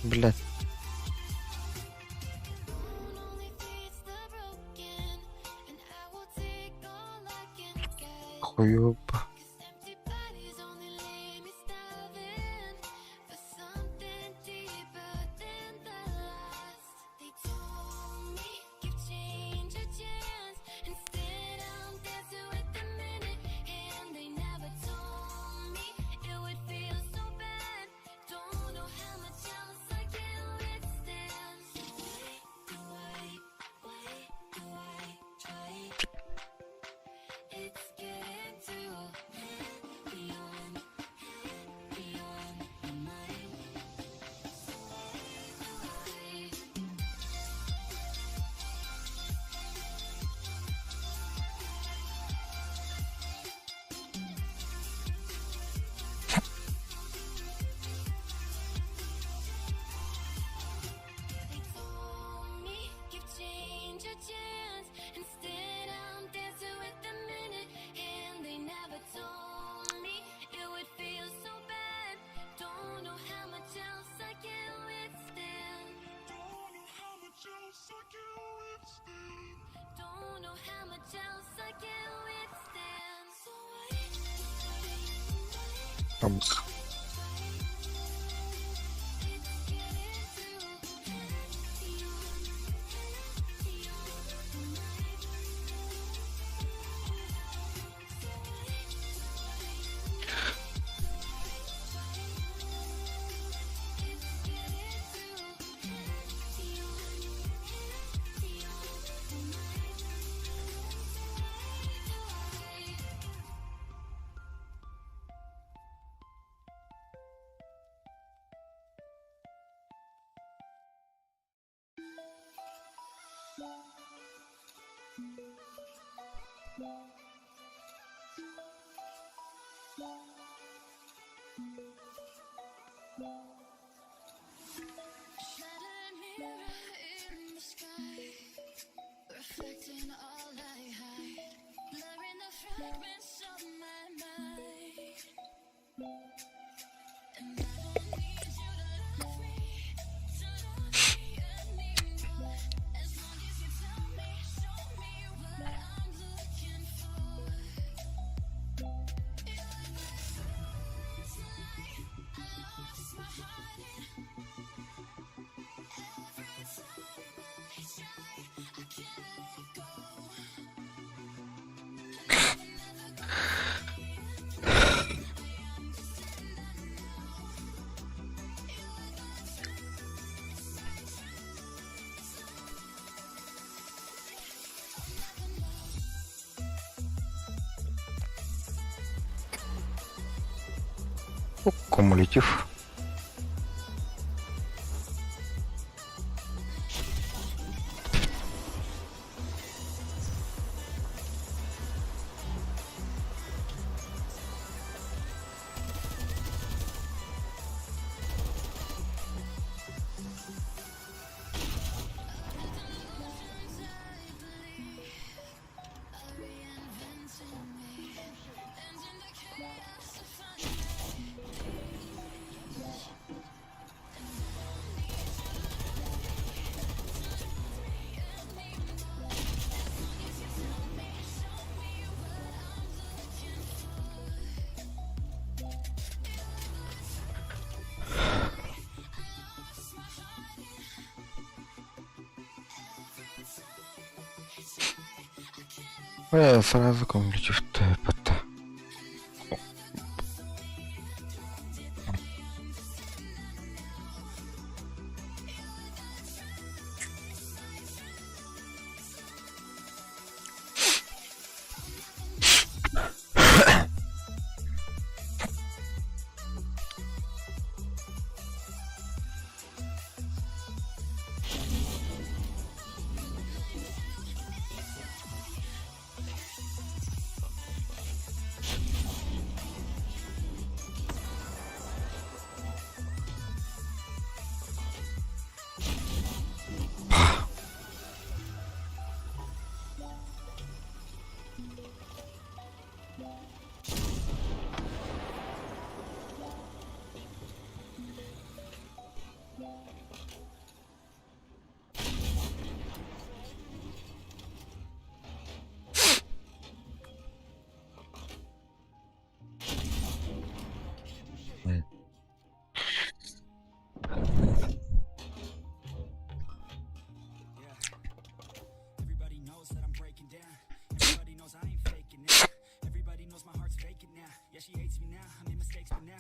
Блядь. Хуёба. Там. Кумулятив. Сразу көҥүлүчүфтэ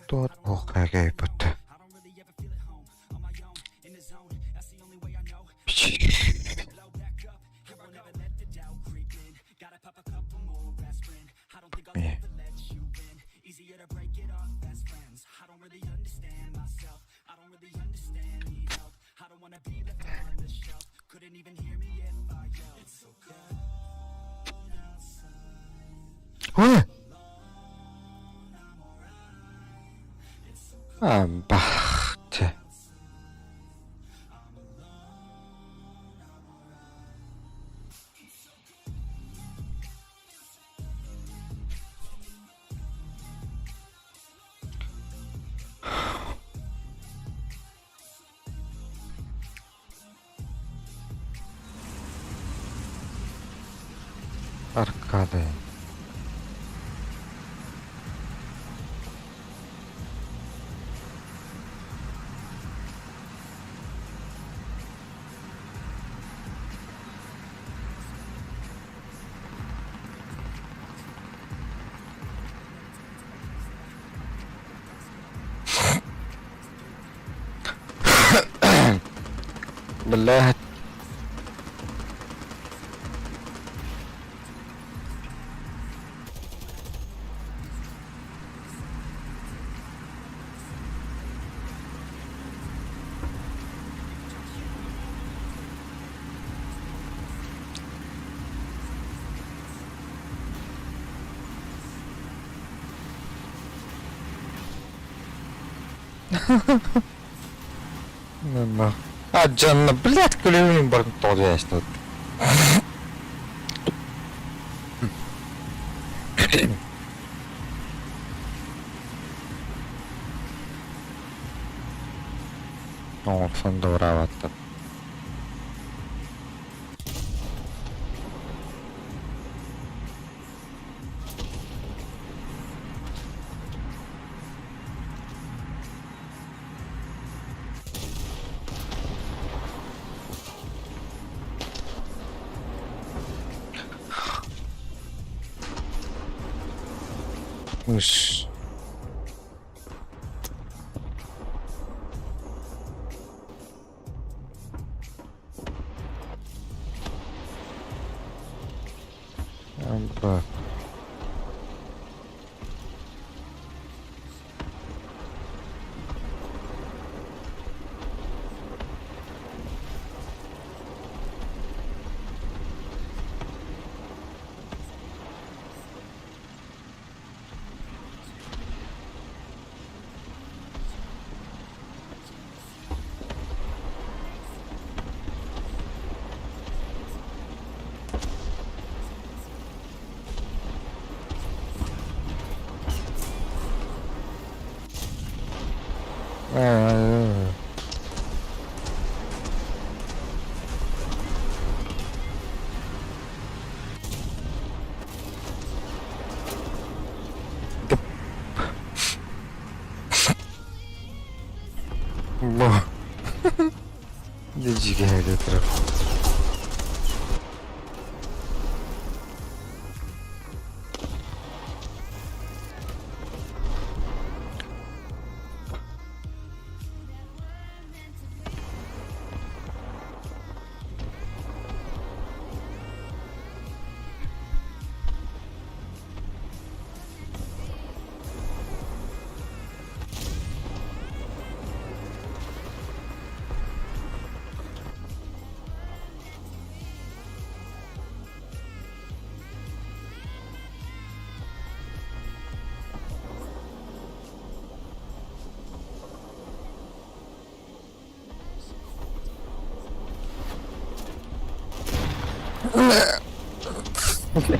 Туох кэйбит. Ой! Бахте. Аркады. Биллэһ А дьонно, блядь, күлүмүн баран тоҕо дьээстэ. Оҥорсон да ураабаттар. Мыш. Ампа. Дьигэһэ турар. А? Блядь.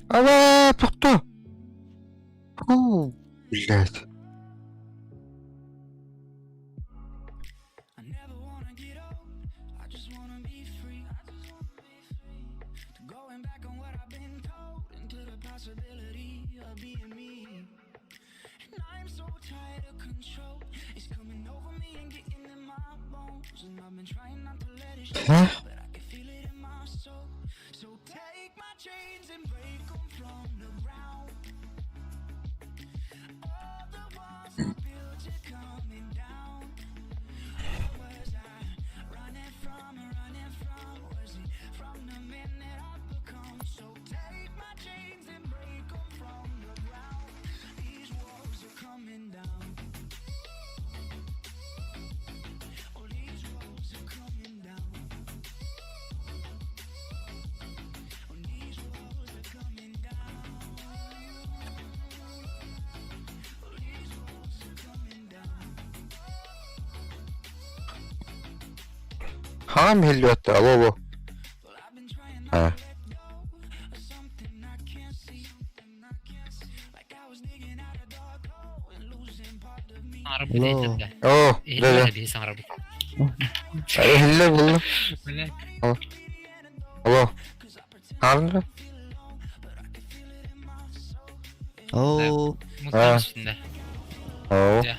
Ала, тохтоо. Фу, блядь. Һэ? Хаһан иһиллибэт алло алло Аа. Саҥарабыт этэ. Оо, да да. Иһиллибэт биһи саҥарабыт. Иһиллэ булла. Бля. Алло. Алло. Хаалла? Оо, Мутан үстүндэ. Оо. Дьэ.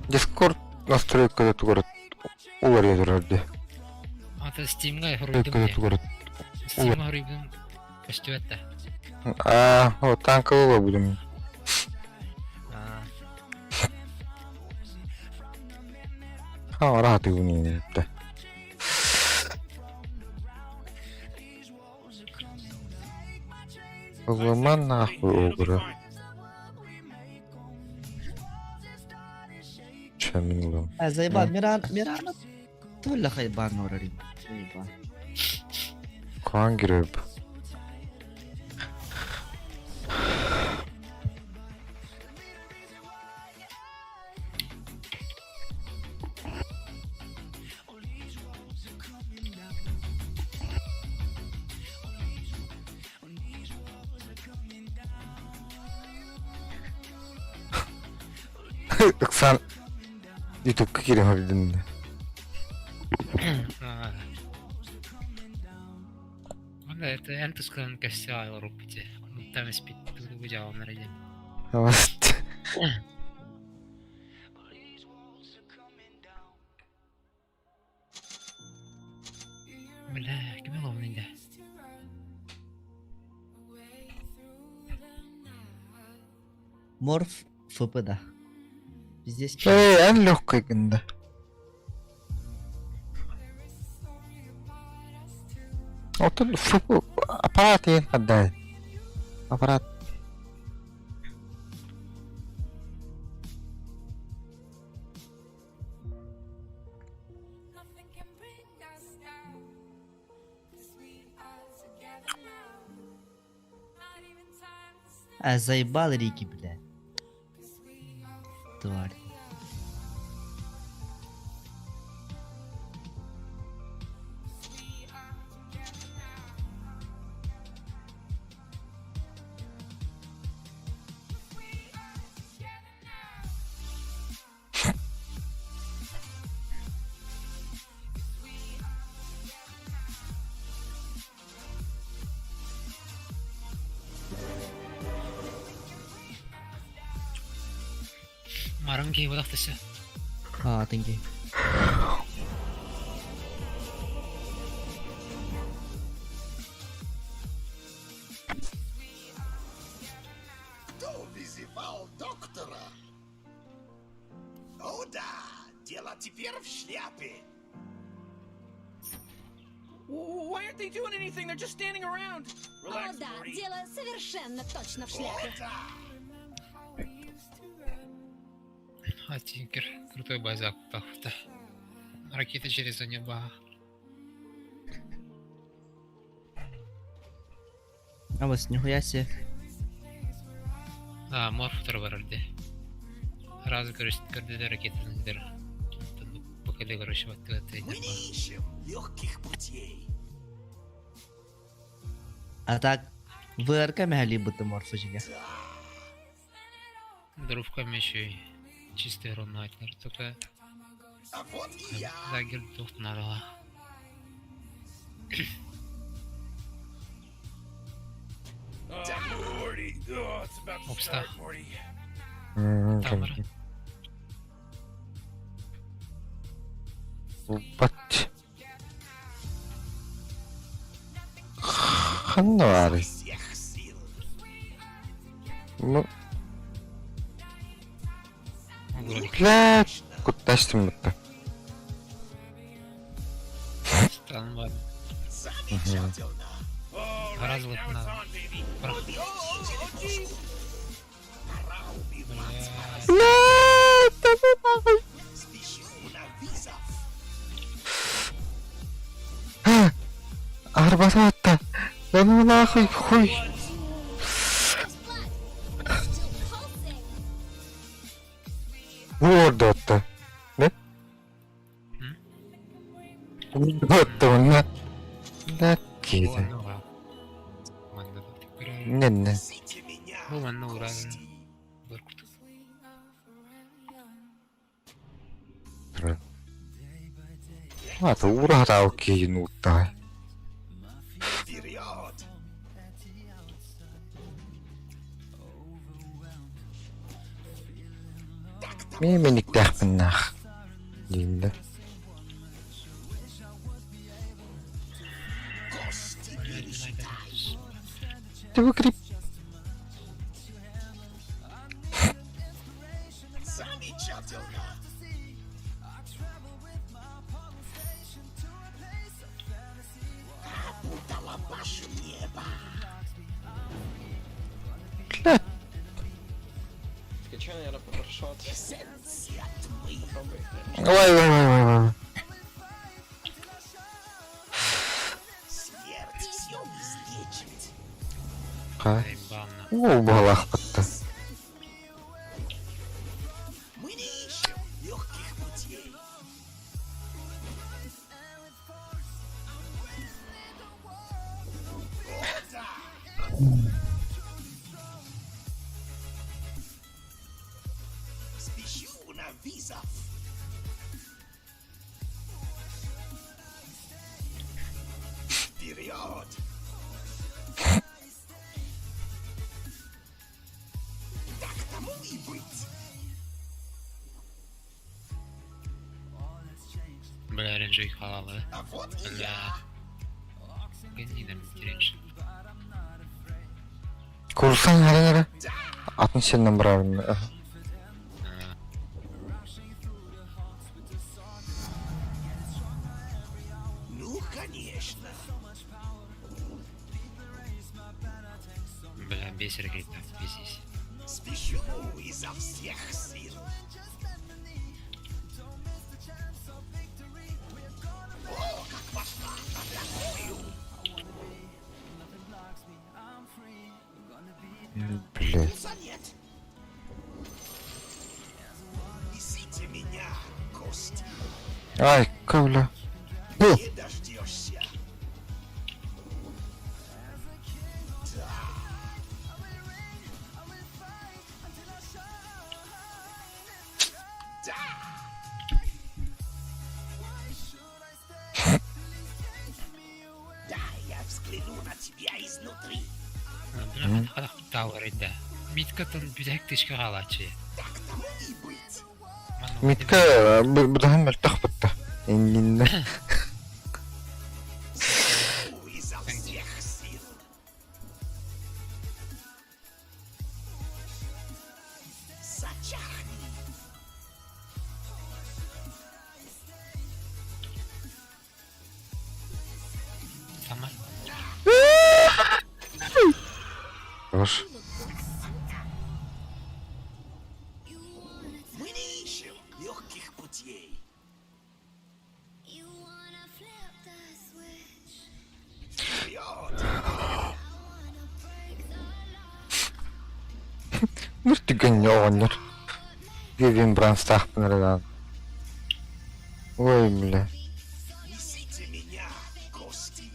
Дискорд настройкада тугар уларыйа турар дии. Ата Steam'га хоруйдум Настройкада дии. тугар Steam'га хоруйдум көстүбэт да. Аа, о, танкового будем. Аа. Ха, араатыгын иһиттэ. Ылыман нахуй огура. Чамин ылым. заебал, Миран, Мирана тула хайбан орарим. Заебал. Каан кирэп. Ыксаан Ютубка киирэн көрдүм. Онно это эн тускунан кэпсээ олоруппут Муттан испит тугу дьааланар диэн. Бля, ким ылабын инде? Морф ФП да. Здесь Эй, эн легкой гында. Оттон аппарат иһин отдай. Аппарат. А заебал Рики, бля. Тварь. Маран киһи буолах дэсэ. Аа, thank you. Кто вызывал доктора? О да, дело теперь в шляпе. Why aren't they doing anything? They're just standing around. О да, дело совершенно точно в шляпе. О да! А Тинкер, крутой базак, пахта. Ракета через небо. А вот нихуя себе. А, морфтер барарды. Раз, короче, когда ракета дыр. Покали, короче, вот это Мы не ищем легких путей. А так, ВРК мягали будто морфа жига. Дровками еще и чистый ровно только А вот и я. лагерь дух надо. Oh, Morty. Oh, it's about to Опста. start, Morty. Тамара. Бат. Ханна баарый? Всех сил. Ну, блядь, куттастым бутта. Стан бар. Замечательно. All right, Разлык now it's надо. on, baby. Прах. Oh, oh, jeez. Пора убивать. Бля. Блядь, да ну нахуй. Спешу на вызов. Арбатата. Да ну нахуй, хуй. There's blood. It's still pulsing. Уордотта. Да? Уордотта онна. Да киде. Не-не. Несите меня. Бу манна уран. кости. Беркут. Maata uraha kiinnuuttaa. Вперед! Так тому Мименик tähpennah. Linda. кости пересчитай. Тывы Замечательно. Опутала ваше небо. Блядь. Скачай, наверное, прошот. Эссенция тьмы. Попробуй. Ой, ой, ой, ой, ой. Смерть все излечит. Ха. Ебано. Уу, балахпатта. Мы не ищем легких путей. О, да! Спешу на вызов. Вперед! Так тому и быть. Бля, ренжи халава. А вот и Бля. я. Гнида ренжи. Курсан харangara. Атын сеннен бравын. Ну, конечно. Биэс эрэ киирдээх, биэс ис. Спешу изо всех сил. О, как пошла! Атакую! Блядь. Пульса нет. Несите меня, кости. Ай, кавля. Бу! Не дождешься. Да. Да. Да, я взгляну на тебя изнутри. Тауэр да. Миткатын бүтэһик тышка хаалааччы. Так тому и быть. Митка быдаһын мөлтөх бытта. Иннинне. Спешу изо всех сил. Зачахни. Сама. Хорош. Мы не ищем легких путей. Вперед! Ныр түгэн оҕонньор. Гевин Бранстаахпын эрэ даҕаны. Ой, бля. Несите меня, кости.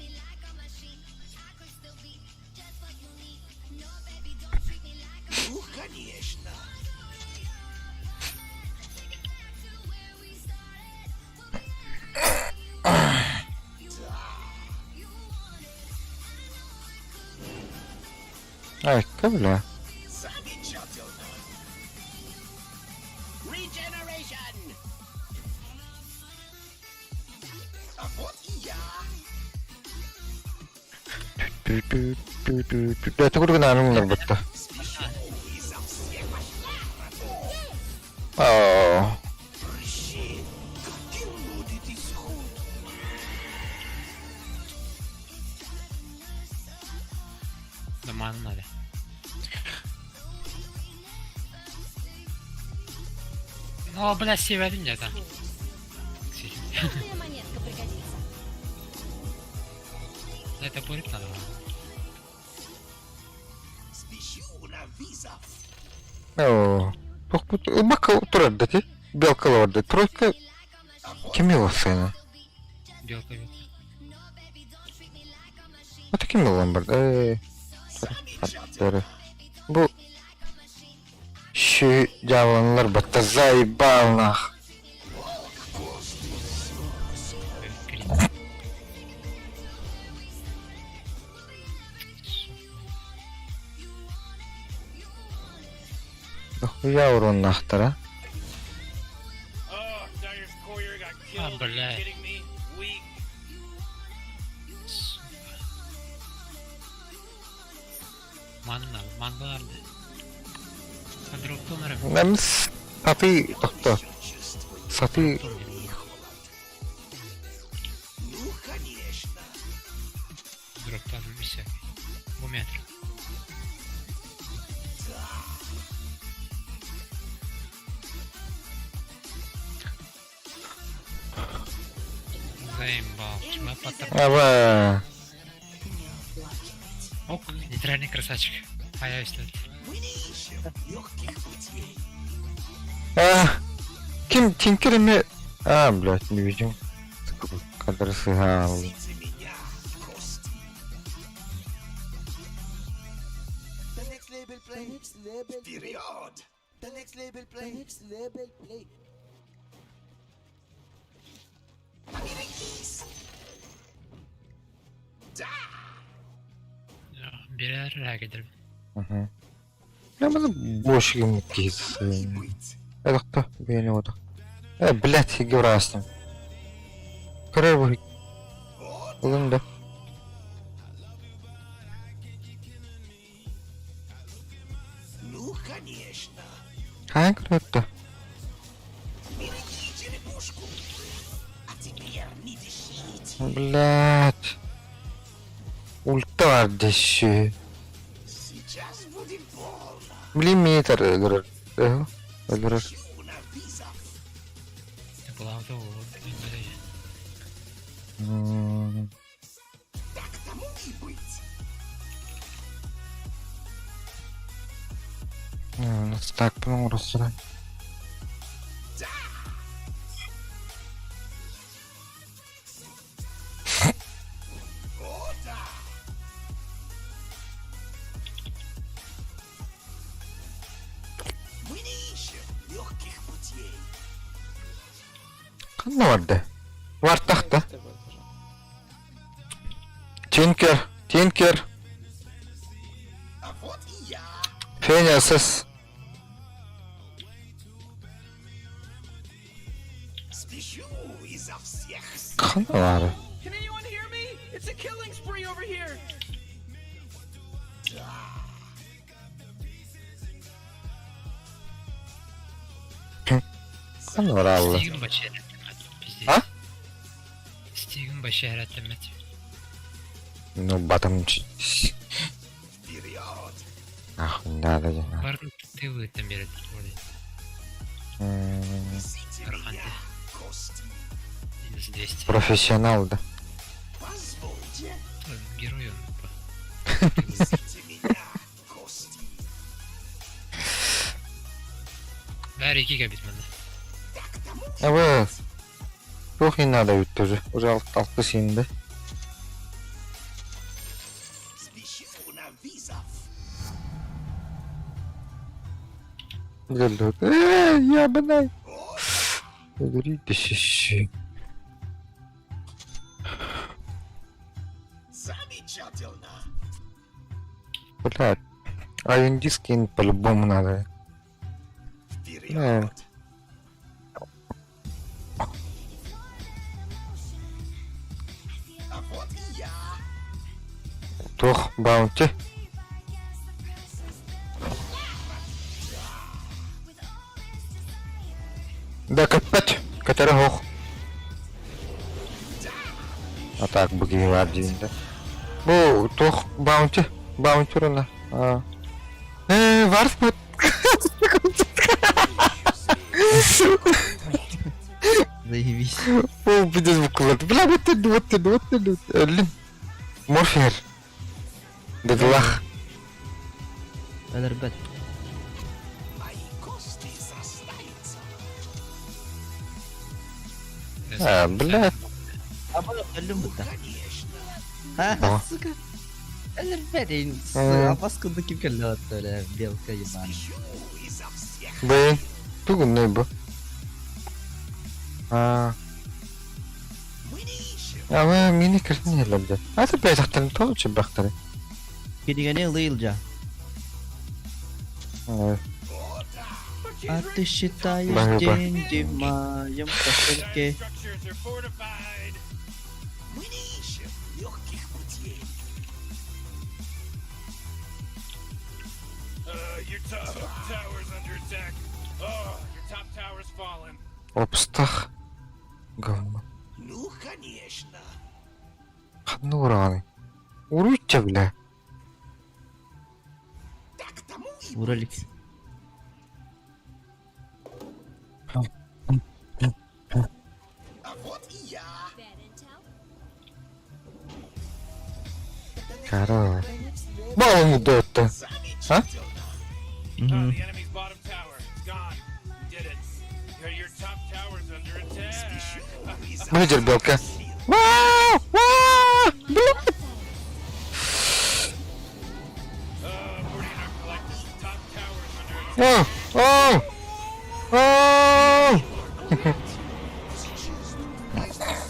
Ну, конечно. Айка, бля. Замечательно. Regeneration! А вот и я. Бэйэтэ курдук наанын ылларбыта. Спешу изо всех пошла. Оо. Прыщи! Каким будет исход? Доман надо. Ну, бля, север нет там. Каждая монетка пригодится. Это будет надо. Спешу на вызов. Оо. Тохпут ылбакка турар да ти. Белка олордо. Тройка кими ылсыына? Белка, белка. Это ким ылан бар? Э, Замечательно. Бу Щи дьяволлар батта заебал нах. Крит. Дохуя урон нахтара. Oh, Dyer's courier got А, killed. Are you блядь. kidding me? Weak. Сука. Манна, манна барды. Дроптон эрэ. Эм саты тохто. Чувствую Саты холод. Ну, конечно. Дроптон всякий. Бу метр. Да. Заебал. Чма потом. Аба. Ок, нейтральный красавчик. А я если. Мы не ищем легких путей. А, ким тинкерами... А, блядь, не видел. Кадр сыграл. Несите меня, кости. The next label play. The next label. Вперед! The next label play. The next label play. Поберегись! Да! Бирэр рагедер. Угу. Я буду больше ему И кис. быть. Это кто? Я вот. Э, блядь, геурасным. Короче, Вот улым да. Ну, конечно. Хаан көрөттө. Береги черепушку. А теперь не дышите. Блядь. Ульта бар дэши. Сейчас будет. Миллиметр өлөрөр. Өлөрөр. Так тому и быть. Так, оҥороххуна. О, да! Мы не ищем легких путей. Ханна барда? Вартахта. Тинкер, Тинкер. А вот и я. Феня СС. Спешу изо всех сил. Ханна баара? Can anyone hear me? It's a killing spree over here. Ханна бараалла? Стигин бача эрэттэмэт. Пиздец. А? Стигин бача эрэттэмэт. Ну, батам. Вперед! Ах, надо же. Барын тылыттан берет. Несите Арханты. меня, кости. Минус 200. Профессионал, да. Позвольте, Герой он. несите меня, кости. Бәрі екі бит манда. Так тому и А вы... Туох и надо ведь тоже. Уже алты синде. спешу на вызов. Э, я бынай. Говорите, Замечательно. Блядь. А индийский по-любому надо. Вперед! А вот и я. Туох баунти. Да, капать, который хох. А так, буги один, да. Бу, туох баунти, баунти руна. А. Э, варф Заебись. Бу, пиздец, буквально. Бля, вот ты, вот ты, вот ты, вот ты. Морфер. Бедлах. Өлөрбөт. Мои кости срастаются. А, бля. А өллүм Ну, бутта. конечно. А, Да. сука. Өлөрбөт. Э. Апаскынды ким келди бля, белка ебаная. Спешу изо всех Б. Тугун бу. А. Мы не ищем. А вы мини киртин елемде. А ты бәй тақтарын толы бақтары. Кинигени ылыйлжа. Ой. О, да! А ты считаешь Ба-ба. деньги в моем кошельке? Structures are fortified. Мы не ищем легких путей. Your top tower's under attack. Oh, your top tower's fallen. Опстах. Говно. Ну, конечно. Ханна ураны. Уручча, бля. Так тому и Уралик. быть. А вот и я. Кара. Балым удотта. Замечательно. Мгм. The enemy's bottom tower is gone. You did it. Your top tower's under attack. Спешу изо Выдер, белка. всех сил. Вау! Вау! Бля! Morty and our collective top tower's under attack. О! О! О!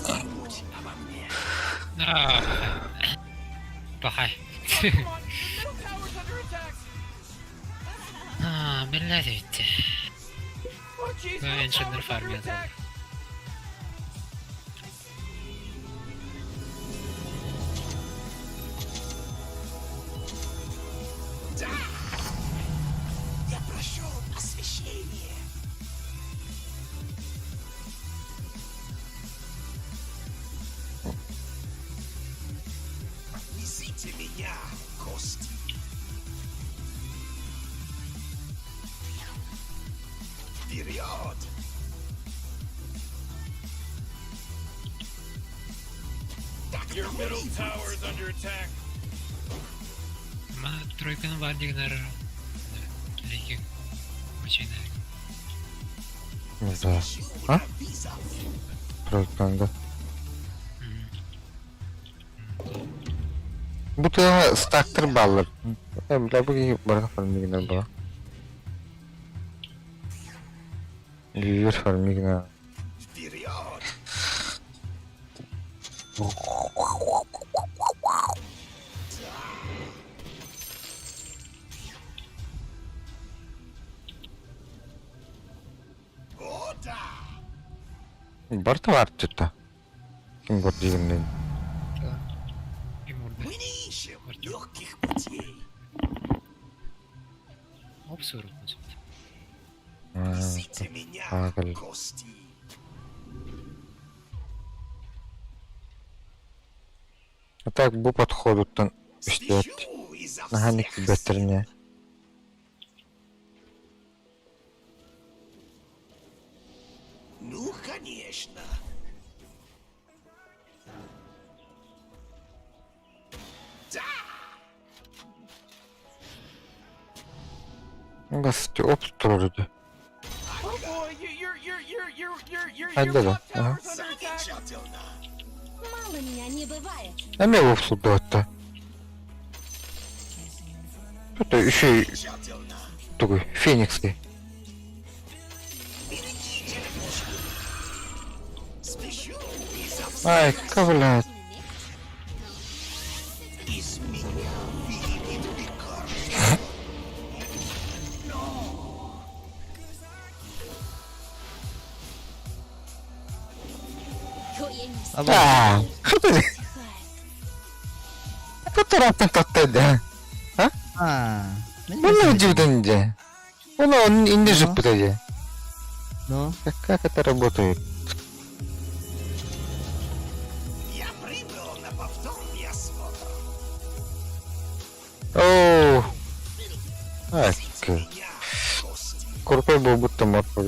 Забудь обо мне. А, Пахай. Come on, your middle tower's under attack. А, блядь, ведь. Oh, jeez, Ну, middle Ancient tower's under Farm, я attack. Да! Я прошел посвящение. Несите меня, кости. Your middle tower is under attack. Ма тройканы бар дигнер. Лекин. Очень Не знаю. А? Тройканы да. Бу тыаҕа стактар бааллар. Э, бля, бу киһи барыта фармигинер буолар. Лидер фармигина. Вперед! О, да! Барыта баар түттэ. Ким көрдүүгүн Ким урды? Мы не ищем Артём. легких путей. Обсуру. Несите меня, А, кости. А так бу подходуттан үстүөт. Спешу изо Наһаа всех сил. никтибэттерине. Ну, конечно. Да! Басты оп турду. Oh boy, you, your your your your your your your Хайда да. top Ага. tower's under attack. Замечательно. Мало меня не бывает. Эмиэ обсурдуотта. Это еще и Замечательно. такой феникский. Берегите лягушку. Спешу изо всех Ай, блядь. Из меня выйдет лекарство. Но! Ой, я не А вот. Аа, что ты? встигаю. Кто да? А, Ну, удивительно. Он он не же Ну. подойди. Ну, Как, как это работает? Я прибыл на повторный осмотр. Оу. Ай, Несите меня, кости. крутой был будто морф, да?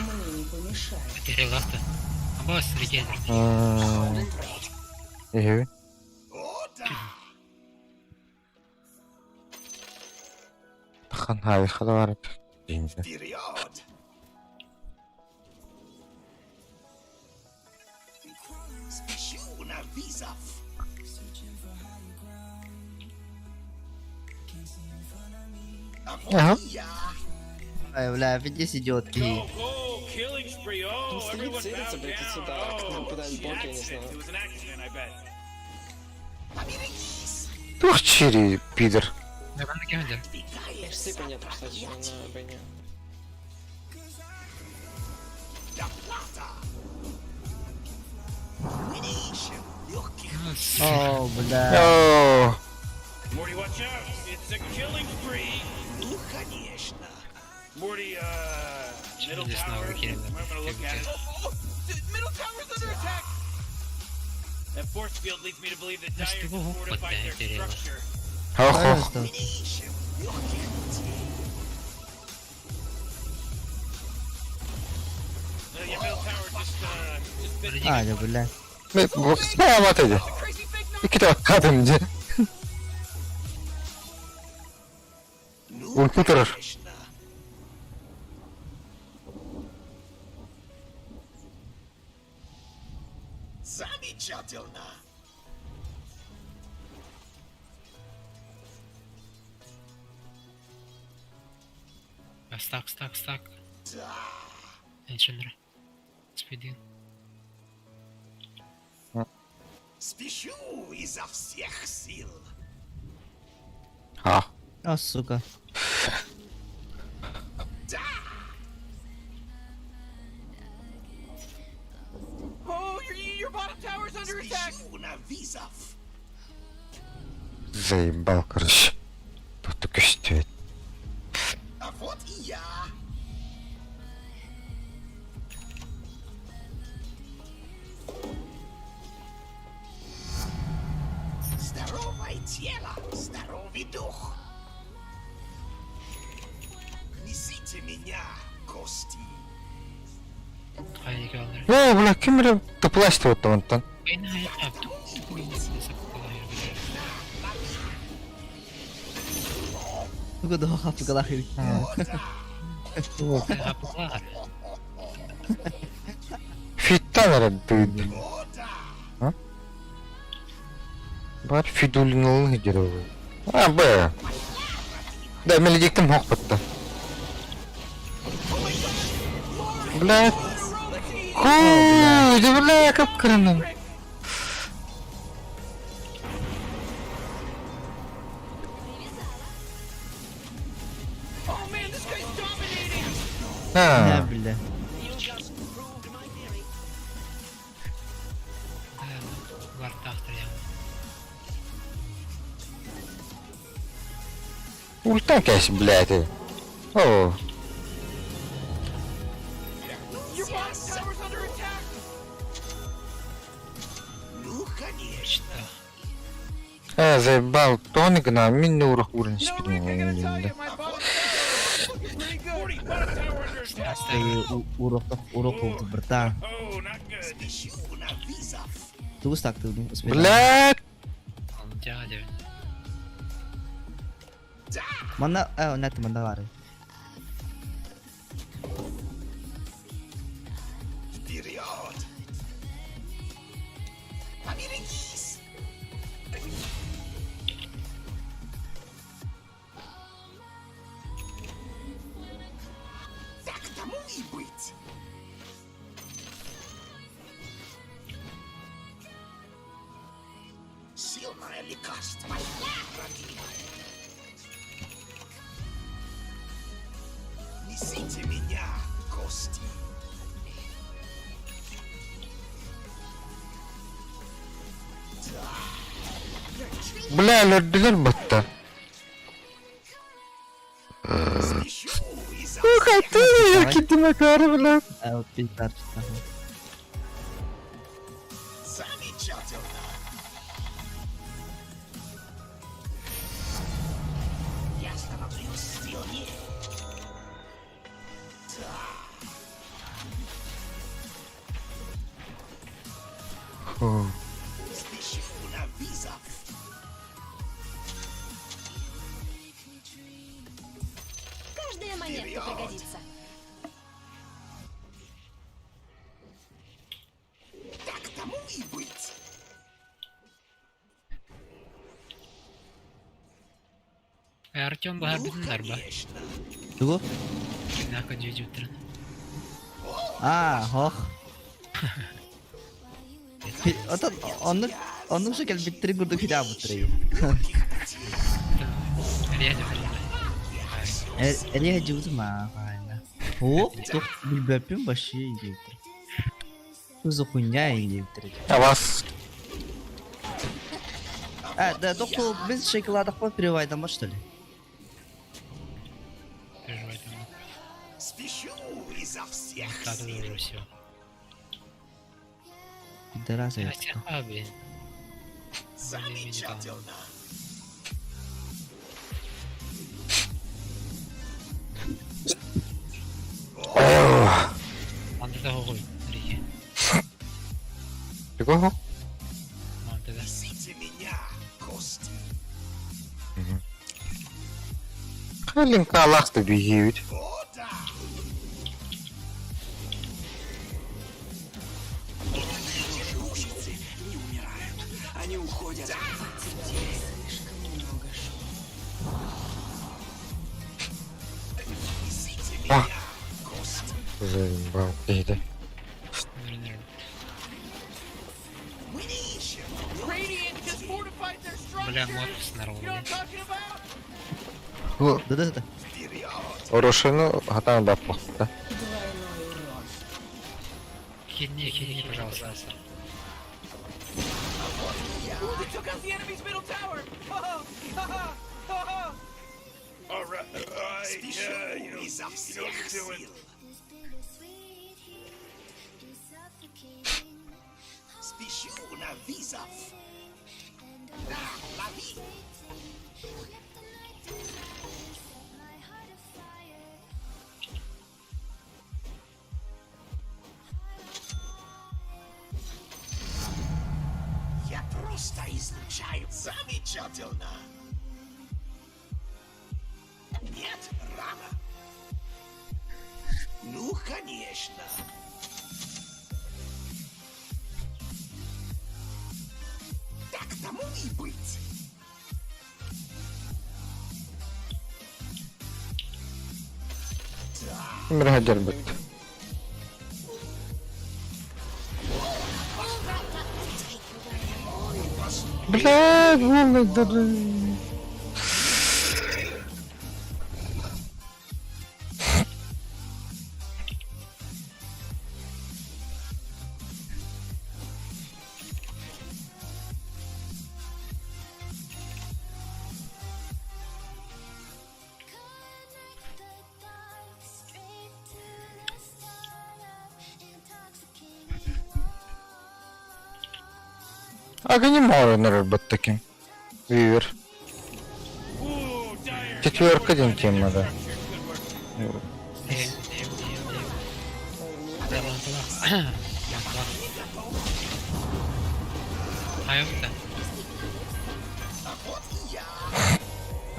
Мне не помешает. Потерял авто. А босс легенда. Иги. О, да! Хан хай хадавар. Вперед! Спешу на вызов. А вот Ага. и я. ай, бля, ведись, идиот. Go, go, killing spree. Oh, Он стоит, everyone целится, bow блядь, down. отсюда, а к нам Oh, попадают блоки, я не accident. знаю. It was an accident, I bet. Поберегись. Тух чири, пидор. Давай на кем Двигаешься Типа нет, кстати, на войне. Доплата. Мы не ищем легких О, бля. Оу. Morty, watch out. It's a killing spree. Ну, конечно. Morty, middle Здесь tower. снова Кирилл. I'm gonna look at it. Oh, oh, the middle tower's under attack. That force field leads me to believe that Значит, Dire его fortified their потеряла. structure. Ох, ох. Пожалуйста. Мы не ищем легких путей. Your middle tower just bit А, да, бля. Сама ты. crazy fake Икки кадым же. Ну, Ультуторов. конечно. Замечательно. Стак, стак, стак. Да. Инженер. Спидин. Спешу изо всех сил. А. А, сука. Да. Oh, your bottom tower's under attack. Спешу на вызов. Заебал, короче. Тут только что. А вот и я. Здоровое тело, здоровый дух. Несите меня, кости. Ай, Оо, бля, ким эрэ тыплаштыбыт онтон. Туга да хаппыгалаах эбит. Фиттан эрэ дыыд. Бар Фидулиналын хидеровый. А, Б. Да, меледиктим хохпатта. Блядь. Хуй, да бля, как крыным. Oh man, this guy's dominating! Не, А, бля. ультан кэш, блядь. О, Your bottom tower's under attack! Ну, конечно. заебал тоник на мин урах урын You know, Rick, I gotta tell you, спидин. my bottom tower is looking pretty good. Bottom tower under attack! Урок урок oldu братан. Oh, not good. Спешу на вызов. Тугу стактылдым. Блядь. Манна, э, нет, манна бар. Вперед! Поберегись! Так тому и быть! Сильное лекарство родимое. Несите меня, кости. Бля, өлөрдүлэр батта. Спешу изо Ух, ты, я кидым акары, бля. Э, пиздар. Замечательно! Я становлюсь сильнее. Фу. Спешу на вызов. Каждая монетка пригодится. Так тому и быть. Артем Ну, баһарбытын ба. конечно. Тугу? Нака дьүдьүттэрин. А, хох. Отон, оннук, оннук же кэлбиттери курдук хитаабыттары. Реально Эле жыбытым а, правильно. О, тух билбеппин баши диэбиттэр. Что за хуйня диэбиттэр. А вас А, да, доктор, без шоколадок перевайдан что ли? переживать там. Спешу изо всех Да, да, сил. уже все. Пидорасы. А, блин. Замечательно. Мантада хоҕуй, Рики. Чего? Мантада. Несите меня, кости. Калинка Аллах-то бегит. О, да! Рушицы не умирают. Они уходят. Слишком много шума. Несите А. меня, кости. Заебал. Эй, Ныр-ныр. Мы не ищем. Radiant just fortified their Бля, structures! мод снарвал. You know what I'm talking about? Да, да, да. Вперед! Орошину хатан баппахта. Двойной урон. Хильни, хильни, пожалуйста. Ooh, they took out the enemy's middle tower! Ha ha! Ha ha! All right. Спешу Yeah, you know, изо you know всех what you're doing. сил. Спешу на вызов. Да, лови. Просто излучаю. Замечательно. Нет, рано. Ну, конечно. Так тому и быть. Ким эрэ Блядь, вон даже. Аганим Баттаки. Вивер. Четверка один тем надо.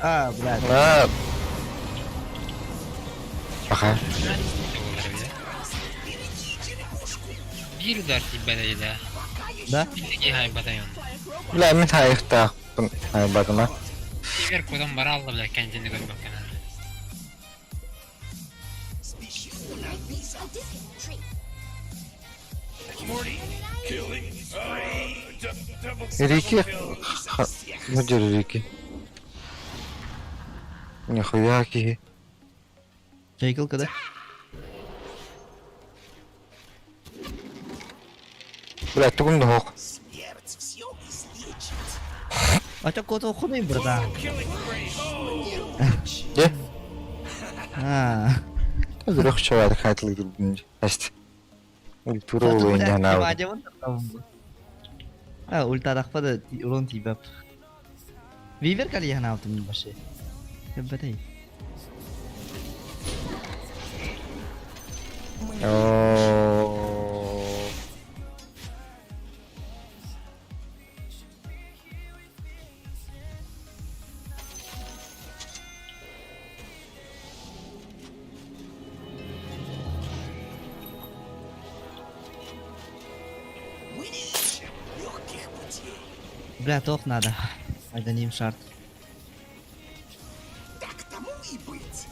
А, блядь. А. Ага. Биир удар тиийбэтэ да. Да? Биһиги хайбатайон. Бля, мин хайыхтаахпын хайбатыма. Север кудан баралла бля кэнтини көрбөккүн. Рики? Ну где Рики? Нихуя киһи. Чайкалка, да? Бля, тугум да хоқ. Смерть все излечит. А чё кого-то хуй, братан? Де? А. Үрэх чаваад хайтлаг дэрбэн. Аст. Культура ол энэ ханаа. А, ультарахпа урон тибап. Вивер кали ханаалтым башы. Хэбэтэй. Оо. Мы не ищем легких путей. Бля, тох надо. Аганим шарт. Так тому и быть.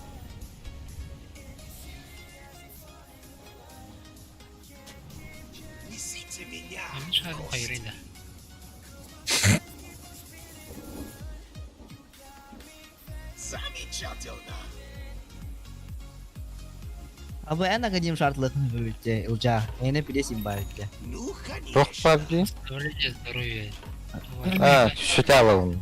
Несите меня. Мин шарым хайрый да. Замечательно. Абы эн аганим шартлык бүйтте, улжа. Эне пилесин байтте. Ну, Тох конечно. PUBG? Здоровье, здоровье. А, шутяловым.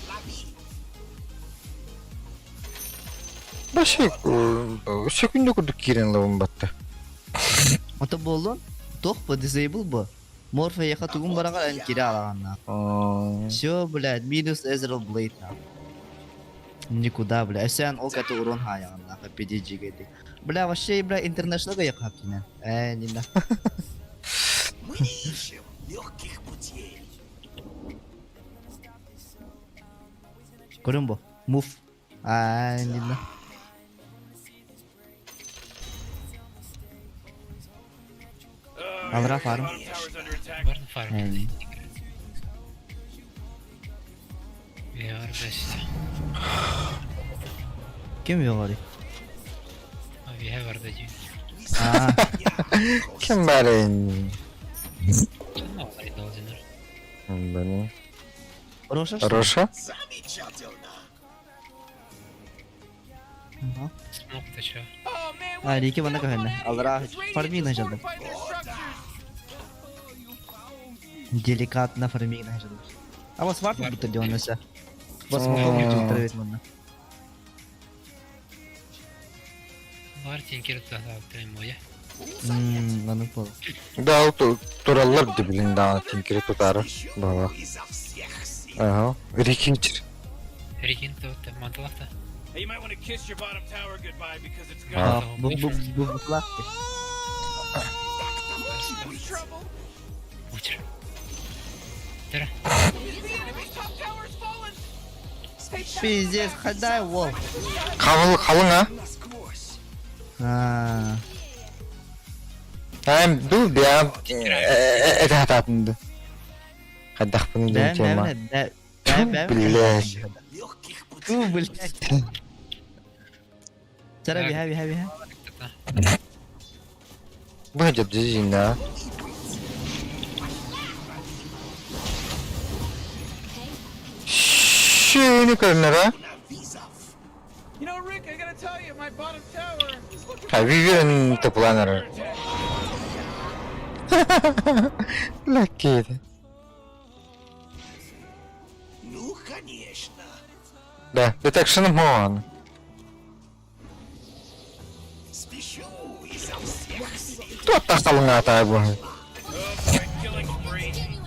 Лови. Баши, секунду курдук киирэн лабын батта. Ото боллун, тох по disable бу. Морфа яха тугун барага эн кире алаганна. Все, блядь, минус Ezreal Blade на. Никуда, бля. Сен ол каты урон хаяган на PDG геди. Бля, вообще, бля, интернешнл га якап кине. Э, не да. Мы не ищем легких путей. Көрөн бу. Move. А, не да. Алра фарм. Барн фарм. Эми. Виар бест. Ким yoğarı? Виа барда дии. А, Ким барин? Сонно олар должен. Бани. Роша что? Роша? Замечательно. Ага. Смок то чё? А, Рики бана кахана. Алра фарминг на Деликатно фарминг на А вас варто будто деланася. Вас могу травить модно. Бар тинкер тутаах моя. Мм, аны пол. Да, ол тураллар дибилин даана тинкири тутары. Бала. Изо всех сил. Ага. Рикинчир. Рикин то манталахта. Hey, you might want to kiss your bottom tower goodbye because it's gone. Бу бу бу бу Trouble. Утер. Тара. The enemy's top tower's fallen. Пиздец, хадай вол. Халыҥ халыҥ а? Насквозь. Аа. Эм бу бэйэм этэ сатаатым да. Хайдахпын диэн Бэм тема. бэм бэм бэм. Блядь. Легких Ту, путей. блядь. Чара биһа биһа биһа. Бу дьэбдьи да. Шүүнү көрүнэр а? На вызов. You know, Rick, I gotta tell you, my bottom tower is looking Хавивен топланер. Лакеты. Ну, конечно. Да, detection on. Спешу изо всех сил. Туох халыҥаата бу? killing spree.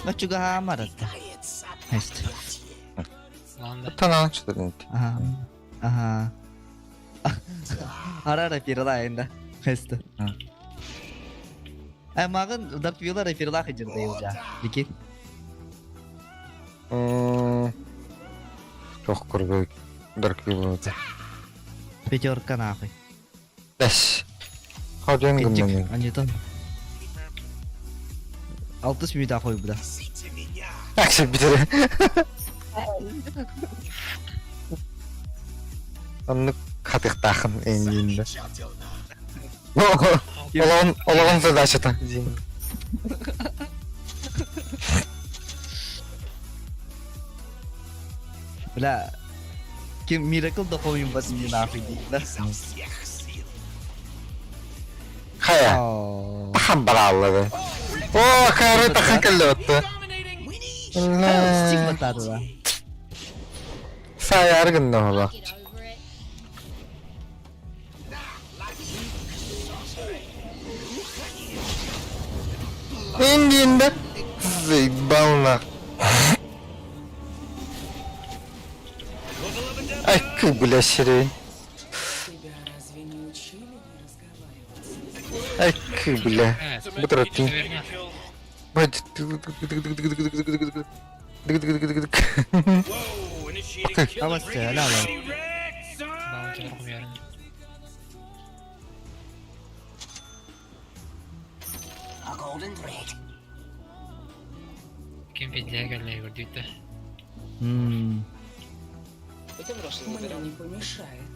Мачуга амарат. Пытается Эст. Ладно. Танан что-то. Аха. Аха. Арара пирла энда. Эст. Э магын удар пилар пирла хыдыр да илжа. Прикинь. Туох курдук Dark Willow. Пятерка нахуй. Бэс. Ходен гымнан. Анитон. Алтыс мүйтә хой буда. Несите меня. Аксы битере. Оннук хатыктаахын эйнинде. Замечательно. Олоҕун олоҕун задачата. Бля. Ким Миракл дохуй бас не нахуй ди. Да. Изо всех сил. Хайа. О. Тахан барааллары. О, кары тахан кэллэбэтте. Dominating. Мы не ищем. Стигма тадыла. Саяр гынна ола. Get over it. Индиинде заебал Ай, бля, сирень. Тебя разве не учили не разговаривать? Ай, бля. Бутратин. Вернется. Whoa, initiating killing Авасте, spree. ля, ля. Rick, son! Баунти верно. A golden thread. Ким пизде кэллэ көрдүүтэ. Мм. Мне не помешает.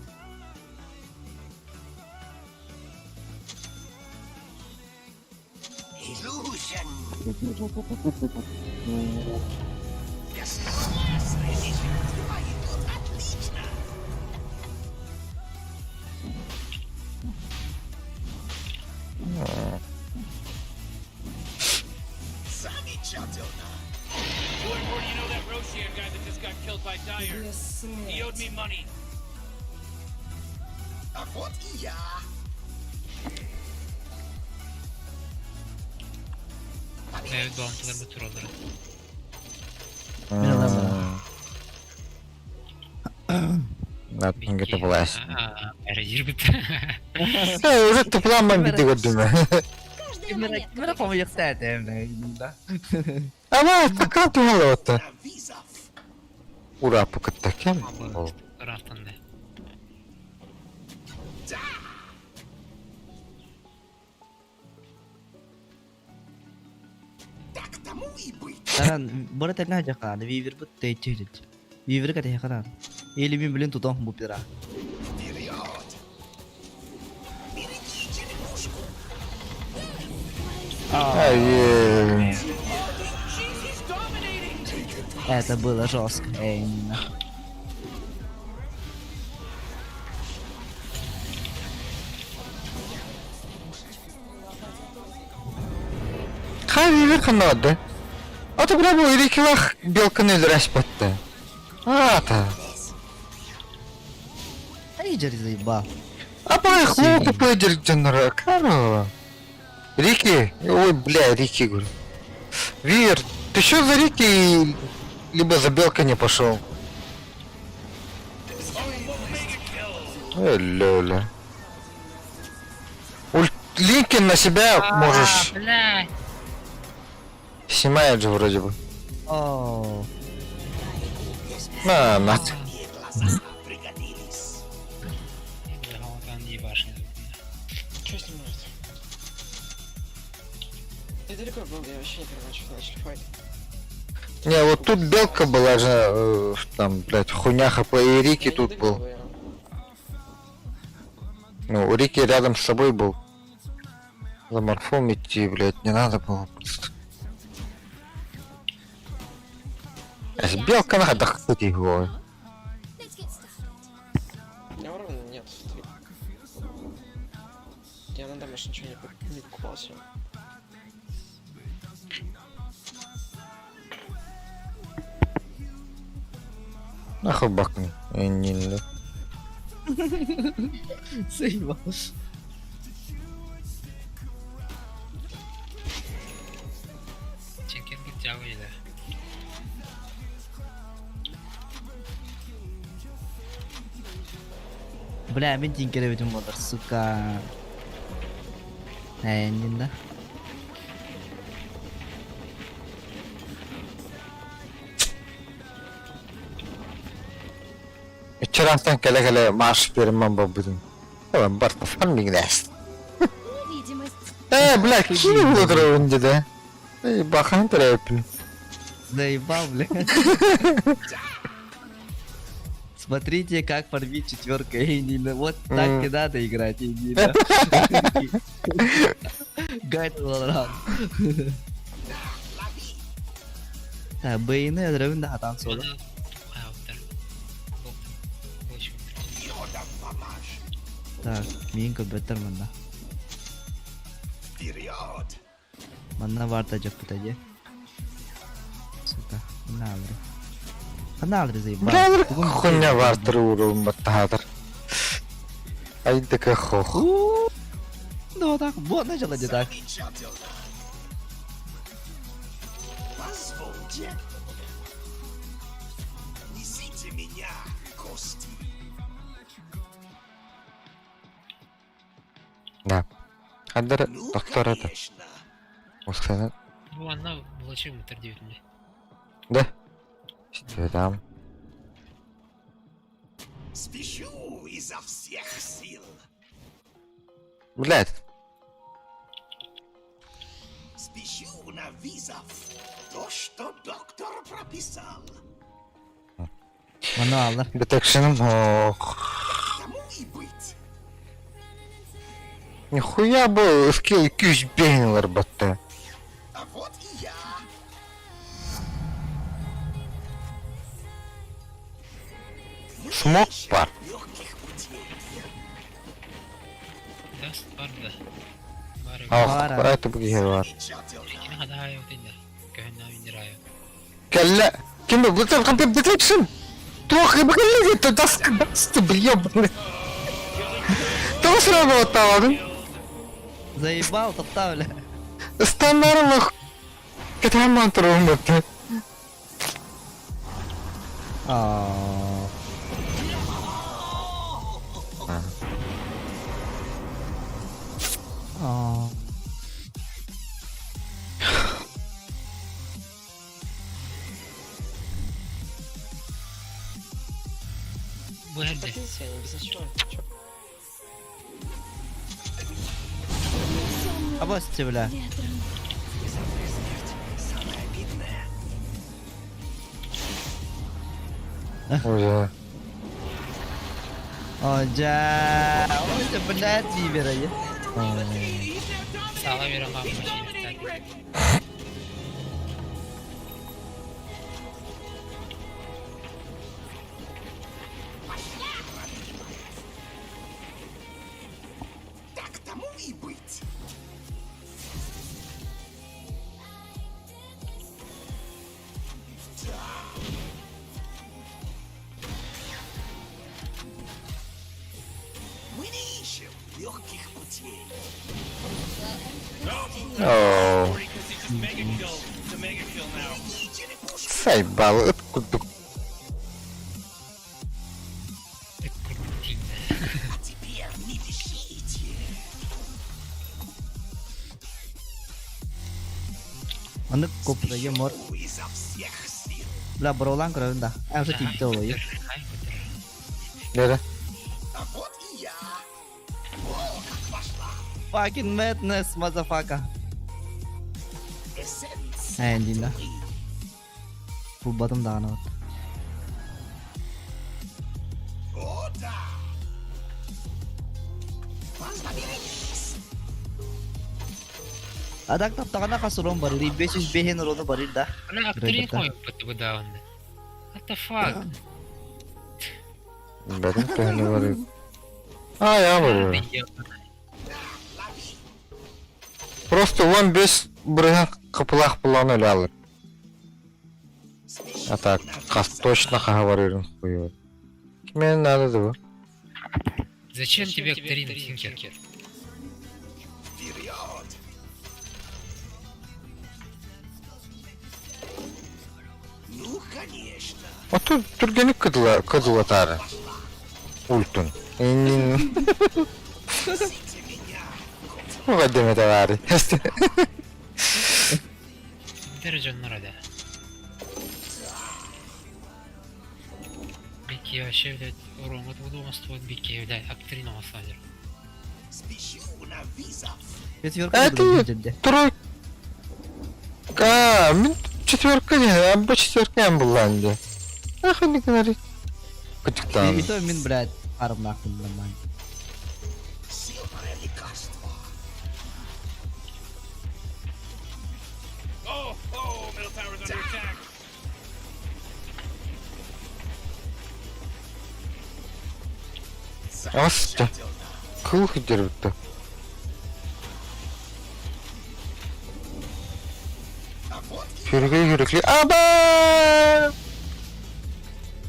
Illusion. Господа, дела идут отлично. Замечательно. Boy, Gordy, you know that Roshan guy that just got killed by Dyer? Без He owed смерти. me money. А вот и я. Evet bounty'lar bu tür olur. Наттың тупалас. Эрежир бит. Э, уже тупламан биди көрдүм. Каждая монетка. Кимера помоекта это, да. Ама такка тумала На вызов. Ура, пукатта кем? Ыраахтан да. Так тому и быть. Таран, бора тэнэ жака, вивер бут тэйчэрит. Вивер кате хаканан. Или мин блин тутон бу пира. Вперед! Береги черепушку. Ай, Jeez, he's dominating. Это было жестко, именно. Хай вивер ханады. Ата бра бу ирикилах белканы өлөрәш бетте. Ата. Ай, жери заебал. Апай хлопы пойдер жаннара. Каро. Рики, ой, бля, Рики, говорю. Вивер, ты что за Рики либо за белкой не пошел? Өллө өлө. Ульт Линкин на себя можешь. Блядь. Снимает же вроде бы. О, На, на. Глаза пригодились. Бля, вот он ебашный. Что снимать? Я далеко был, я вообще не понимаю, что начали файт. Не, вот тут белка была же, там, блядь, хуйня хп, и Рики Я не тут был. догнал её. Ну, Рики рядом с собой был. За морфом идти, блядь, не надо было просто. Э, Белка надо, кстати, его. Let's get started. У меня урона нет. Я на damage ничего не покупал себе. Нахуй бакни. Не, не. заебал. Чекер тягивали, да. Бля, мин тинкеребитим болар, сука. Эндин да. Вчерастан кэлэ-кэлэ маш берман бабыдым. Барта фармигнест. Невидимость. Э, бля, кими булдыра өнде да? Эй, бахан трэпин. Заебал, бля. Смотрите, как фармить четверка Эйнина. Вот так и надо играть, Эйнина. Гайд Valorant. Так, Бейны öldürelim de hatan sonra. Так, мин көбөттөр манна. Вперед! Манна бар да жок бит Сука, манна алыры. Ханна алыры заебал. Бля, хуйня вартыр урулун баттаатыр. Айдыка хох. Ну так, вот начало где так. Замечательно! Позвольте. Несите меня, кости. Да. Хаддар Ну, доктор это. конечно. Ускана. Ну, она влачим интердивит Да. Что там? Спешу изо всех сил. Блядь. Спешу на вызов. То, что доктор прописал. Манна алыр. Детекшеном. Ох. Тому и быть. Нихуя был скилл кюш бейнлер батта. А вот и я. Смок пар. Легких путей. Да, бар да. Бар. Ох, это бгер. Замечательно. Кэллэ. Ким бу там детекшн? Туох бгер это даск даст бьеб. Тоҕо буоттаабын? Заебал, топтал, бля. Станнарылых. Кэтэмман туруммут. А. А. Подписывайся, они без ничего. Чё? Обоссите, бля. Ветром. Внезапная смерть. Самое обидное. Уже. О, дя. Ой, да, блядь, вибера, я. Сала верама. Так тому и быть. Мы не ищем легких путей. Оо. Because he just mega killed. It's a mega kill now. Не черепушку. Сайбал. Ыт курдук. Аны коппутайы мор. Изо всех сил. Бля, боролаан көрөбүн да. Эн уже тиийбитэ олойу. Нere? А вот и я. О, как вошла. Fucking madness, motherfucker. Эссенция. Эн дина. Булбатым даҕаны вот. О, да. Поберегись. А так таптаҕына хас урон барыыр? 505 урону барыыр да. Бля, актрин хойуппут быдаанны. What the fuck? Бэтин төһөнү барыыр. А, я барыыр. Просто 15 бырыһан капылаах булан өлө алыр. А так, хас точно хаһа барыырын хуйуот. Кимиэн надо да бу? Зачем тебе актрин, Тинкер? Вперед. Ну, конечно. Оту түргенік кыдыла, кыдылатары. Ультун. Иннин. Несите меня. Мукаддемете баары. Дер дьоннор да. Бики вообще, блядь, уроҥҥа тугу оҥостубут Бики, блядь, актрин оҥостон Спешу на вызов. Четверка Это буду Тройка. Мин четверка не, абба четверка эм буллаан дии. Ах, не говори. Кытыктаан. И то мин, блядь, армнахпын нормально. Сильное лекарство. Oh, oh, middle tower's under attack. Ас Кыл хидербитте. А вот и Хүргэй хүрүкли. Аба!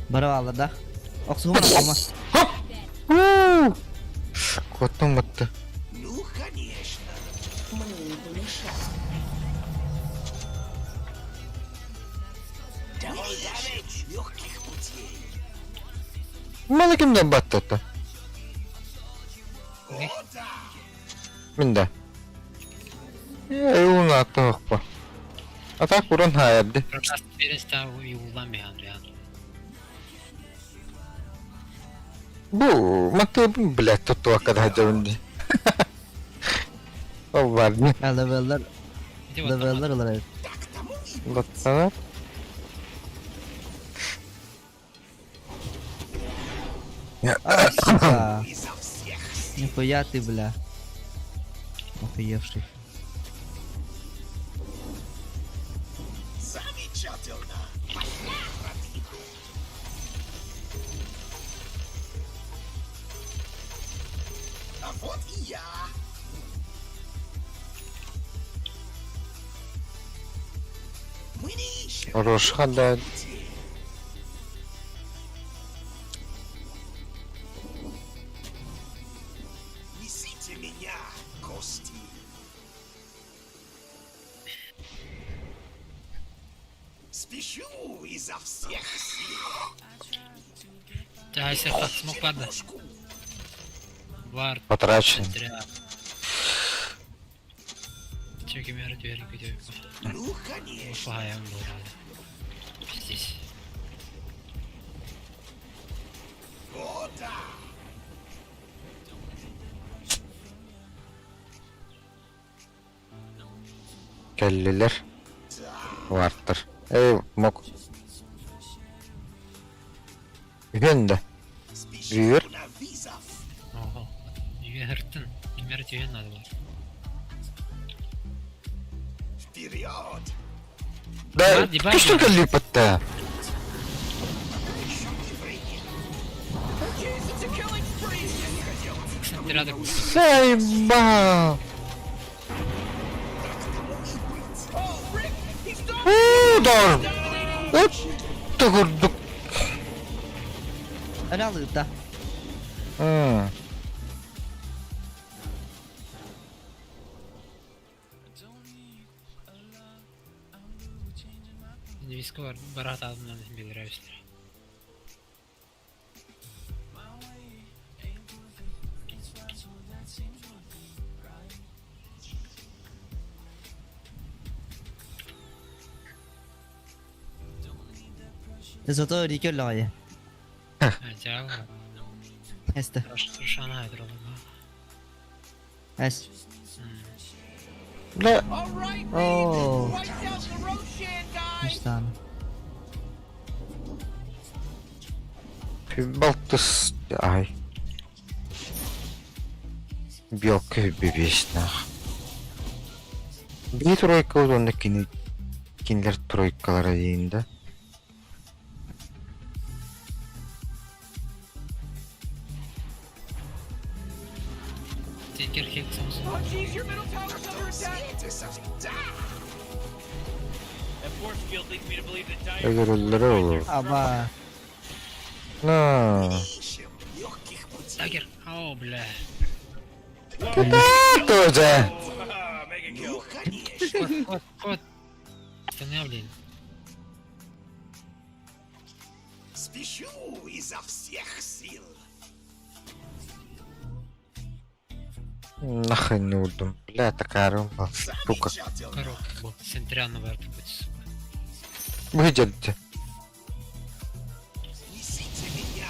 Бара алла да. Оксума оксума. Хоп! У! Куоттум батты. Ну, конечно. Мне не помешать. Давай, легких путей. Малы кимден баттатта? О, да. Мин да. Э, уна аттахпа. А так уран хаярды. Прокаст берестен уйулан бейхан бейхан. Бу маты блядь тут акад хаджабынди. Ол бар не? Ha leveller, Ити leveller ылар. Так тому и Баттана. А, сука. изо всех сил. Нихуя ты, бля. Охуевший. Замечательно. Пошла, братина. А вот и я. Мы не ищем Хорош хада. путей. Несите меня, кости. Спешу изо всех сил. Чахайся смок падла. Пушку. Вар. Потрачен. Чөкемер түһэр күтү. Ну, конечно. Паһайан буолаады. Здесь. О, да. Келлилер. Вартыр. Эй, мок. Үһүөн да. Спешу Вивер. на вызов. Ого. Үйе хырттын. Кимер түһэн надо бар. Вперед! Да, Дебай, ты что липотта? Еще не время. It's a killing spree. Я не хотел. Сентирада Заебал! Так тому и быть. Oh, Rick, he's done. Удар! Это курдук. Öyle da. М. Виска бар барат адынан билер эбистер. Зато Рики өллөҕөйө. Дьаал. Эстэ. Рошана айдыролуга. Эс. Бля. All right, О. Radiant just wiped out the Roshan, guys. Мечтан. Балтыс. Ай. Белка бебеснах. Bir тройка онно кини кинилэр тройкалара диин да. Тикер хексамс. Oh, jeez, your middle tower's under attack. That force field leads me to believe that Dire Өлөрөллөрө olur. Аба. На. Ищем легких путей. Дагер. О, бля. Тоже. Mega kill. Ну, конечно. Кот, кот, кот. Останавливай. Спешу изо всех сил. Нахрен не урдум. Бля, такая румба. Сука. Замечательно. Корок был. Центряну варты быть, сука. Выйдете. Несите меня,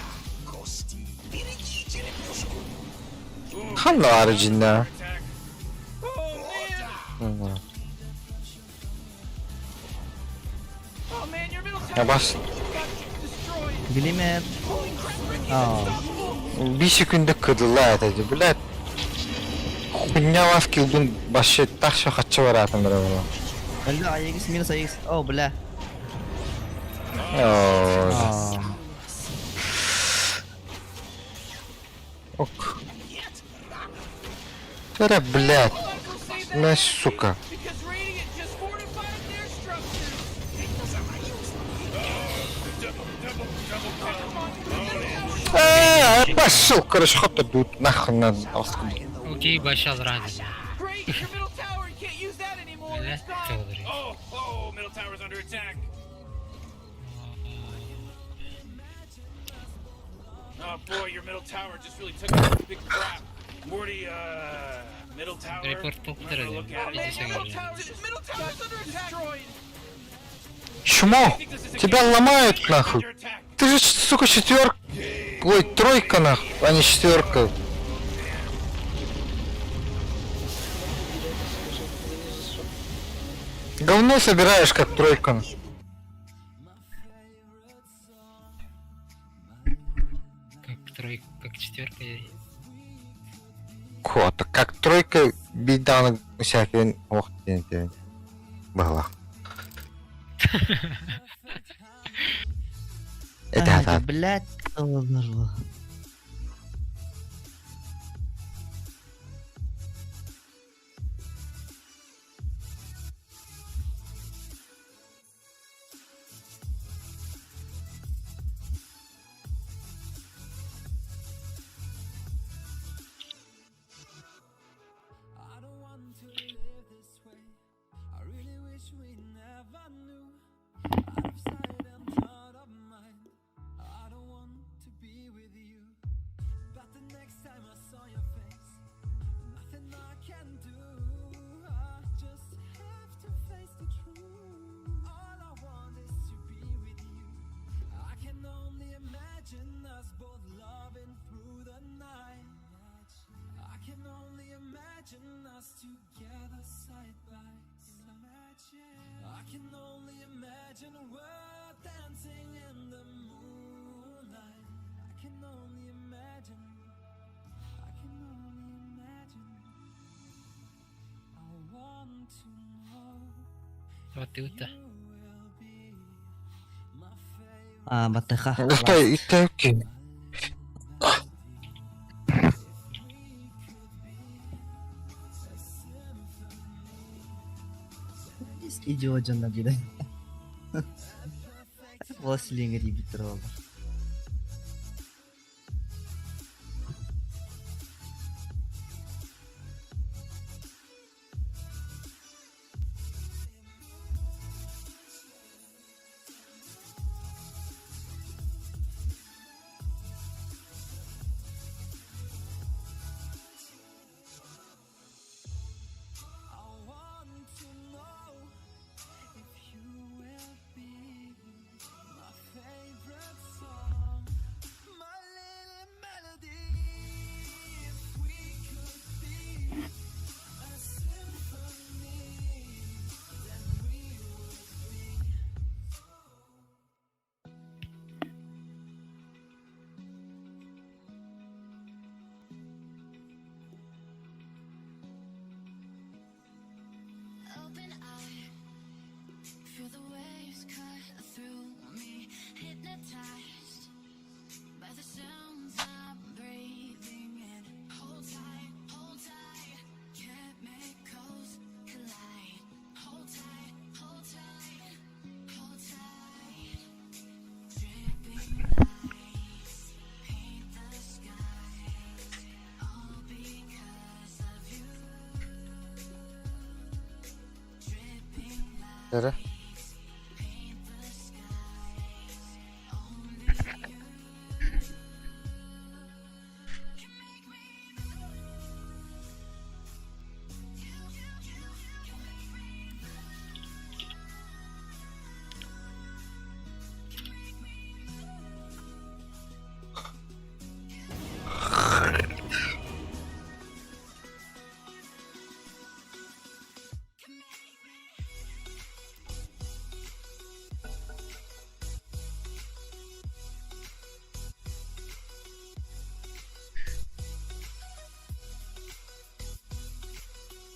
кости. Берегите репушку. Ханна арыжинна. Attack. Oh man. Oh man, your middle Я tower бас. got destroyed. Билимер. Holy crap, Ricky's А. unstoppable. Bir секунда кыдыла это, блядь. Хуйня вас килдун башы тахша хатчы баратын бара була. Өллө Аегис минус Аегис. О, бля. О, А. Ок. Тара, блядь. Michael saved that На, MVP сука. because Radiant just fortified their structures. Э, пошел, короче, хот тут нахуй на Окей, башал рады. Great, your middle tower, you can't use that anymore. Бля, It's gone. Телдри. Oh, oh, middle tower's under attack. Oh boy, your middle tower just really took a big crap. Morty, middle tower. Report I'm not gonna look at it. Иди Middle сюда. tower, middle tower's under attack. Destroyed. Чмо! Тебя ломают нахуй. Under attack. Ты же, сука, четверка. Ой, тройка нахуй, а не четверка. Говно собираешь, как тройка. Как тройка, как четверка. Кота, как тройка бейданы всякие. Ох, ты, Была. Это, это, Блядь, олору. I don't want to live this way. I really wish we never knew. Out of sight and out of mind. I don't want to be with you. But the next time I saw your face, nothing I can do. I just have to face the truth. All I want is to be with you. I can only imagine us both loving through the night. I can only imagine us together side by side. I can only imagine we're dancing in the moonlight. I can only imagine. I can only imagine. I want to know Вот и ута. you will be my favorite. А, батыха. Это, это окей. Идиот жана диде. Властелин ребитер олар. I want to know if you will be my favorite. Эрэ.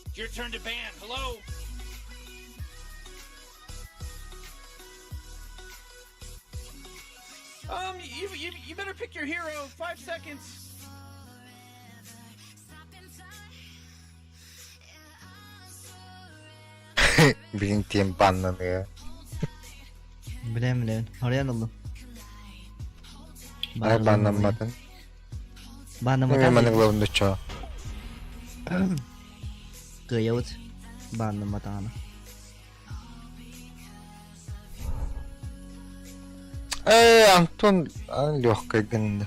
It's your turn to ban. Hello? You better pick your hero. 5 seconds. Билин тиэм баннаны. Билем билем. Харыйан ыллым. Ай баннамматын. Баннамматан. Мен маны главный чо. Кыайабыт. Баннамматаҕына. Э, Антон легкой гынна.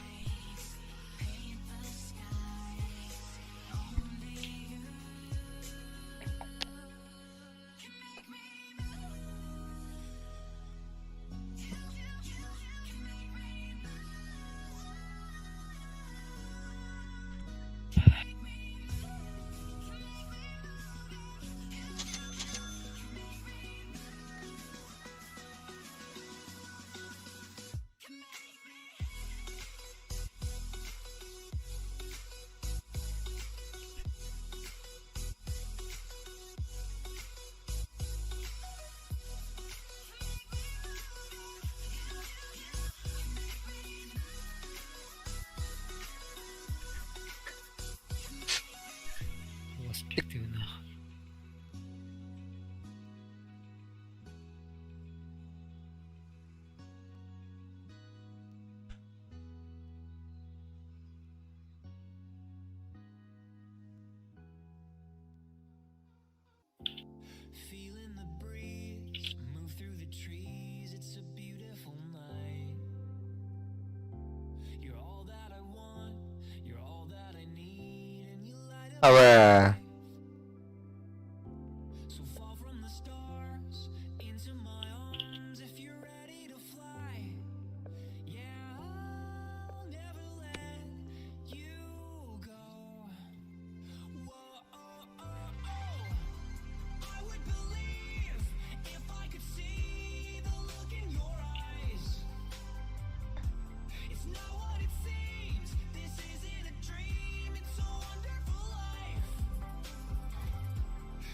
Ласпик ты нахуй. Feeling the breeze move through the trees. It's a beautiful night. You're all that I want. You're all that I need, and you light up. Авэ. So fall from the stars into my arms if you're ready to fly. Yeah, I'll never let you go. Whoa, oh. I would believe if I could see the look in your eyes. It's not what it seems. This isn't a dream. It's a wonderful life.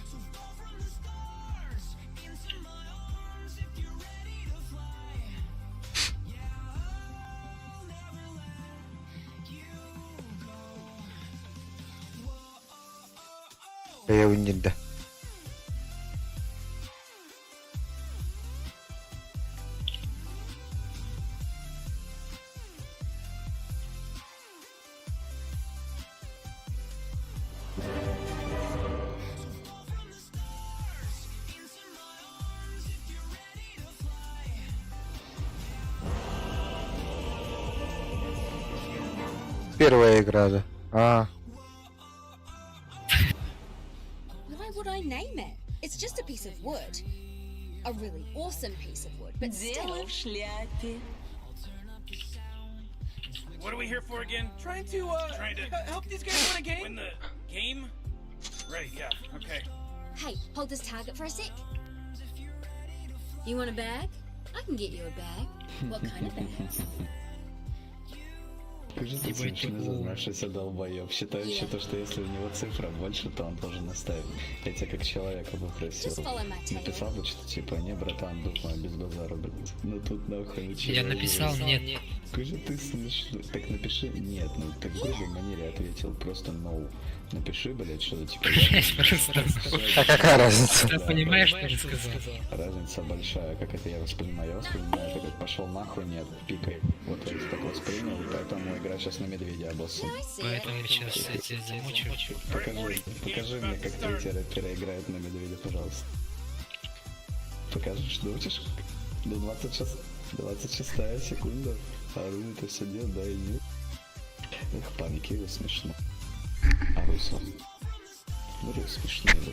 So fall from the stars into my arms if you're ready to fly. Yeah, I'll never let you go. Whoa, oh. Бэйэбин So fall from the stars into my arms if you're ready to fly. Первая игра, да. А, Why would I name it? It's just a piece of wood. A really awesome piece of wood, but still. Дело в шляпе. What are we here for again? Trying to Trying to help these guys win a game. win the game? Right, yeah, okay. Hey, hold this target for a sec. You want a bag? I can get you a bag. What kind of bag? Какой же ты Ебать, смешно ты зазнавшийся долбоеб, считающий то, что если у него цифра больше, то он должен оставить. Я тебя как человека попросил. Just follow my tail. Написал бы что-то типа, не, братан, думаю, без базара, блядь. Ну тут нахуй ничего. Я написал не нет. Какой же ты смешной. Так напиши нет, ну ты в грубой манере ответил просто no. Напиши, блядь, что-то типа. Блядь, просто. А какая разница? Ты понимаешь, что я сказал? Разница большая, как это я воспринимаю. Я воспринимаю это как пошел нахуй, нет, пикай. Вот я это так воспринял, поэтому игра сейчас на медведя обоссу. I see it. Поэтому сейчас я тебя замучу. Покажи, покажи мне, как третий рэпера играет на медведя, пожалуйста. Покажешь, научишь? До 26, 26 секунда. А руны это все делает, да и нет. Эх, паники, вы смешно. А вы сам. Ну, вы смешные, да.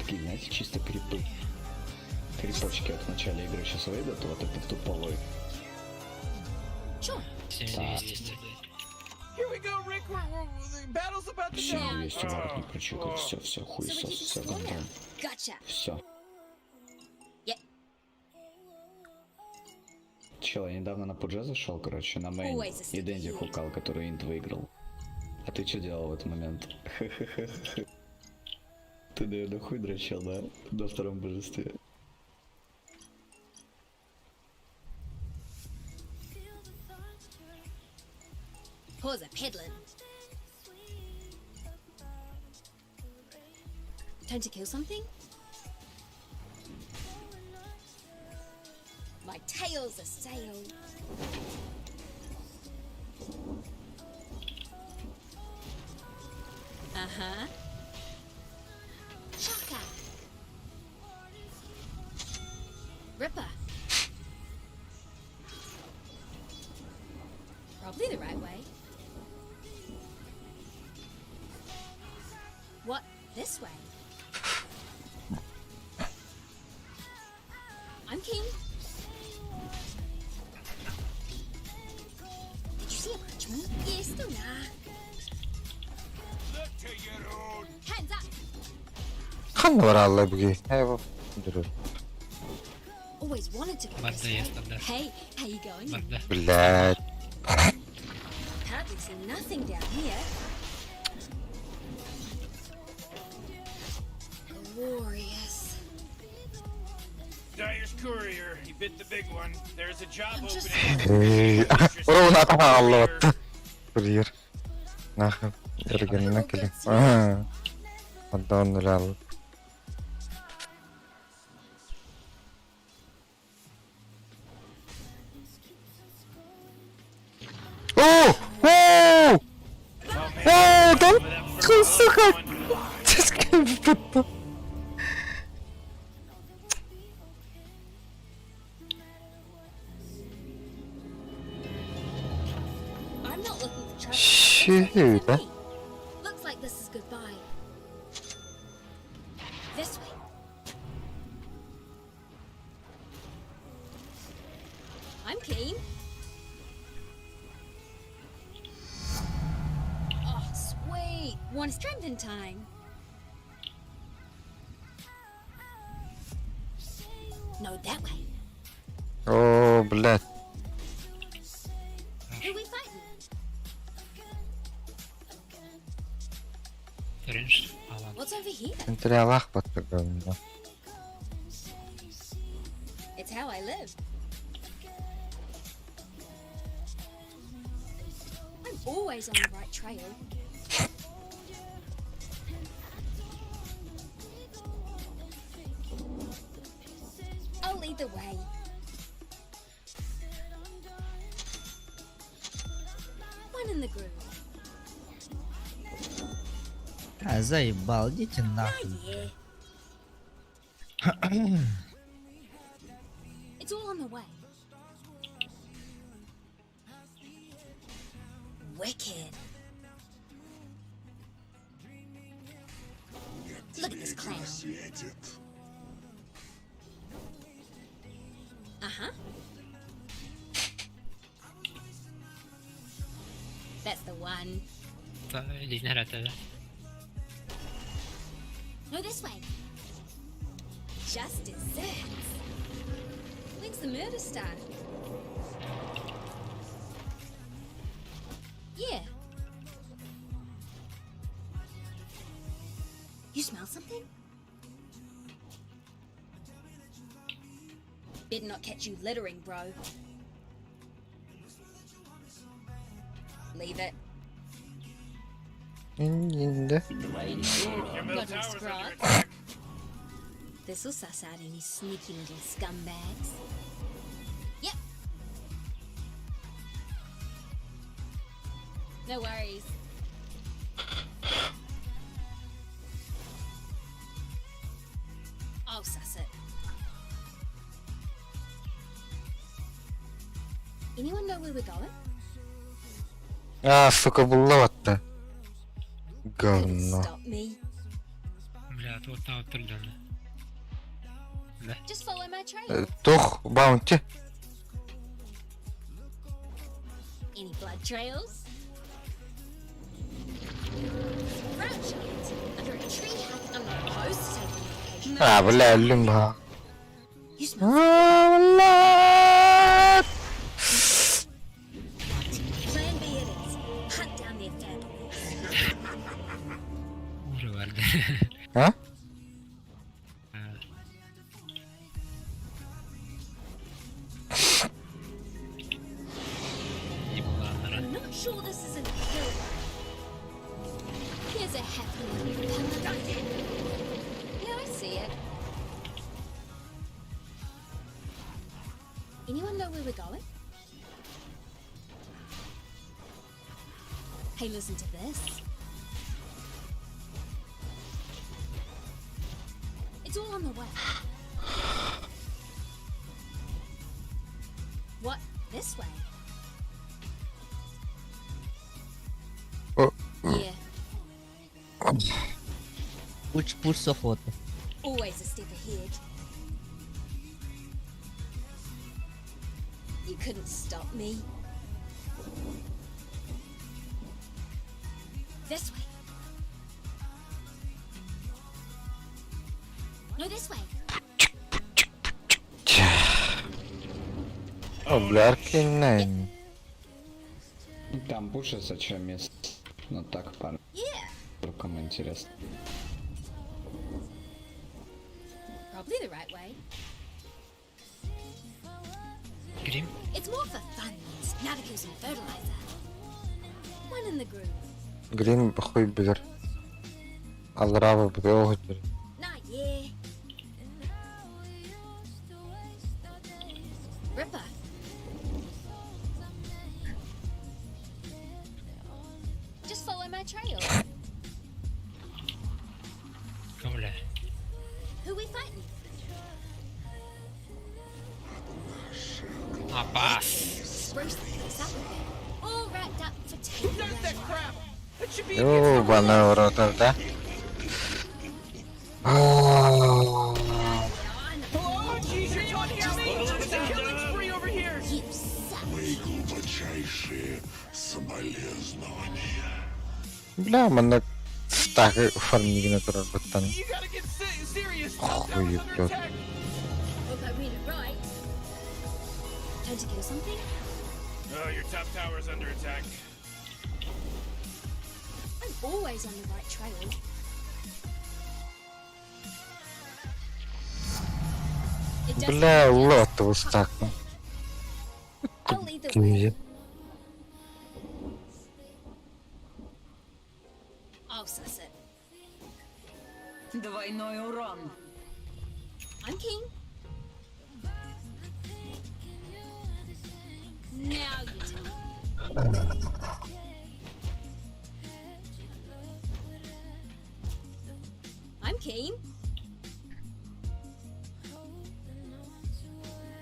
Такие, знаете, чисто крипы. Крипочки вот в начале игры сейчас выйдут, вот это туповой. Sure. 7200, блядь. Here we go, Rick. The battle's about to go. 7200 вард не прочекал, все, все, So we хуесос, keep все, score now. гандон. Gotcha. Все. Yep. Чел, я недавно на пудже зашел, короче, на main. Always a И Дэнди step хукал, который инт выиграл. А ты что делал в этот момент? Ты, наверное, хуй дрочил, да? На втором божестве. Pause a peddling. Time to kill something? My tail's a sail. Uh huh. Chaka. Ripper. Probably the right way. What? This way? I'm keen. Did you see a parchment? Yes, don't nah. Look to your own. Hands up. Ханна баралла буги. Э, дуру. Always wanted to go Барда this way. есть, барда. Hey, how you going? Барда. Блядь. Hardly see nothing down here. Glorious. Dyer's courier. He bit the big one. There's a job I'm just- opening. Эй, Ровно алла Курьер. Нахуй. Эргенна кели. Ага. Отдан рал. О! О! О, там, сука! Сука, I'm not looking for trouble. Shoot, They're looking for eh? me. Looks like this is goodbye. This way. I'm keen. Oh, sweet. One is trimmed in time. No, that way. О, блядь. Who we fighting? Рейндж. А, ладно. What's over here? Централах подтогонно. It's how I live. I'm always on the right trail. I'll lead the way. One in the groove. А, заебал, идите Oh нахуй. yeah. It's all on the way. Wicked. Look at this clown. Uh huh. That's the one. Та, Лизнера да. No, this way. Just desserts. When's the murder start? smell something? Better not catch you littering, bro. Leave it. Инде. Your middle Got no tower's under scrub. attack. This'll suss out any sneaky little scumbags. Yep. No worries. I'll suss it. Anyone know where we're going? А, сука, булла батта. Couldn't Говно. stop me. Бля, тут там турданы. Just follow my trail. Тух, баунти. Any blood trails? Crouch it. Under a tree hut. I'm not opposed to taking a vacation. А, бля, люмба. You smell А, бля. Plan B it is. Hunt down their families. Уже барды. А? Не была она. I'm not sure this is a kill. Here's a happy little pun. Yeah, I see it. Anyone know where we're going? Hey, listen to this. It's all on the way. What? This way? О. Yeah, Пуч, пуч с охоты. always a step ahead. You couldn't stop me. This way. No, this way. О, бля, аркейн. Там пушится, чем место. Ну так, пар. Yeah, Рукам интересно. probably the right way. Грим? It's more for fun than snuggles and fertilizer. One in the groove. Грим хуй билер. Алрава бля. Nah, yeah. Ripper. Just follow my trail. Бля. Who we fighting? Апас. Spruce the place up a bit. All wrapped up for Who taking does that crap? That should be against the Ёбаный rules. в рот, да? А, Hello? Jeez, you're talking to me? It's a killing spree over here. You suck. Глубочайшие соболезнования. Бля, манна стагы фармигина турар баттан. You gotta get serious. Top Хуй tower's under ебёт. attack. Hope I read it right. Time to kill something? Oh, your top tower's under attack. I'm always on the right trail. It doesn't Бля, matter. лотову стакну. I'll lead the way. I'll suss it. Двойной урон. I'm king. Now you tell me. I'm keen.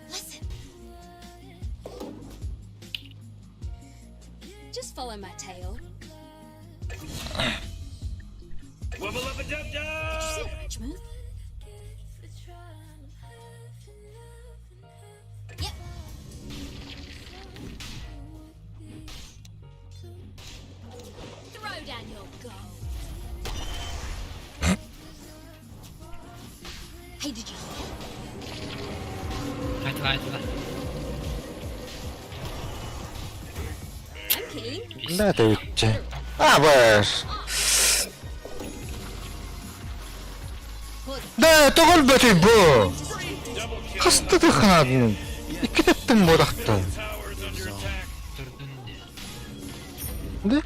Listen. Just follow my tail. Wubba lubba dub Did you dub! see a bridge move? Yep. Throw down your gold. Hey, did you hear? Айтла, айтла. I'm keen. Бля, ты че? А, бэш. Бээ, тоҕо өлбөтүй бу? Хаста да хаадын. Икки тэптим буолахта. Tower's under attack. Турдун де. Да?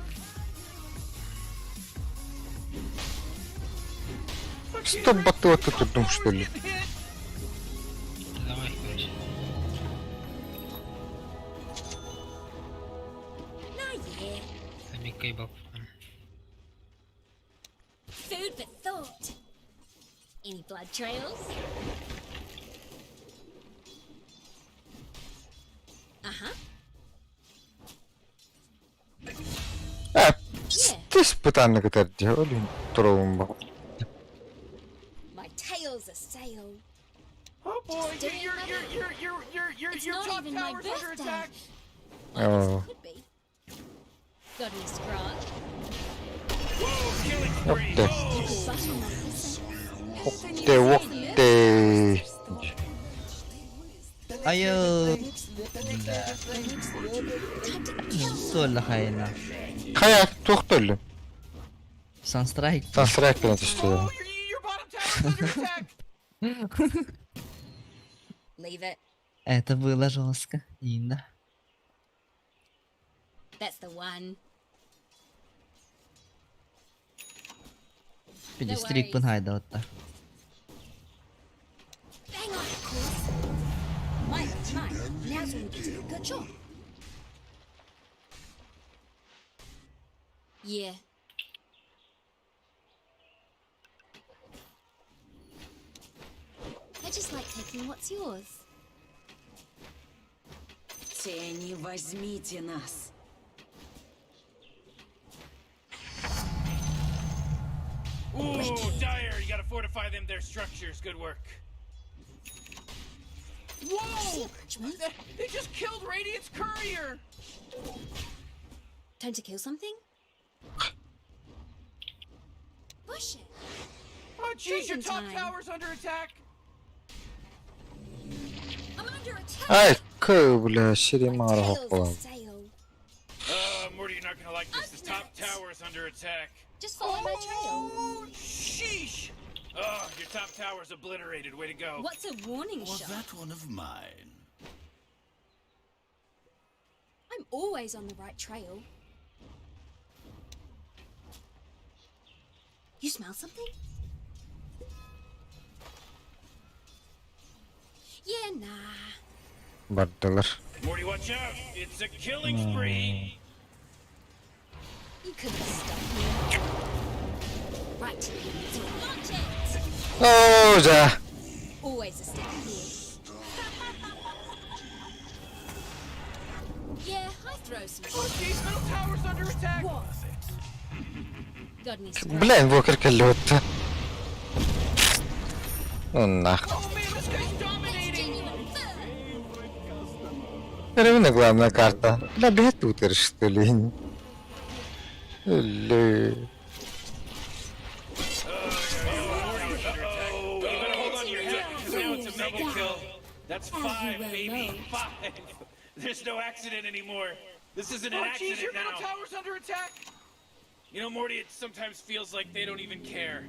Стоп баттыгатта турдум что ли? Getting hit. Давай, короче. Nah, yeah. Амикай баппан. Food for thought. Any blood trails? Uh huh. Э, Yeah. тис пытанны кытар дии, ол туругум ба. My tail's a sail. Oh boy, Just doing your my your bit. your your your your It's your not top even my tower's under birthday. attack. I guess Oh. it could be. Got any scrog? Whoa, killing spree. Опте. Oh, Butter my listen. Окте, окте. Айыл. Time to kill Суолла хайна. Хайа, туох төллүм? Санстрайк. Сансрайк гына түстү. oh your your bottom tower's under attack. Leave it. Это было жестко. Инна. That's the one. Пиди стрикпын хайда отта. Bang on, of course. My, my. Now's when we get to the good job. Yeah. I just like taking what's yours. Тени, возьмите нас. Ooh, Dire, you gotta fortify them their structures. Good work. See Whoa! a parchment? They just killed Radiant's courier. Time to kill something? Push it. Oh jeez, your Drinking top time. tower's under attack. I'm under attack. Ай, кы, бля, My ширимара tail's a хоппалан. sail. Morty, you're not gonna like this. The top Up next. tower's under attack. Just follow my trail. Oh, sheesh! Oh, your top tower's obliterated. Way to go. What's a warning Was shot? that one of mine? I'm always on the right trail. You smell something? Yeah, nah. Бардылар. Morty, watch out! It's a killing spree. You couldn't stop me. Right, so launch it! Оо, за. Always a step ahead. Yeah, I throw some Oh, jeez, middle tower's under attack. Got any scrap? Бля, инвокер кэллэбит. Ну нах. Oh man, this guy's That's dominating. genuine fur. Равно главная карта. Бля, бля, тут что ли? Или... Oh, you better hold on to your hat because now it's a mega kill. That's five, well baby. know. Five. There's no accident anymore. This isn't an Oh, jeez, accident your middle now. tower's under attack. You know, Morty, it sometimes feels like they don't even care.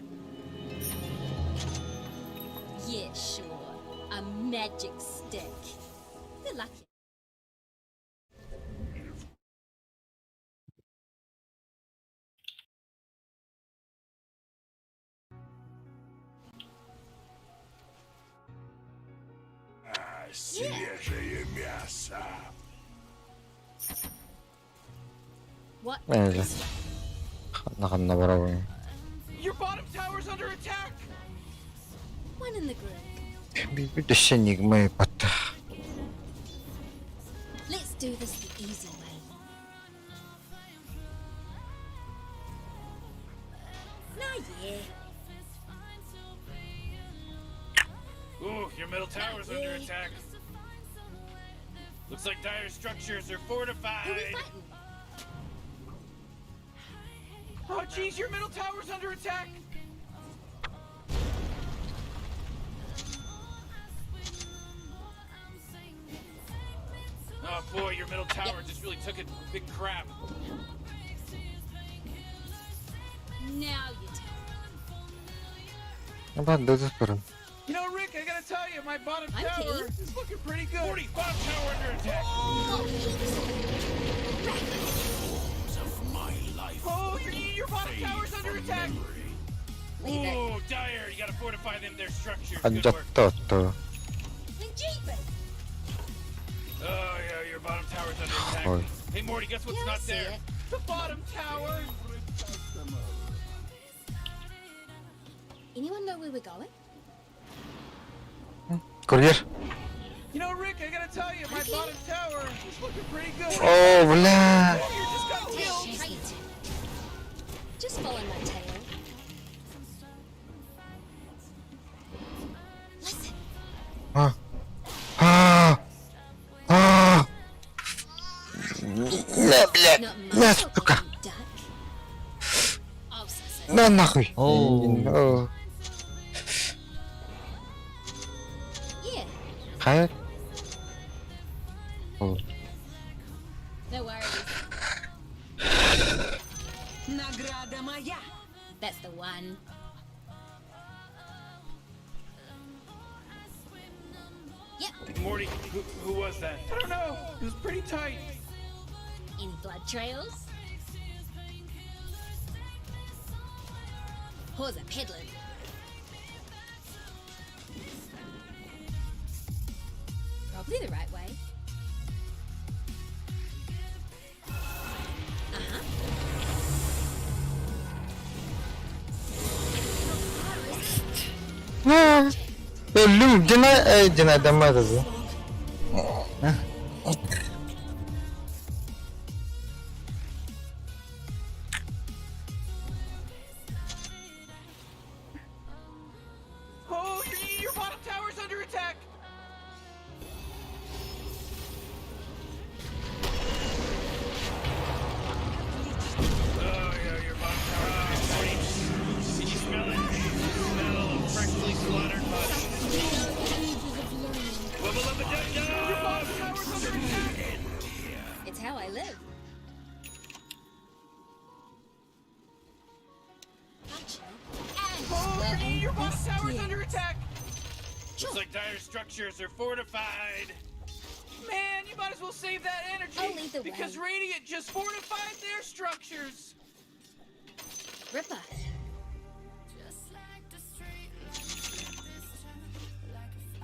Yeah, sure. A magic stick. Good luck. Свежее мясо. What? Эже. Ханна барабын. Your bottom tower's under attack. One in the group. Бүтэшэ нигмэ бат. Let's do this the easy way. Nah, yeah. Ooh, your middle tower's under attack. Looks like dire structures are Who we fortified. fighting? Oh, jeez, your middle tower's under attack. Oh boy, your middle tower just really took a big crap. Now you tell. Бар да турun. You know, Rick, I gotta tell you, my bottom I'm tower kidding. is looking pretty good. 40, bottom tower under attack. Got heaps of it. Reckless. Oh, your bottom tower's under attack. Leave it. Ooh, Dire, you gotta fortify them, their structures. Good work. Алдьатта оттоо. And jeepers. Oh, yeah, your bottom tower's under attack. Ой. Hey, Morty, guess what's Yeah, I not see there? it. The bottom tower. Anyone know where we're going? Курьер. You know, Rick, I gotta tell you, my bottom tower is looking pretty good. О, бля. Warrior just got killed. Tight. Just follow my tail. Listen, А. А. А. На, блядь. not На, my сука. problem, you duck. I'll suss it. На нахуй. Оу. О. Yeah, Хайа. О. no worries. Награда моя! That's the one. Yep. Morty, who was that? I don't know. It was pretty tight. Any blood trails? Who's a peddling? Probably the right way. Uh-huh. На. Öldüm. Deny, deny denmez. Oh, your bottom tower's under attack. Oh, yeah, your bottom tower. Morty, did you smell it? Smell of freshly slaughtered bodies. Wubba lubba dub dub! Bottom tower's under attack. It's how I live. Functional and Oh, your bottom tower's under attack. Looks like dire structures are fortified. Man, you might as well save that energy I'll lead the because way. Radiant just fortified their structures. Ripper.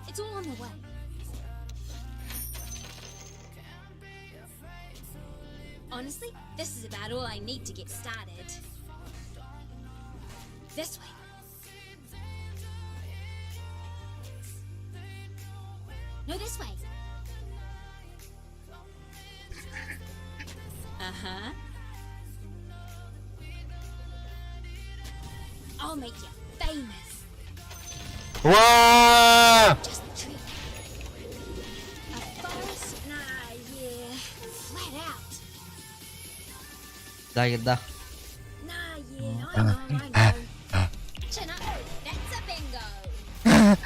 It's all on the way. Honestly, this is about all I need to get started. This way. No, this way. Uh huh. I'll make you famous. Ваа! Just the trick. A forest? Nah, yeah. Flat out. Dagger да. Nah, yeah. I know, I know. Chin up. That's a bingo. My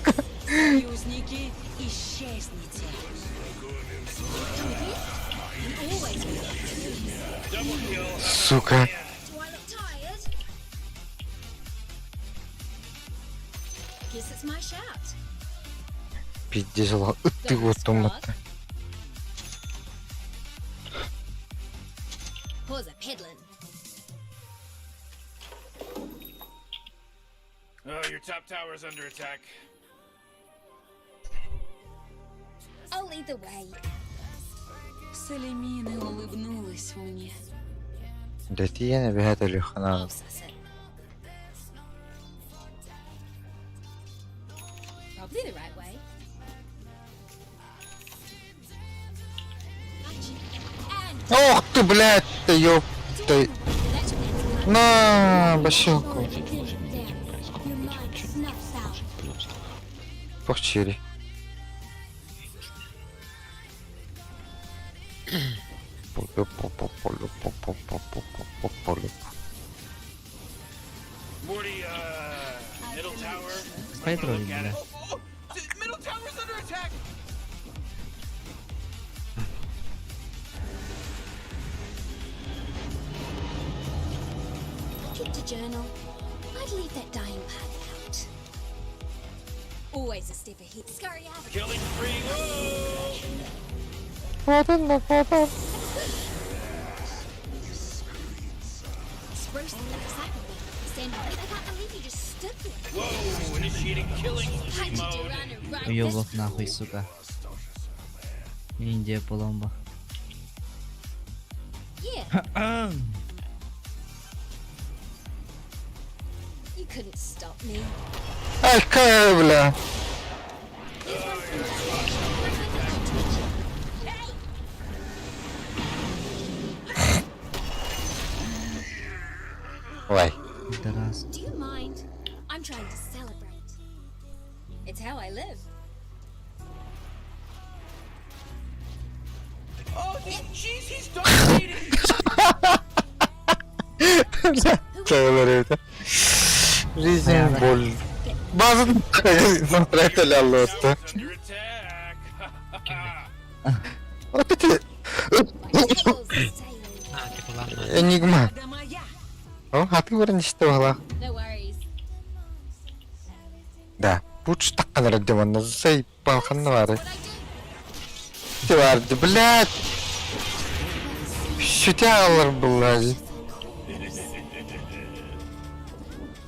goodness. Союзники, исчезните! Come again? I'm always ready. Сука. Do I look tired? Guess it's my shout. Пиздец, ыттыг утуммат. Pause a peddling. Oh, your top tower's under attack. I'll lead the way. Салемина улыбнулась мне. Дэтиэн эбэһээт өлүөххэ I'll suss it. Probably the right way. Gotcha. And Ох ты, блядь, ты ёб it's all ты. on the way. That's that's На, бащилку. Your mind snuffs out. Похчири. Morty, middle tower. Пойдем, Wanna look at бля. it? Oh, middle tower's under attack. I kept a journal. I'd leave that dying part out. Always a step ahead. Scurry out. Killing spree. Whoa! Куотан да куотан. Spruce the excitement. Stand by. I can't believe you just stood there. Whoa! Initiating killing spree Had to mode. run and run. Уёбок нахуй, сука. Индия Поломба. Yeah. You couldn't stop me. Ай, кай, бля. Here's one for my teacher. Hey! Ой. Пидорас. Do you mind? I'm trying to celebrate. It's how I live. Oh, jeez, he's dominating. Чагылар это. Жизнь боль. Базын смотреть аллоста. Tower's under attack. Вот это My tail's sailing. А, типа ладно. энигма. Награда моя. О, а ты вроде что была. No worries. Да. Пуч такканар демонна заебал ханнавары. What I do. Тварды, блядь. Шутялар была.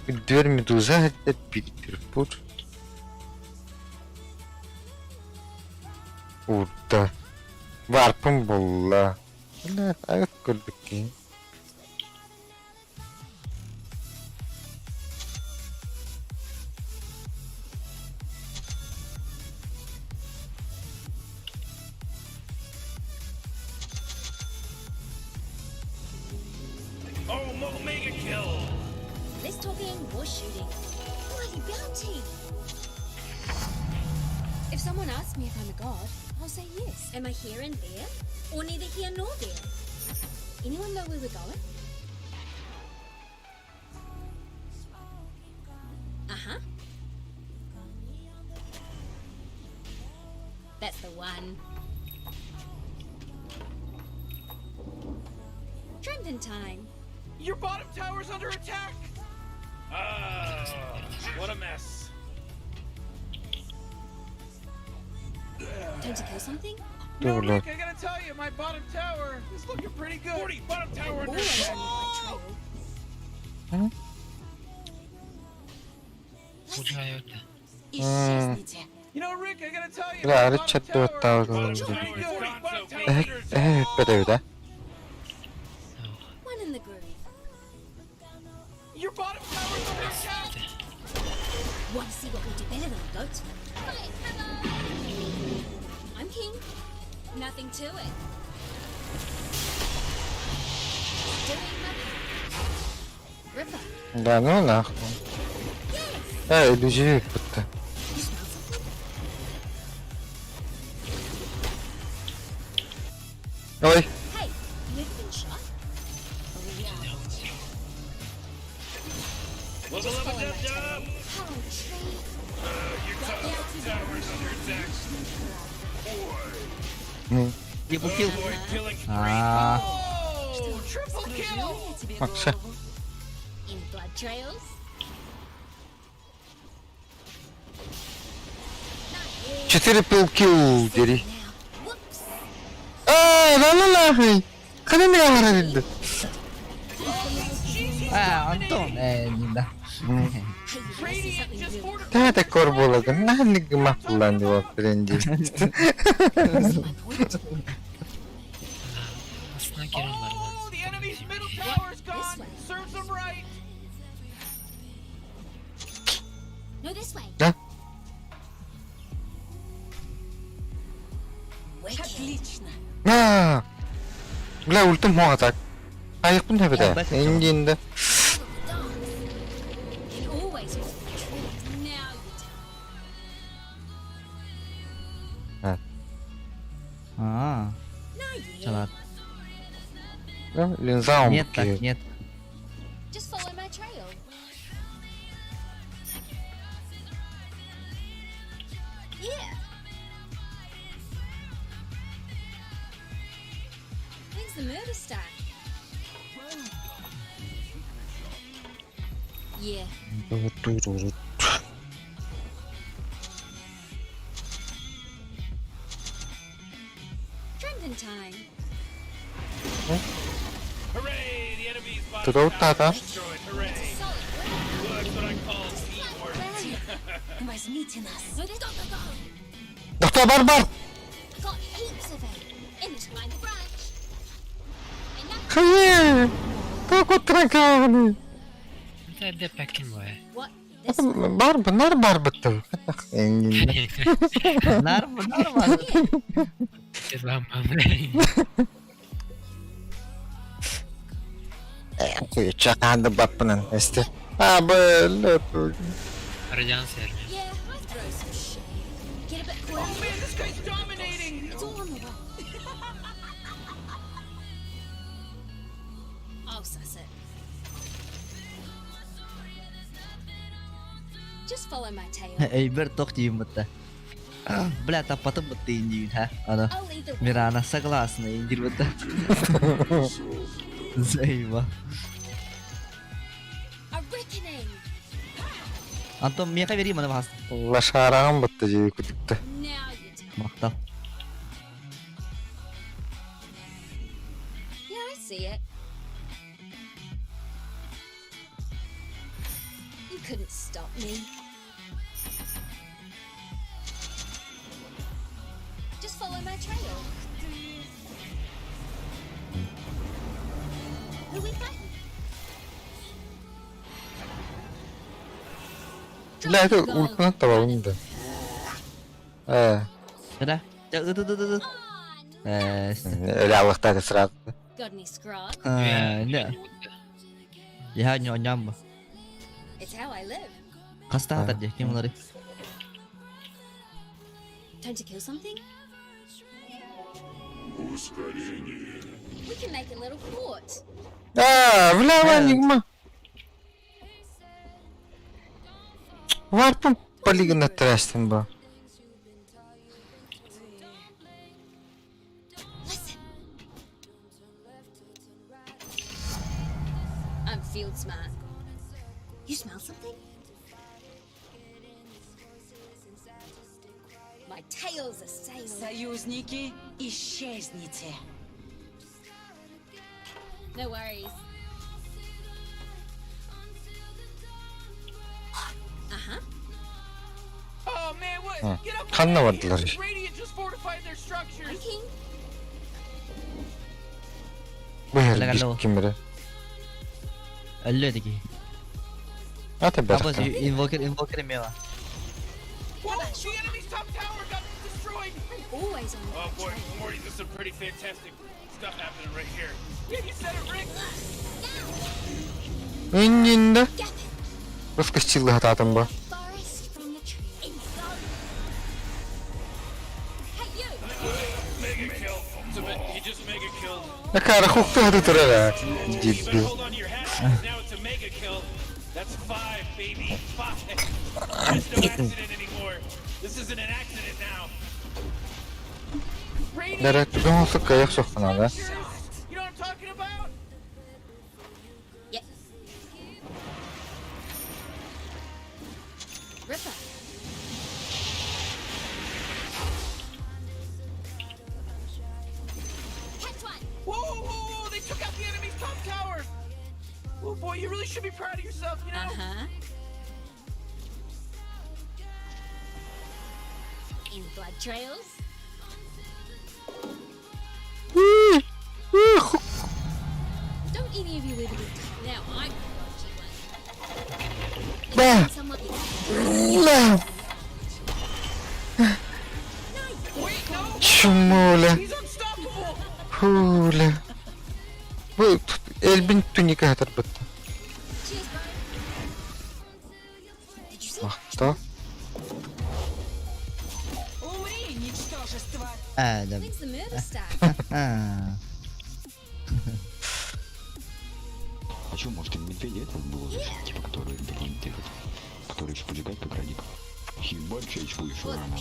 Дверь медуза, это пир-пуч. Урда. Варпым булла. Блядь, а это көрдүк Oh, mega kill. Less talking, more shooting. Bloody bounty! If someone asks me if I'm a god, I'll say yes. Am I here and there? Or neither here nor there? Anyone know where we're going? Uh huh. That's the one. Tramping time. Your bottom tower's under attack. Ah, what a mess. Time to kill something? No, блядь. Rick, I gotta tell you, my bottom tower is looking pretty good. 40 bottom tower under Always attack. on the right trail. Пугают, да. Исчезните. You know, Rick, I gotta tell you, Бля, my bottom Ричард tower Дуттал is looking pretty Bottom good. tower, bottom tower Э, under attack. э, бэдэвдэ. One in the groove. Your bottom tower's under attack. Want to see what we do better than a goat? Right, hello. I'm king. Nothing to it. Doing my part. Ripper. Да ну нахуй. Э, иллюзия будто. You smell something? Ой, Hey, you ever been shot? Wubba lubba dub dub. Hollow tree. Your top tower's under attack. Типа килл. Boy, killing spree. А, Oh, triple kill. Я тебе Макса. голову. Any blood trails? Not yet. 4 пилкил дери. Now. Whoops. А, да ну нахуй. Ханын ялар а, Антон, не да. Hey, you wanna see Radiant something just real fortified. Та кор болады. Нахныг махлан деп тренди. cool? My point? Aslında Kerem var lan. Oh, the enemy's middle tower's gone. way. Serves them right. No, this way. Да? Wicked. Отлично. На. Бля, ультым хоғатак. Аяқпын төбеде. Эндинді. Dance. Can always use the trees. Now you tell. А, Not yet. чалат. Линзаум. Нет, так, нет. Just follow my trail. Yeah. When's the murder start? Yeah. Trending time. Hooray! The enemy's bottom Туда tower та. is destroyed. Hooray! Solid. That's what I call teamwork. Возьмите нас. Go, go, go. Доктор бар бар. I got heaps of it. In the line the branch. Enough. Хайе. Как траканы. Это де пекин бой. What? This one? Бар нар бар бітті. Нар, нормально. Чаканды баппынан эсте. А, бля. Радиан сервер. Yeah, I throw some shade. Get a bit caught Oh up. man, this guy's dominating. It's all on the way. I'll suss it. Just follow my tail. Эйбер тох дейін бітті. Бля, таппатым бітті дейін, ха? Ана. I'll lead the way. Мирана согласна, индир бітті. Заеба. A reckoning. Антон, меха бери мана бас. Лашарағын бітті жей күдікті. Now you tell. Мақтал. Yeah, I see it. You couldn't stop me. Just follow my trail. Who we fighting? Бля, это ультынан табалым да. Э, Када? Ы, ы, ы, ы, ы. Э, Ля, сразу. Got any scraps? э, не. Я не оням. It's how I live. Хаста хатар же, кем олары? Time to kill something? We can make a little fort. А, бля, ванигма. Варпом полигона трястен ба. Listen. I'm field smart. You smell something? My tail's a sail. Союзники, исчезните. No worries. Uh huh. Oh man, what? Huh. Get up! Ханна right here. бардылар иш. Radiant just fortified their I'm structures. keen. Бу Ля, хер алло. кимре. Әлле деги. Ата Абыз бер. инвокер, инвокер мела. Whoa, the enemy's top tower got destroyed. I'm always on the Oh right boy, trail. Morty, there's some pretty fantastic stuff happening right here. Yeah, you said it, Rick. Иннинде. Gap it. Выскочил хататын ба. Forest from the tree. In go. Hey you! Mega kill. It's a bit, he just mega killed. Акара хукты хаты турара. You better Дебил. hold on to your hat because now it's a mega kill. That's five, baby. Five. There's no accident anymore. This isn't an accident now. Radiant Дәрі түгін осы каяқ соққана да. structures. You know what I'm talking about? Yep. Ripper. Catch one! Whoa, whoa, whoa, whoa! They took out the enemy's top tower. Oh boy, you really should be proud of yourself, you know? Uh huh. Any blood trails? Don't any of you ever get now? I'm the dodgy one. Да. If Someone. Ля. Wait, no! Чмоля. He's unstoppable! Хуля. Бу элбин туника хатар бітті. Cheers, bro. Did you see? Мақта. Умри, ничтожество. Ә, да. When's the murder start? А. А чё, может им медведя этого было, типа, который дополнительный этот, который еще поджигает как радик? Ебать, чечку еще Was рано.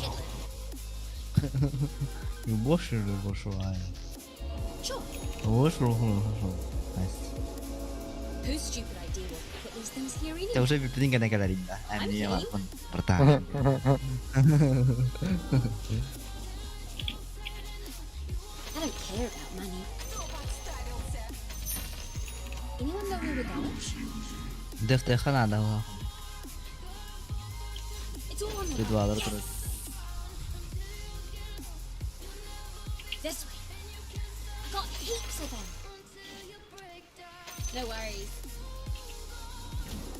peddling. Больше же больше. Sure. Больше, хорошо. Nice. Whose stupid idea why they put these things here Те anyway. уже бүппүтүн гана кэлэрин да. Эмне барбын, братан. I don't care about money. Anyone know where we're going? Дефтеха надо. It's all on the Дедвалар Yes. турар. This way. I got heaps of them. No worries.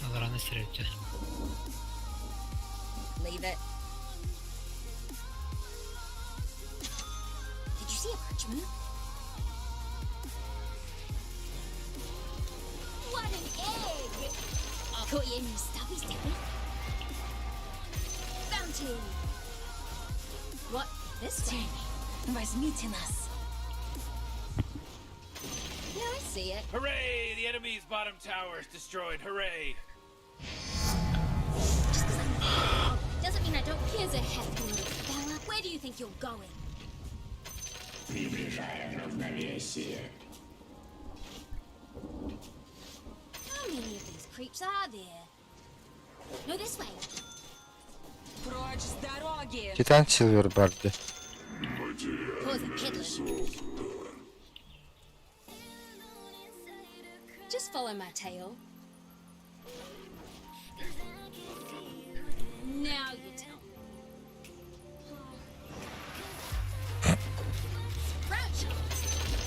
Алараны сирэлчэ. Leave it. Did you see a perch move? What an egg! Caught you in your stubby steppy. Bounty! What? This way? Тени, возьмите нас. Yeah, I see it. Hooray! The enemy's bottom tower is destroyed. Hooray! Just 'cause I'm doesn't mean I don't. Here's a hefty little fella. Where do you think you're going? How many of these creeps are there? No, this way. Прочь с дороги! Титан Силвер Барди. Pause a peddling. Just follow my tail. Now you tell me. Crouch.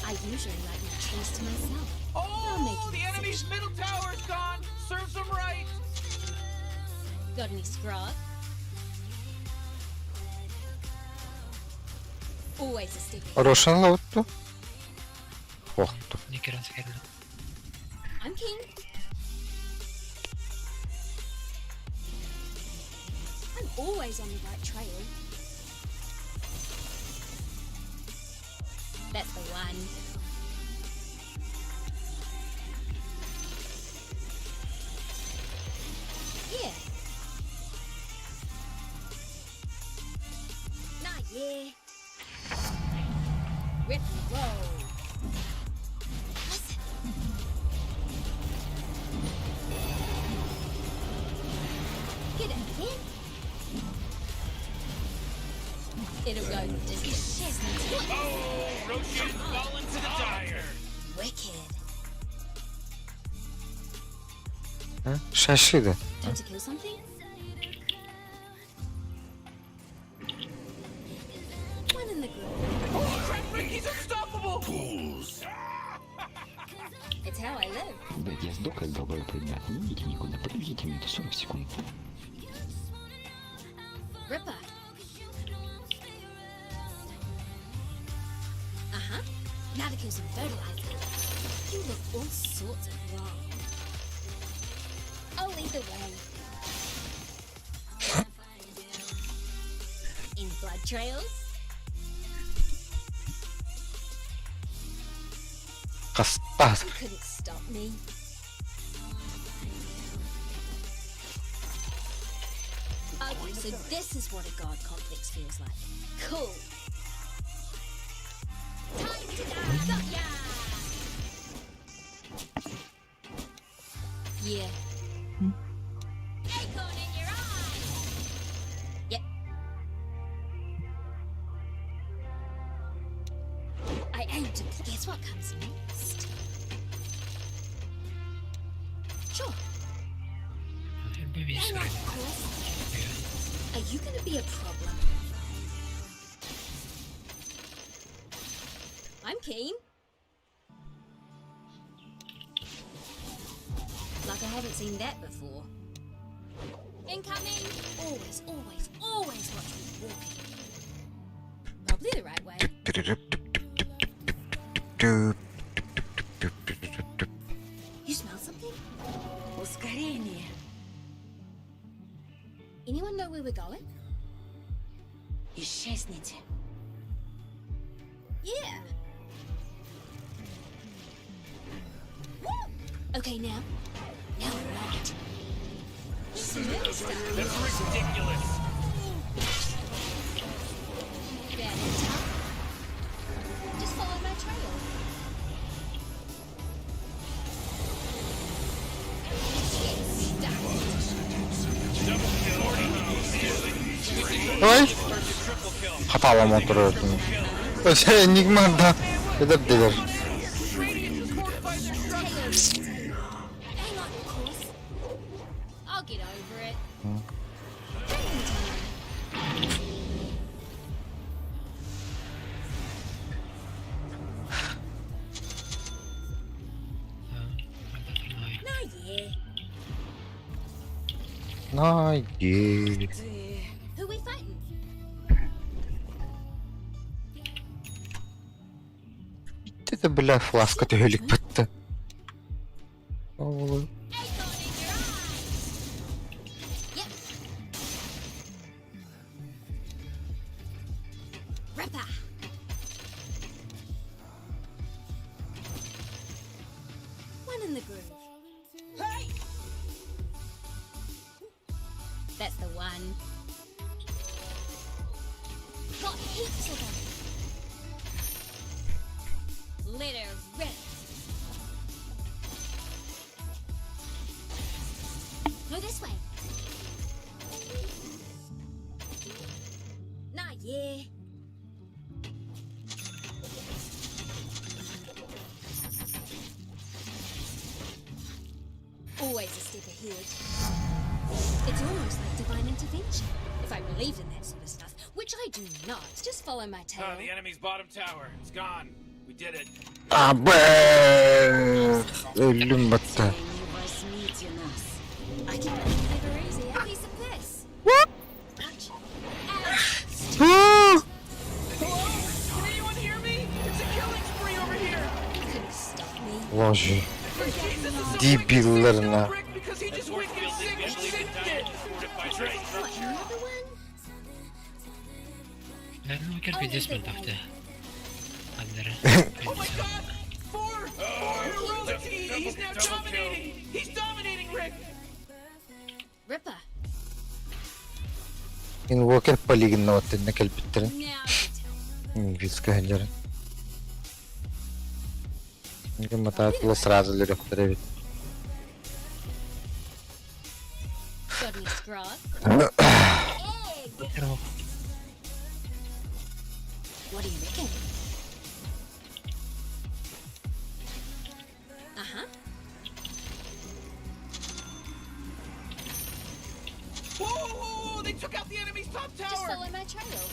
I usually like my trees to myself. I'll Oh, make the you enemy's middle tower is gone. Serves them right. Got any scrog? Always a step. Рошан лотту. Охту. Никерен схерли. I'm keen. I'm always on the right trail. That's the one. Yeah. Nah, yeah. Rip and roll. Listen. Get it again. It'll go the distance. Oh, Roshan's fallen to the dire. Wicked. Шашида. Time to kill something? One in the group. Holy crap, Rick, he's unstoppable. It's how I live. Блять, я сдох, как долбоёб, ребят. Не идите никуда, подождите минуту 40 секунд. Ripper. Uh huh. Now to kill some fertilizer. You look all sorts of wrong. I'll lead the way. In blood trails? Кастас. You couldn't stop me. Okay, so this is what a god complex feels like. Cool. Time to die. Got ya! Yeah. Acorn in your eye. Yep. I aim to guess what comes next. Sure. Бэби Yeah, сирэль. of course. Are you gonna be a problem? I'm keen. Like I haven't seen that before. Incoming! Always, always, always watch me walking. Probably the right way. You smell something? Ускорение. Anyone know where we're going? Исчезните. Yeah. Woo! Okay, now. Now we're right. Smell stuff. That's ridiculous. Bad and tough. Just follow my trail. Ой! Хатаалама турар. Өсө Энигма да эдэрдилэр. Hang on, of course. I'll get over it. Training time. Nah, yeah. Найди. Ты... Who we fighting? Это бля фласка төһөлүк бытты. Оğlu. Acorn in your eye. Yep. Ripper. One in the groove. Hey! That's the one. Got heaps of them. Let her rip. Go this way. Nah, yeah. Always a step ahead. It's almost like divine intervention. If I believed in that sort of stuff, which I do not, just follow my tail. Ah, the enemy's bottom tower. It's gone. We did it. Абэ! Өлүм батты. Не возьмите нас. I can never easy. A piece of piss. Ouch. Huu! Hello? Can anyone hear me? It's a killing spree over here. You couldn't stop me. Ложи. Jesus is so Дебиллерine. wicked, Rick, because he just wicked sick sicked it. Fortified right What, structure. another one? Инвокер пиздец ментахты. Андера. Oh my god! Four! Four in a row! He's now Double kill. dominating! He's dominating, Rick! Ripper. Invoker полигонна оттенна кэлбиттерин. Now you tell me. Виска хэннэрин. Матаатыла сразу лөрөхтөр эбит. Got any scrog? Egg! What do you reckon? Uh huh. Whoa, whoa, whoa, whoa! They took out the enemy's top Just tower! follow my trail.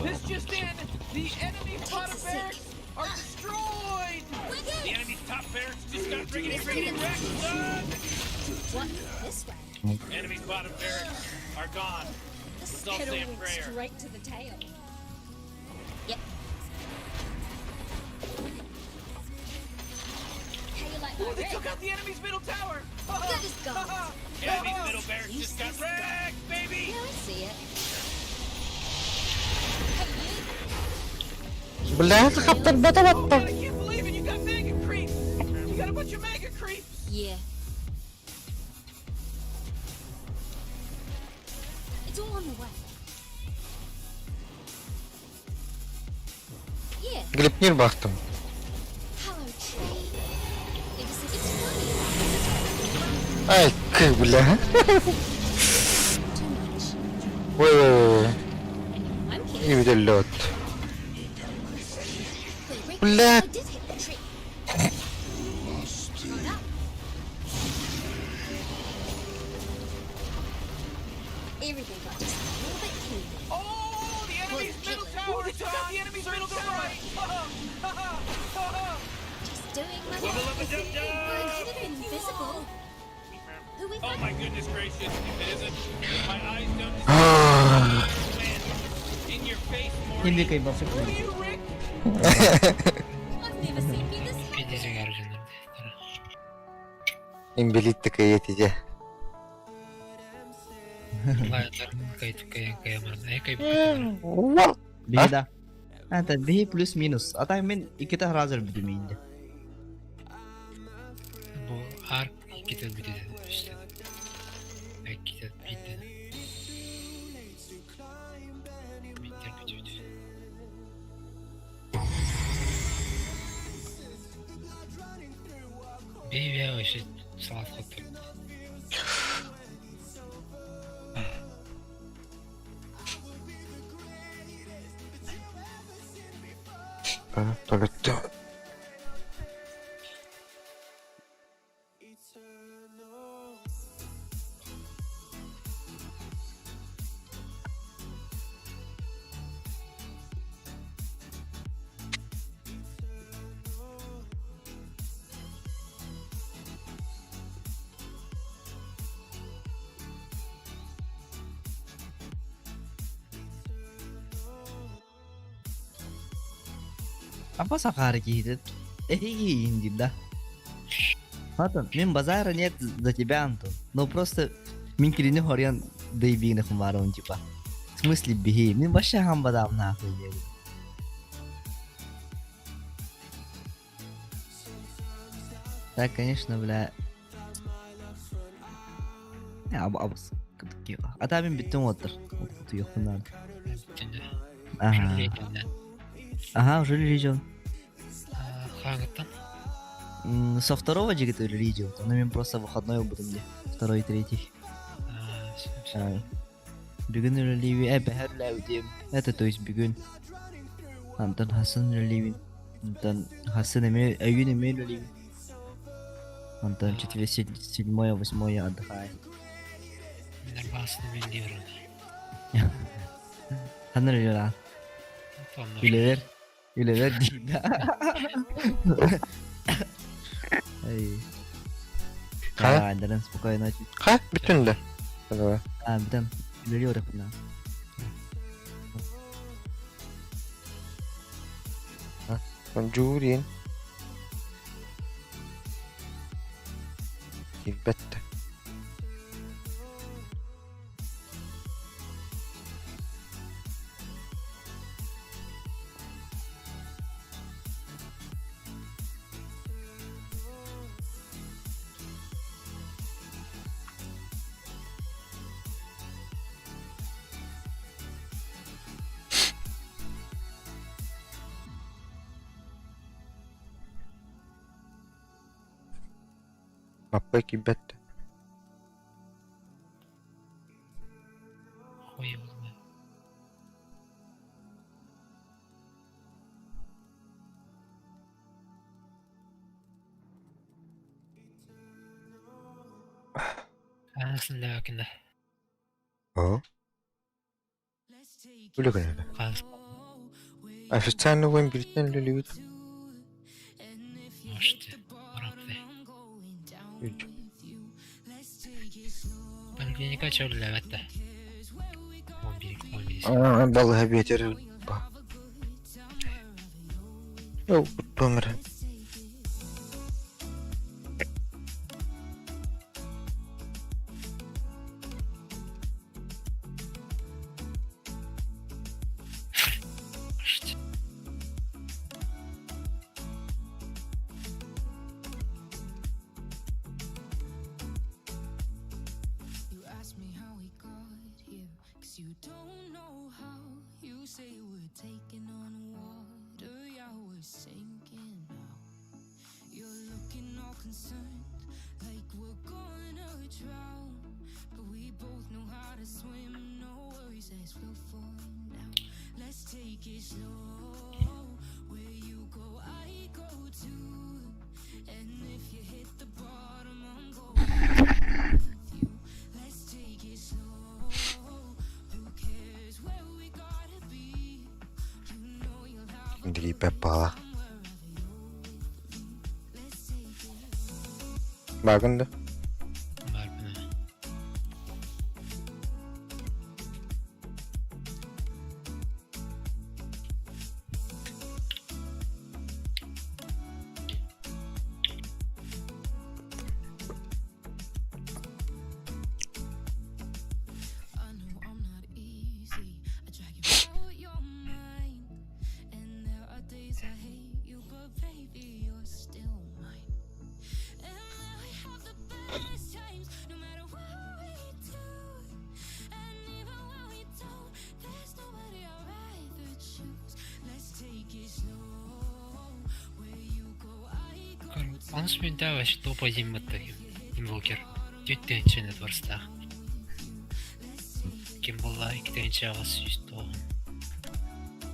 This just in! The enemy's bottom Takes a sec. barracks are destroyed! The Wicked! enemy's top barracks just got riggedy riggedy wrecked. son. What? This way? Enemy's bottom barracks are gone. This Let's all kettle say a went prayer. straight to the tail. Yep. How you like my Whoa, they rig? took out the enemy's middle tower! Good as gold. Enemy's middle barracks just got wrecked, baby. Now I see it. Hey, you. Бля, хаптар бата Oh man, батта. I can't believe it! You got mega creeps! You got a bunch of mega creeps! Yeah. It's all on the way. Yeah, Глипнир бахтым. hello tree. It's, it's funny. Ай, кы, бля. Too much. Ой, ой, ой. I'm kidding. И лед. Wait, Бля. I did hit the tree. Hold up. Everything got just a little bit keener. Oh, the enemy's middle tower! They took out the enemy's middle tower! Just doing my Wubba best. lubba dub dub. I could have been visible. Who we Oh fighting? my goodness gracious! If it isn't, if my eyes don't man, in your face, Morty. Who you, Rick? I've never seen you this happy. Пиздец гаражын. Имбелит такая етиде. Биһи да. Это биһи плюс-минус. А так мен иккитэ разер бүтүмейинде. Бу арк иккитэ бүтүдэ үстэ. Иккитэ биттэ. Биттер бүтүдэ. Бейбе вообще салат хотор. Та-та-та. Апа сахаары киһитин эһиги иһин да. Антон, мин базара нет за тебя, Антон. Но просто мин кинини хорьян дайбигин хумарон типа. В смысле биһи? Мин вообще хамбадам нахуй диэбит. Так, конечно, бля. Абыс. Ата мин бүттүм оттор. Туйохпун Ага. Ага, уже религион. Хаҥыттан? Со второго жигит религион. Но мен просто выходной будем де. Второй, третий. Бүгүн үлэлиибин, э бэһэр үлээбитим. Это то есть бүгүн. Антон Хасан үлэлиибин. Антон Хасан эмиэ өйүн эмиэ үлэлиибин. Антон четвер седьмое, восьмое отдыхаю. Мин арбаасына үлэлиибин. Ханна үлэлиир Үлэлэр. Үлэлэр диир. Эй. Ха? Айдаран спокойной ночи. Ха? Бүтүн да. Давай. А, бүтэн. Үлэлии орохпуна. Журин. Килбэт. Маппай киирбэт. Хуй его знает. Анысын лэбэкинэ. О? Үлэ гынна. Официально воин билтен үлэлиибит. Можете. Барапты. Поликлиника чё үлэлээбэт да? 11 11. Балыһа биэтэр Номер. Можете. Гриппе пала. Багын да? Баар бына. Онус мүнтэ вообще топ один мыттыгым. Инвокер. Түт тыһыынчаны дворстаах. Ким буолла 2 тыһыынча 809.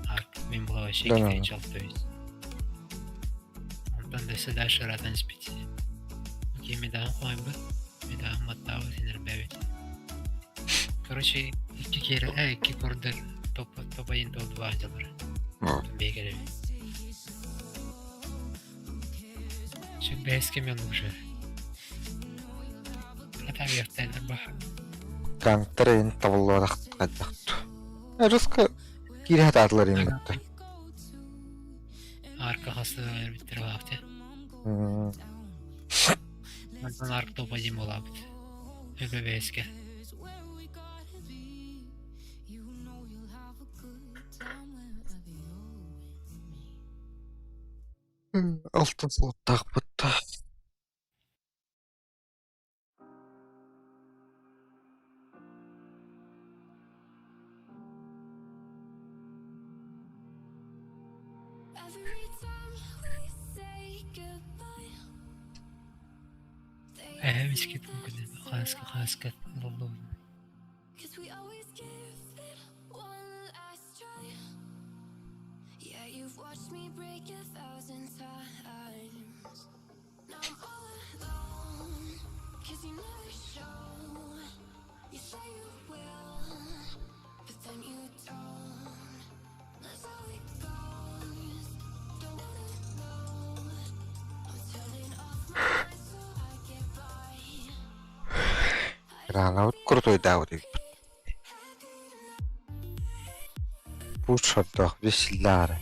А мин була вообще Да, 2 да. тыһыынча 600. Онтон өссө дальше ыраатан испит. Окей, медаһын хомуйбут, медаһын баттаабыт, инэрбээбит. Короче, икки киэрэ, икки кордор топ топ один топ два дьаллар. Бэйгэрэ. Сүрбэһис кэм уже. Атаабыахтааннар баха. Кантар ин табыллыбатах хайдах. Рыска киирэ сатаатылар инбэттэр. Арка хасы эрбиттер баахте. Онтон арк топ один буолаабыт. Өбө бэйэскэ. Алтын слоттаахпыт. Эһэ мискит күнү хааска хааска ылыллыбыт. Раанабыт крутойдаабыт эбиппит. Пусть шордоох бесиллаары.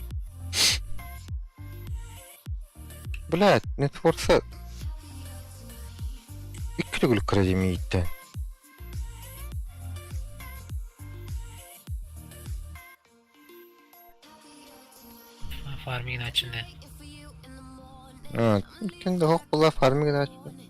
Блядь, нетворса икки төгүл кредимииттэн. Фарминг начали. Ким да хох була фарминг начали.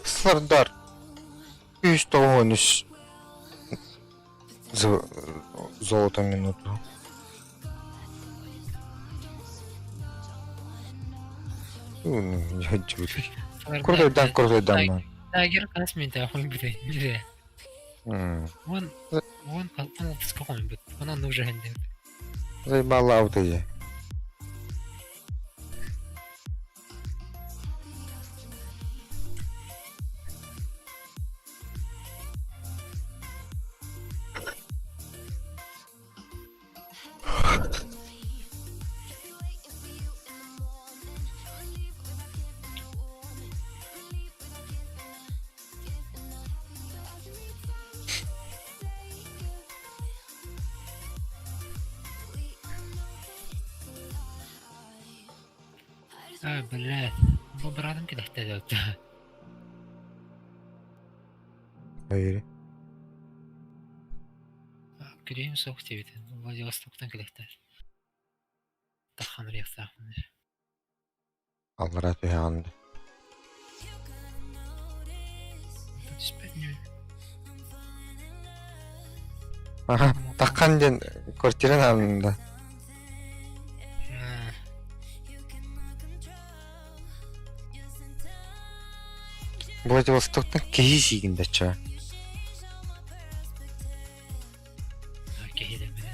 Сардар 193 золото минуту. Крутой дан, крутой дан. Тагер хас мен телефон бите. Бите. Вон, вон, он сколько бит. Он уже хенде. Заебала аут иди. А, блядь. Бу братым кидахта Hayır. Күрүм суох диэбит. Владивостоктан кэлэхтэр. Таххан ырыахтаахпын. Аллара түһэҕин. Түспэт Аха, таххан диэн квартиран анында. Владивостоктан киһи сиигин дача. Киһи дэммин.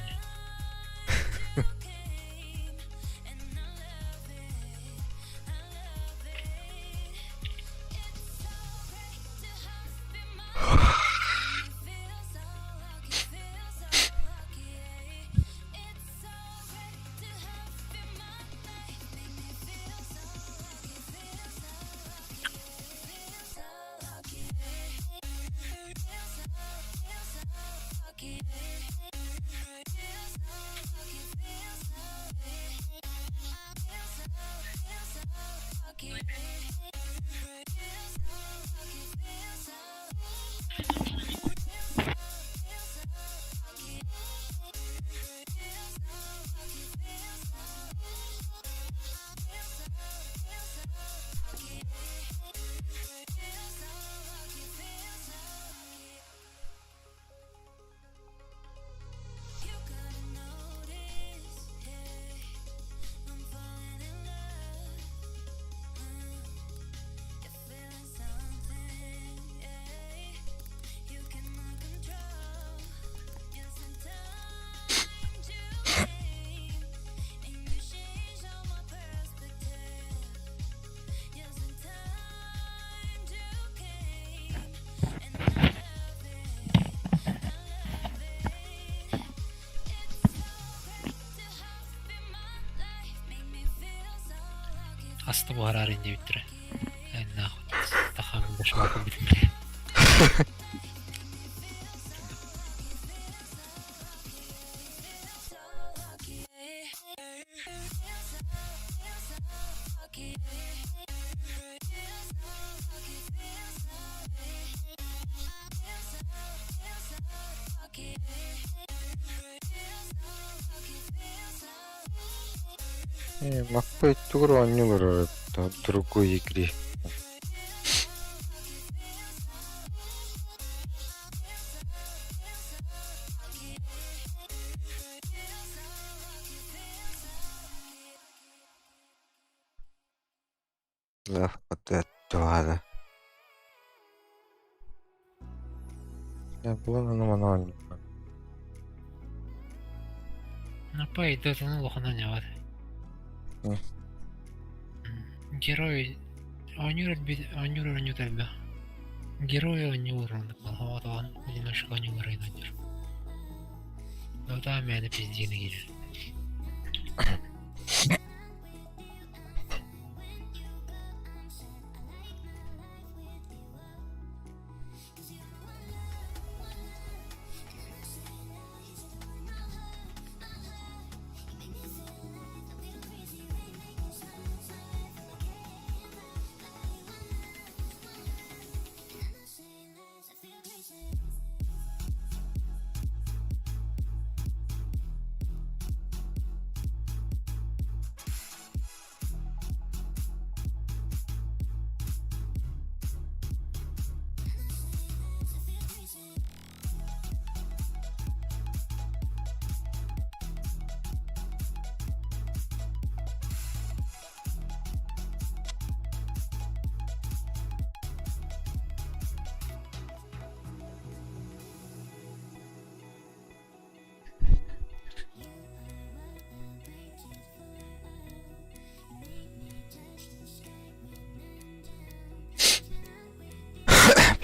Хаста буһараарын диэбиттэрэ. Нахуй тахам дошла бля. Маппа өттүгэр оонньуу олорор другой игре. Туһаада. Булан ону маны оонньуубун. Напай дотаны улахан оонньообот. Герой оонньуур элбит оонньуур оонньуута элбэх. Герой оонньуур оннук оҕотоҕун одиночка оонньуулар оонньуур. Дота мээнэ пиздиэни киирэр.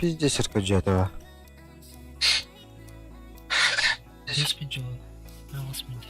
Пиздец Аркадьятова. Биэс мүнчү буолла. Аҕыс мүнтэ.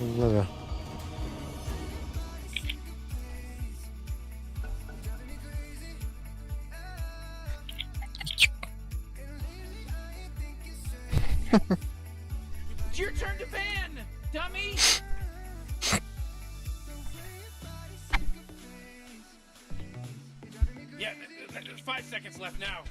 Ылла да. It's your turn to ban, dummy. Yeah, there's 5 seconds left now.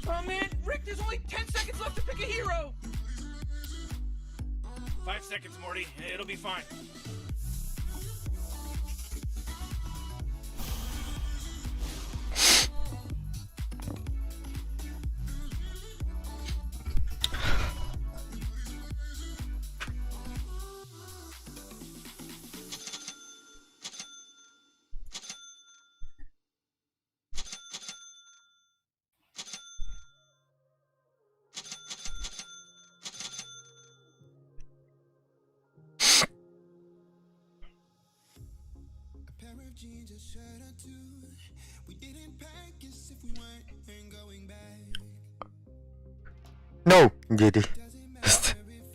Oh man, Rick, there's only 10 seconds left to pick a hero. 5 seconds, Morty. It'll be fine. A pair of jeans, a shirt or two. We didn't pack as if we weren't going back. No! Диэри.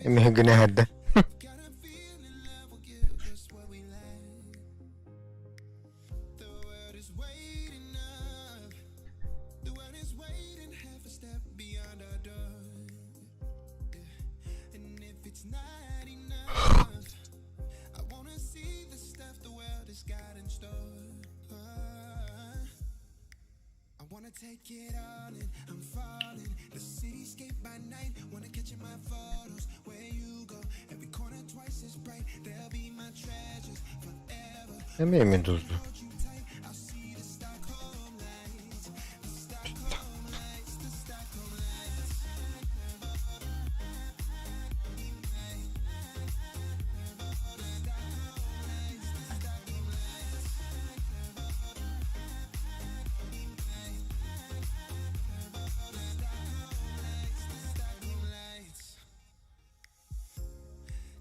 Эмиэ гына хадда. Got a feeling love will give us what we lack. The world is waiting up. The world is waiting half a step beyond our door. Yeah. And if it's not enough, I wanna see the stuff the world has got in store. I wanna take it all in, I'm falling. The cityscape by night, wanna catch in my photos. Where you go, every corner twice as bright. They'll be my treasures forever. Эмиэ медузду. Hold you tight, I'll see the Stockholm lights. The Stockholm lights, the Stockholm lights.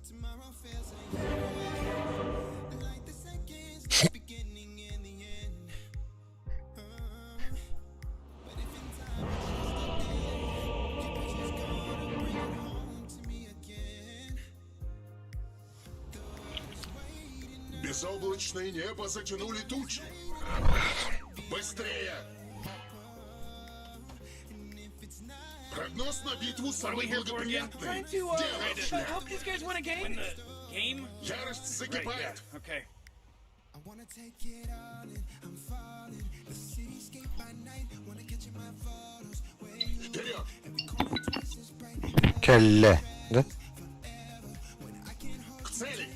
Tomorrow feels a year away. Like the seconds, the beginning and the end. But if in time it's just a day, your picture's gonna bring it home to me again. The world is waiting. Безоблачное небо затянули тучи. Быстрее! Прогноз на битву What are самый we here for again? благоприятный. Trying to Дело в шляпе. help these guys win a game. Win the game? Ярость Right, yeah. закипает. Okay. I wanna take it all in, I'm falling. The cityscape by night, wanna catch in my photos. Where you go, Вперед! every corner twice as bright. Кэллэ. Да? К цели!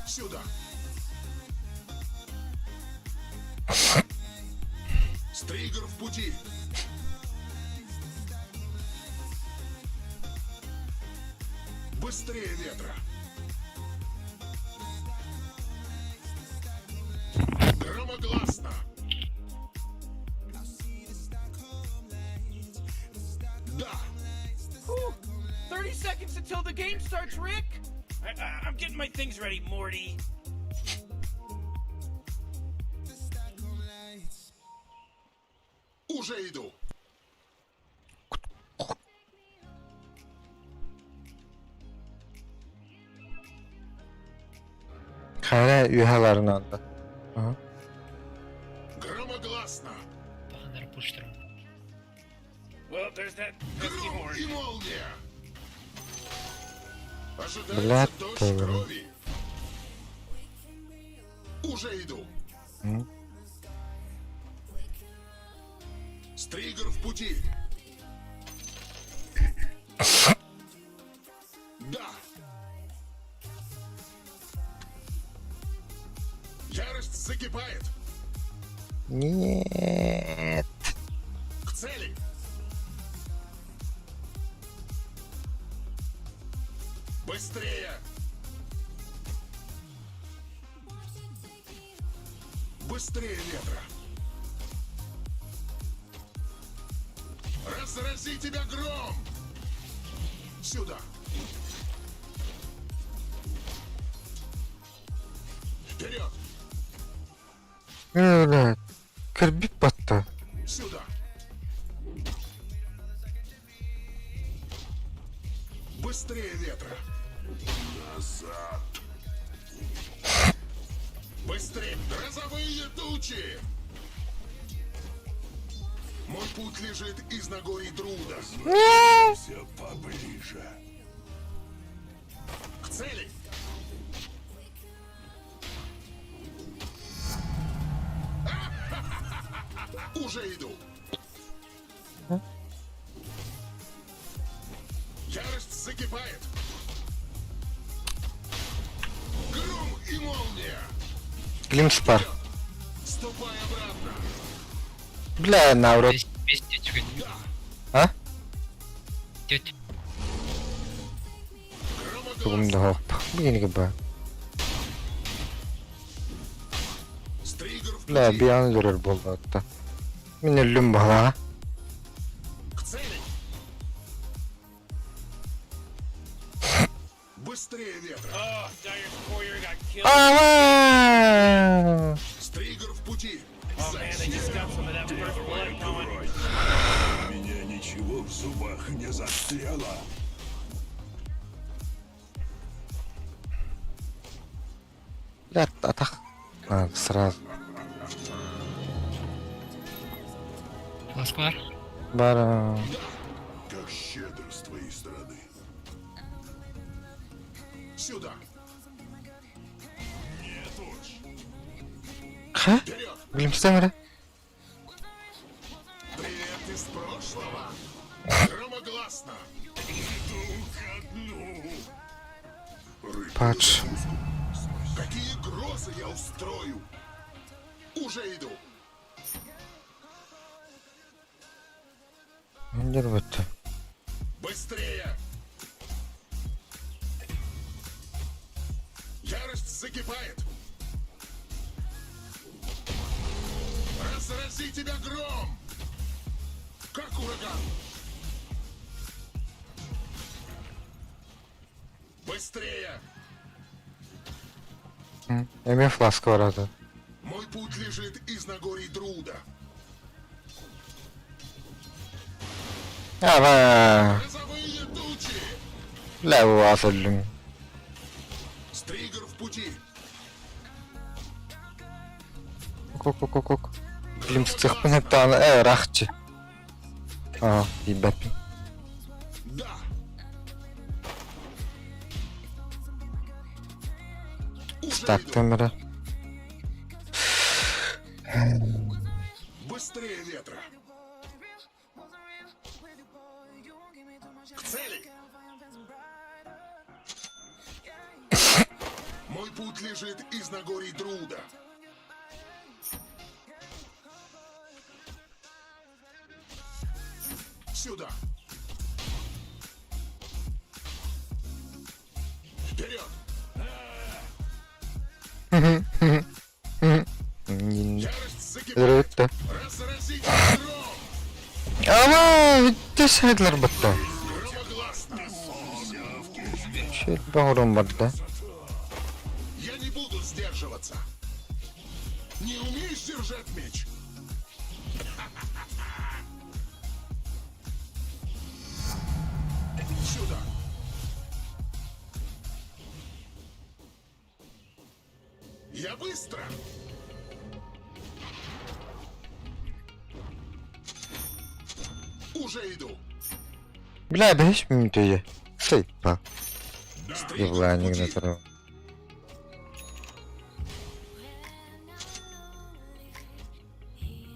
Сюда! Стригер в пути! Быстрее ветра! Громогласно! Да! Whew. 30 seconds until the game starts, Rick. I'm getting my things ready, Morty. The Stockholm lights. Уже иду! Хайа үһэлэрин анда. Ага. Громогласно! Паханар пуштырым. Well, there's that pesky Гром horn. и молния! Бля, Ожидается дождь ты, блин. крови! Уже иду! М. Стригер в пути! Да! Ярость закипает! Нет. К цели! Быстрее! Быстрее ветра! Разрази тебя гром! Сюда! Вперед! Блядь. Кырбит батта. Сюда! Быстрее ветра! Назад! Быстрее! Грозовые тучи! Мой путь лежит из Нагорий Друда. Все поближе. К цели! Уже иду. Ярость закипает. Гром и молния. Глимс пар. Ступай обратно. Бля, наоборот. Без тетюга. А? Тетя. Тугум да хоп. Бигини ба. Стригер в Бля, пути. биан görөр болду атта. Мин өллүм бала. К цели. Быстрее ветра. Oh, Dire's courier got killed. Ава! Стригер в пути. Oh man, they just got some of that first blood going. У меня ничего в зубах не застряло. Бля, атах. А, сразу. Ласквар. Бара. Как щедро с твоей стороны. Сюда. Нет уж. Ха? Вперед! Глимстен эрэ? Привет из прошлого. Громогласно. Иду ко дну. Рыбу Патч. Какие грозы я устрою! Уже иду! Дер бутта. Быстрее! Ярость закипает! Разрази тебя гром! Как ураган! Быстрее! Эмиэ фласка барата. Мой путь лежит из Нагорий Друда. Ава! Грозовые тучи! Бля, бу өллүм. Стригер в пути! Кок-кок-кок. Глимстехпин хептааны э рахчы. Аа, билбэппин. Да! Уже иду! Стактым эрэ. Быстрее ветра! К цели! Мой путь лежит из Нагорий Друда. Сюда! Вперед! Ярость закипает! Өрөттө. Разразить гром! Ама, бүттэ сайдлар батта. Громогласно! Шет баҕарым барда. Я не буду сдерживаться! Не умеешь держать меч? Сюда! Я быстро! Уже иду! Бля, бэһис мүнүүтэ Сайпа. Стригер в Евланик пути. натару.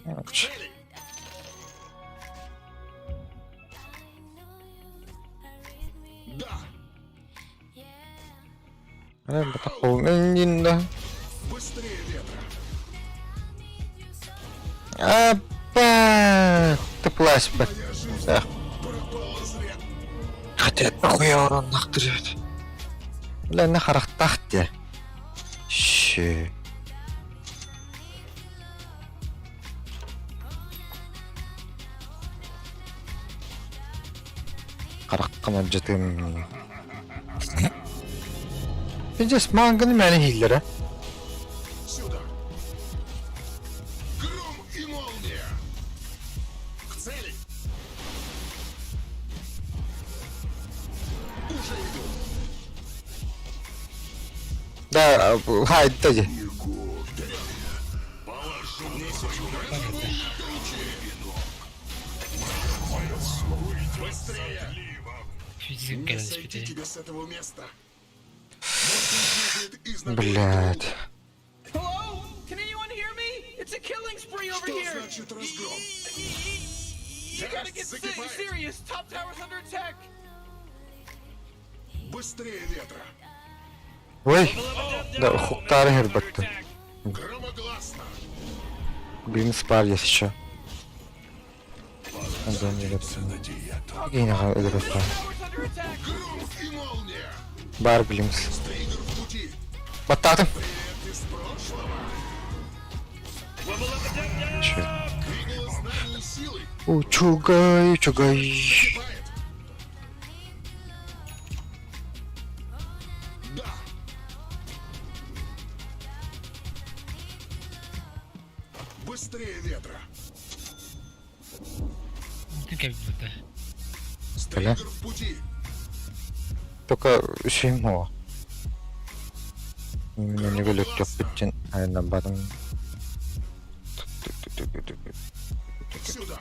К цели! Да! Да. Быстрее ветра! Апа! Ты плащ, Моя жизнь Эх. пропала зря! Хотя нахуя урон нахтырет. Бля, на харахтахте. Щи. Хараххын алдьатыам. Пиздец, манганы мээнэ иһиллэрэ. Сюда. Гром и молния. К цели. Уже иду. Да, хайда дии. Положу на свою Быстрее! Физик Не кэлэн сойти испитэ. тебе с этого места. Блядь. Hello? Can anyone hear me? It's a killing spree over Что here. значит разгром? You gotta get Закипает. serious. Top tower's under attack. Быстрее ветра. Ой, да, хуктары хербатты. Громогласно. Блин, спар есть еще. Tower's under attack. Гром и молния. Бар Глимс. Стригер в пути. Баттатым. Привет из прошлого. Че? Двигало знаний силы. Учугай, учугай. Закипает. Да. Быстрее ветра. Ты как будто. Стригер в пути. Только сүймоо. Именно не өлөттөхпүттен айна бардым. Сюда.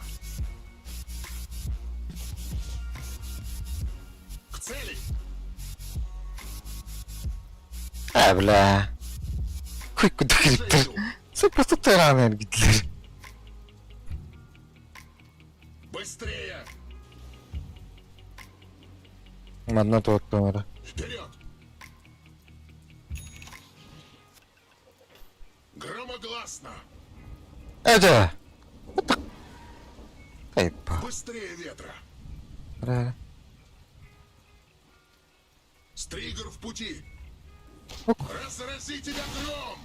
К цели. А, бля. Хуй куда Уже килиптер. иду. Супер таранер гитлер. Быстрее. Манна туоттуҥара. Вперед! Громогласно! Это! Айпа. Быстрее ветра! Ра. Стригер в пути! Ок. Разрази тебя гром!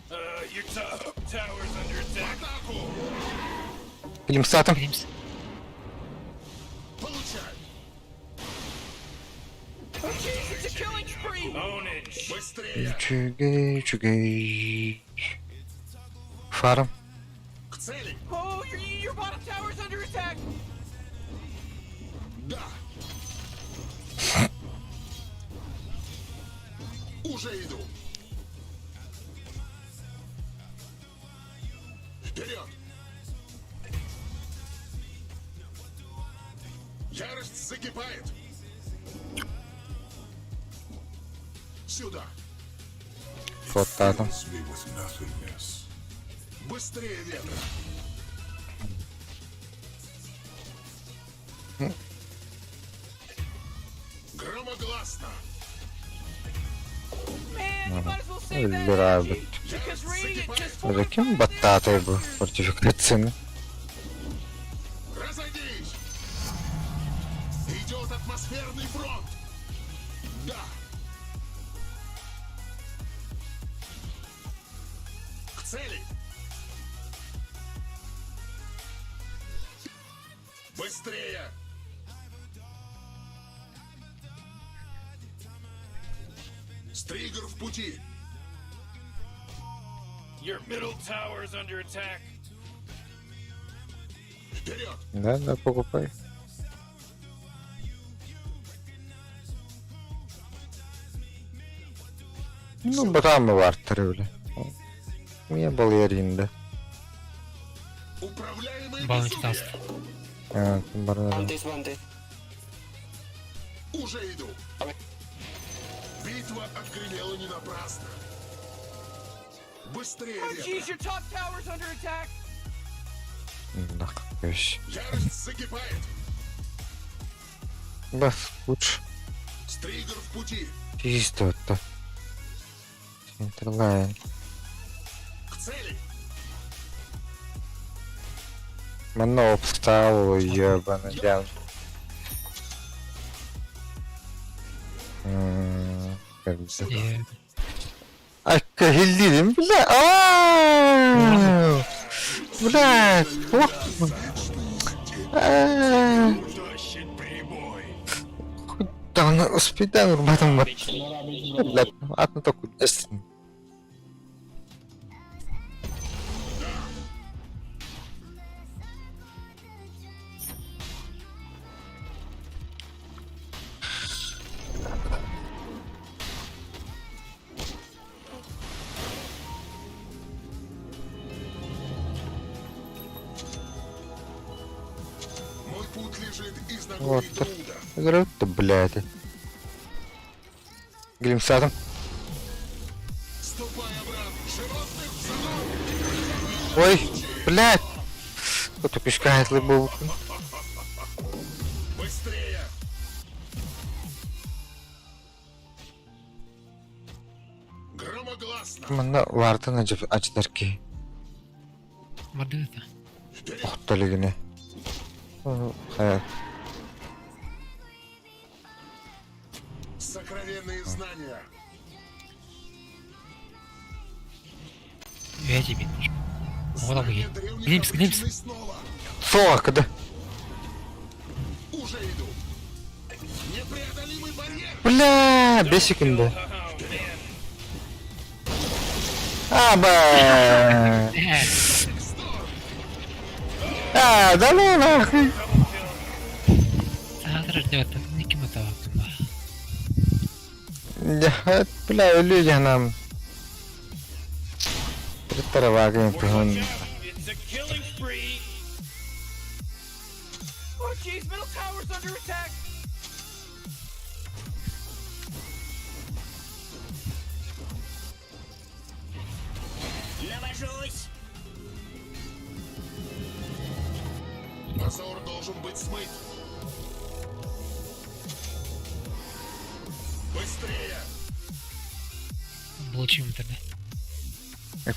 Your top tower's under attack. Атаку! Глимсатым. Глимс. Получай! Oh jeez, it's a killing spree. Ownage. Быстрее! Үчүгэй, үчүгэй. Фарм. К цели! Oh, your bottom tower's under attack. Да! Уже иду! Вперед! Ярость закипает! Сюда! Фоттатым. Быстрее ветра! Громогласно! Man, you might as well save that Өллөр energy because Radiant just Ким баттаатай бу фортификацияны? Разойдись! Идет атмосферный фронт! Да! К цели! Быстрее! Стригер в пути! Your middle tower's under attack. Вперед! Да, да, покупай. Ну, братан вартыр бля. Мне был яринда. Управляемое Баунти безумие! таст. А, барнара. Бандит, бандит. Уже иду! Битва отгремела не напрасно. Быстрее Oh ветра! jeez, your top tower's under attack. Нах, Ярость закипает! Бас, лучше. Стригер в пути! Чисто-то. Централайн. К цели! Манна обстал, ебаный дян. Как бы. Э, Айка хиллирим, бля. Ааа! Бля, ох. Аа. Тащит прибой. Даҕаны успейдаан урбатым бар. Блядь, атын токуйдастын. Мой путь лежит из Вот. Нагорья Друда. Играют-то, блядь. Глимсатом. Ступай обратно. Животных в загон. Ой, блядь. Кто-то пешкает лыбу. Быстрее! Громогласно! Манна вартан ачтар ки. Бардыгыта. Охталигине. Хайа. Сокровенные знания! Үһэ тиийбит. Оҕо Знания древних Глимс, глимс. обречены снова! Суох, да. Уже иду! Непреодолимый барьер! Бля, 5 секунда. Аба! А, да ну нахуй. Саатар эрдэ никим атаабаккын ба. Я, бля, өлүү жанам. Тыртарабаагын туһун. Watch out! It's a killing spree. Oh jeez, middle tower's under attack. Навожусь! Позор должен быть смыт! Быстрее! Булчуйм тогда.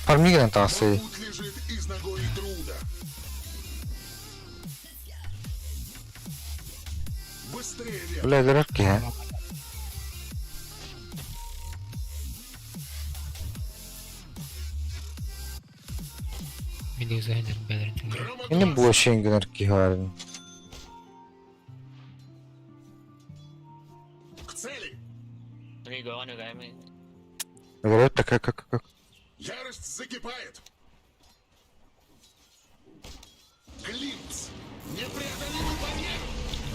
Фармиган Мой таасы. путь лежит из Нагорья Друда. Быстрее, Вет! Бля, дурак я. Медуза бэлэрин тылыр. Ini bullshit гынар киһи К цели! Говорят, такая как как. Ярость закипает! Глинц! Непреодолимый барьер!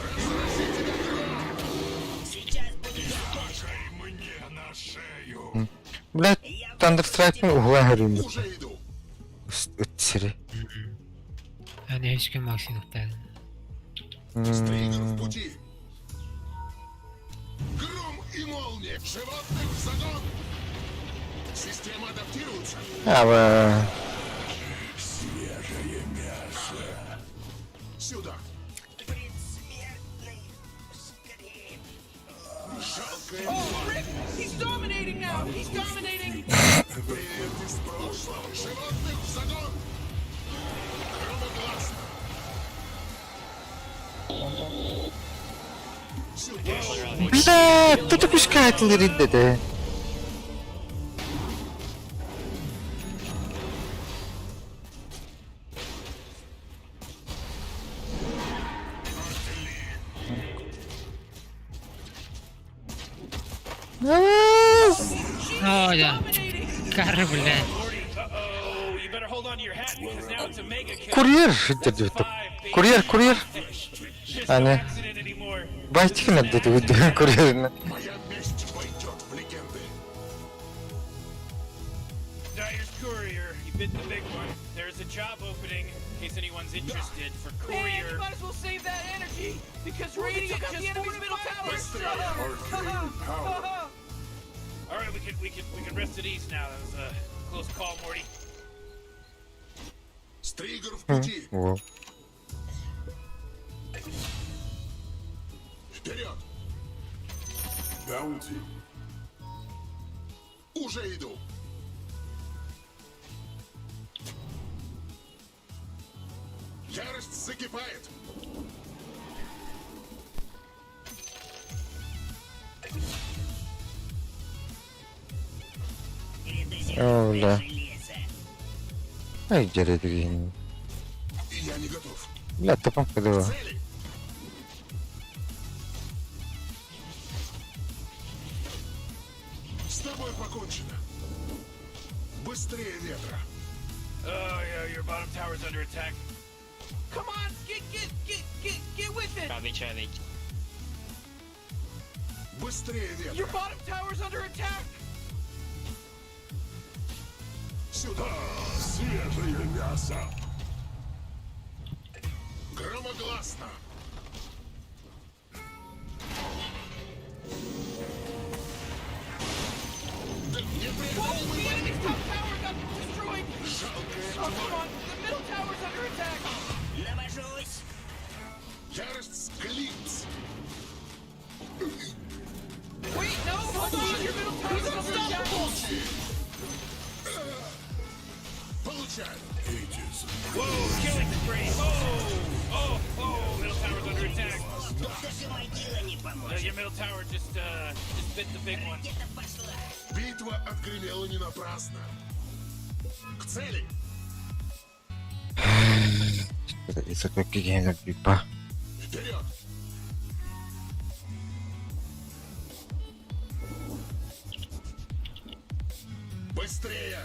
Разрази тебя гром! Сейчас будет Падай мне на шею! Блядь, Thunderstrike угла горим. Уже иду! Сири. Аны өскө Максим уктайын. Стригер в пути! Гром и молния! Животных в загон! Система адаптируется! Аба. Свежее мясо! Сюда! предсмертный скрип. Жалкая Oh, Rick, he's dominating now. He's dominating. Привет из прошлого! Животных в загон! Громогласно! Сюда! Бля, тут пускает лирит дede. О, да. Кары, бля. Morty, uh-oh. You better hold on to your hat because now it's a mega kill. Курьер That's dedi. five, baby. Курьер, курьер. Just А, no не. accident anymore. Байтикин dedi курьерine. Моя месть войдет в легенды! Dyer's Courier, you bit the big one. There's a job opening, in case anyone's interested, for Man, you courier. might as well save that energy because Radiant just the enemy's middle tower. Bыстрее! All right, we can rest at ease now. That was a close call, Morty. Стригер в пути! Во. Вперед! Баунти. Уже иду! Ярость закипает! О, бля. Железо. Ай, деревья. Я не готов. Бля, топом кадыва. Цели! Закончено. Быстрее ветра. Oh yeah, your bottom tower's under attack. Come on, get get get get get with it. Быстрее ветра. Your bottom tower's under attack. Сюда! Свежее мясо! Громогласно! Да Whoa, непреодолимый the enemy's top tower got destroyed. Жалкая Oh, come тварь! on, the middle tower's under attack. Навожусь. Ярость склиц! Wait, no, hold on, your middle tower's under attack. Получай! Whoa, killing spree. Oh, oh, oh, middle tower's under attack. Даже могила не поможет. Your middle tower just bit the big one. Ракета пошла. Битва отгремела не напрасно. К цели! Исаак пипа. Вперед! Быстрее!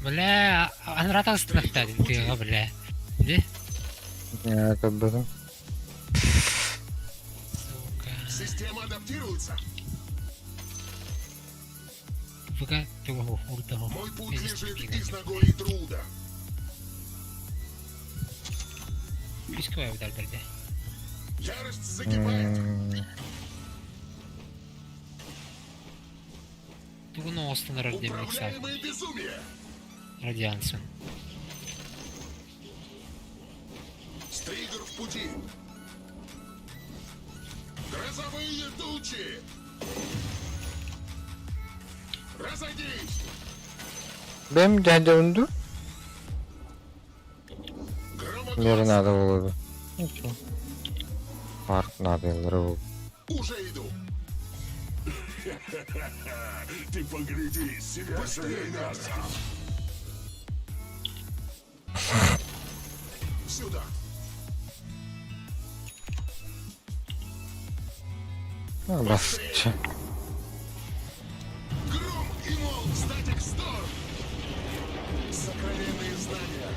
Бля, анратан стынахтадын тыга бля. Ди? Көрбөтүм. Сука. Система адаптируется! ВК тугу урдаху. Мой путь лежит из Нагорий Труда. Пискова удар берди. Ярость закипает! Тугуну остынар демек саат. Управляемое безумие! Радиансын. Стригер в пути! Грозовые тучи! Разойдись! Бэм дядя Мир Громогласно! надо было бы. Парк надо было. Уже иду! Ты погляди, свежее Быстрее мясо. Сюда! Бас. Гром и мол! Статик Сторм! Сокровенные знания!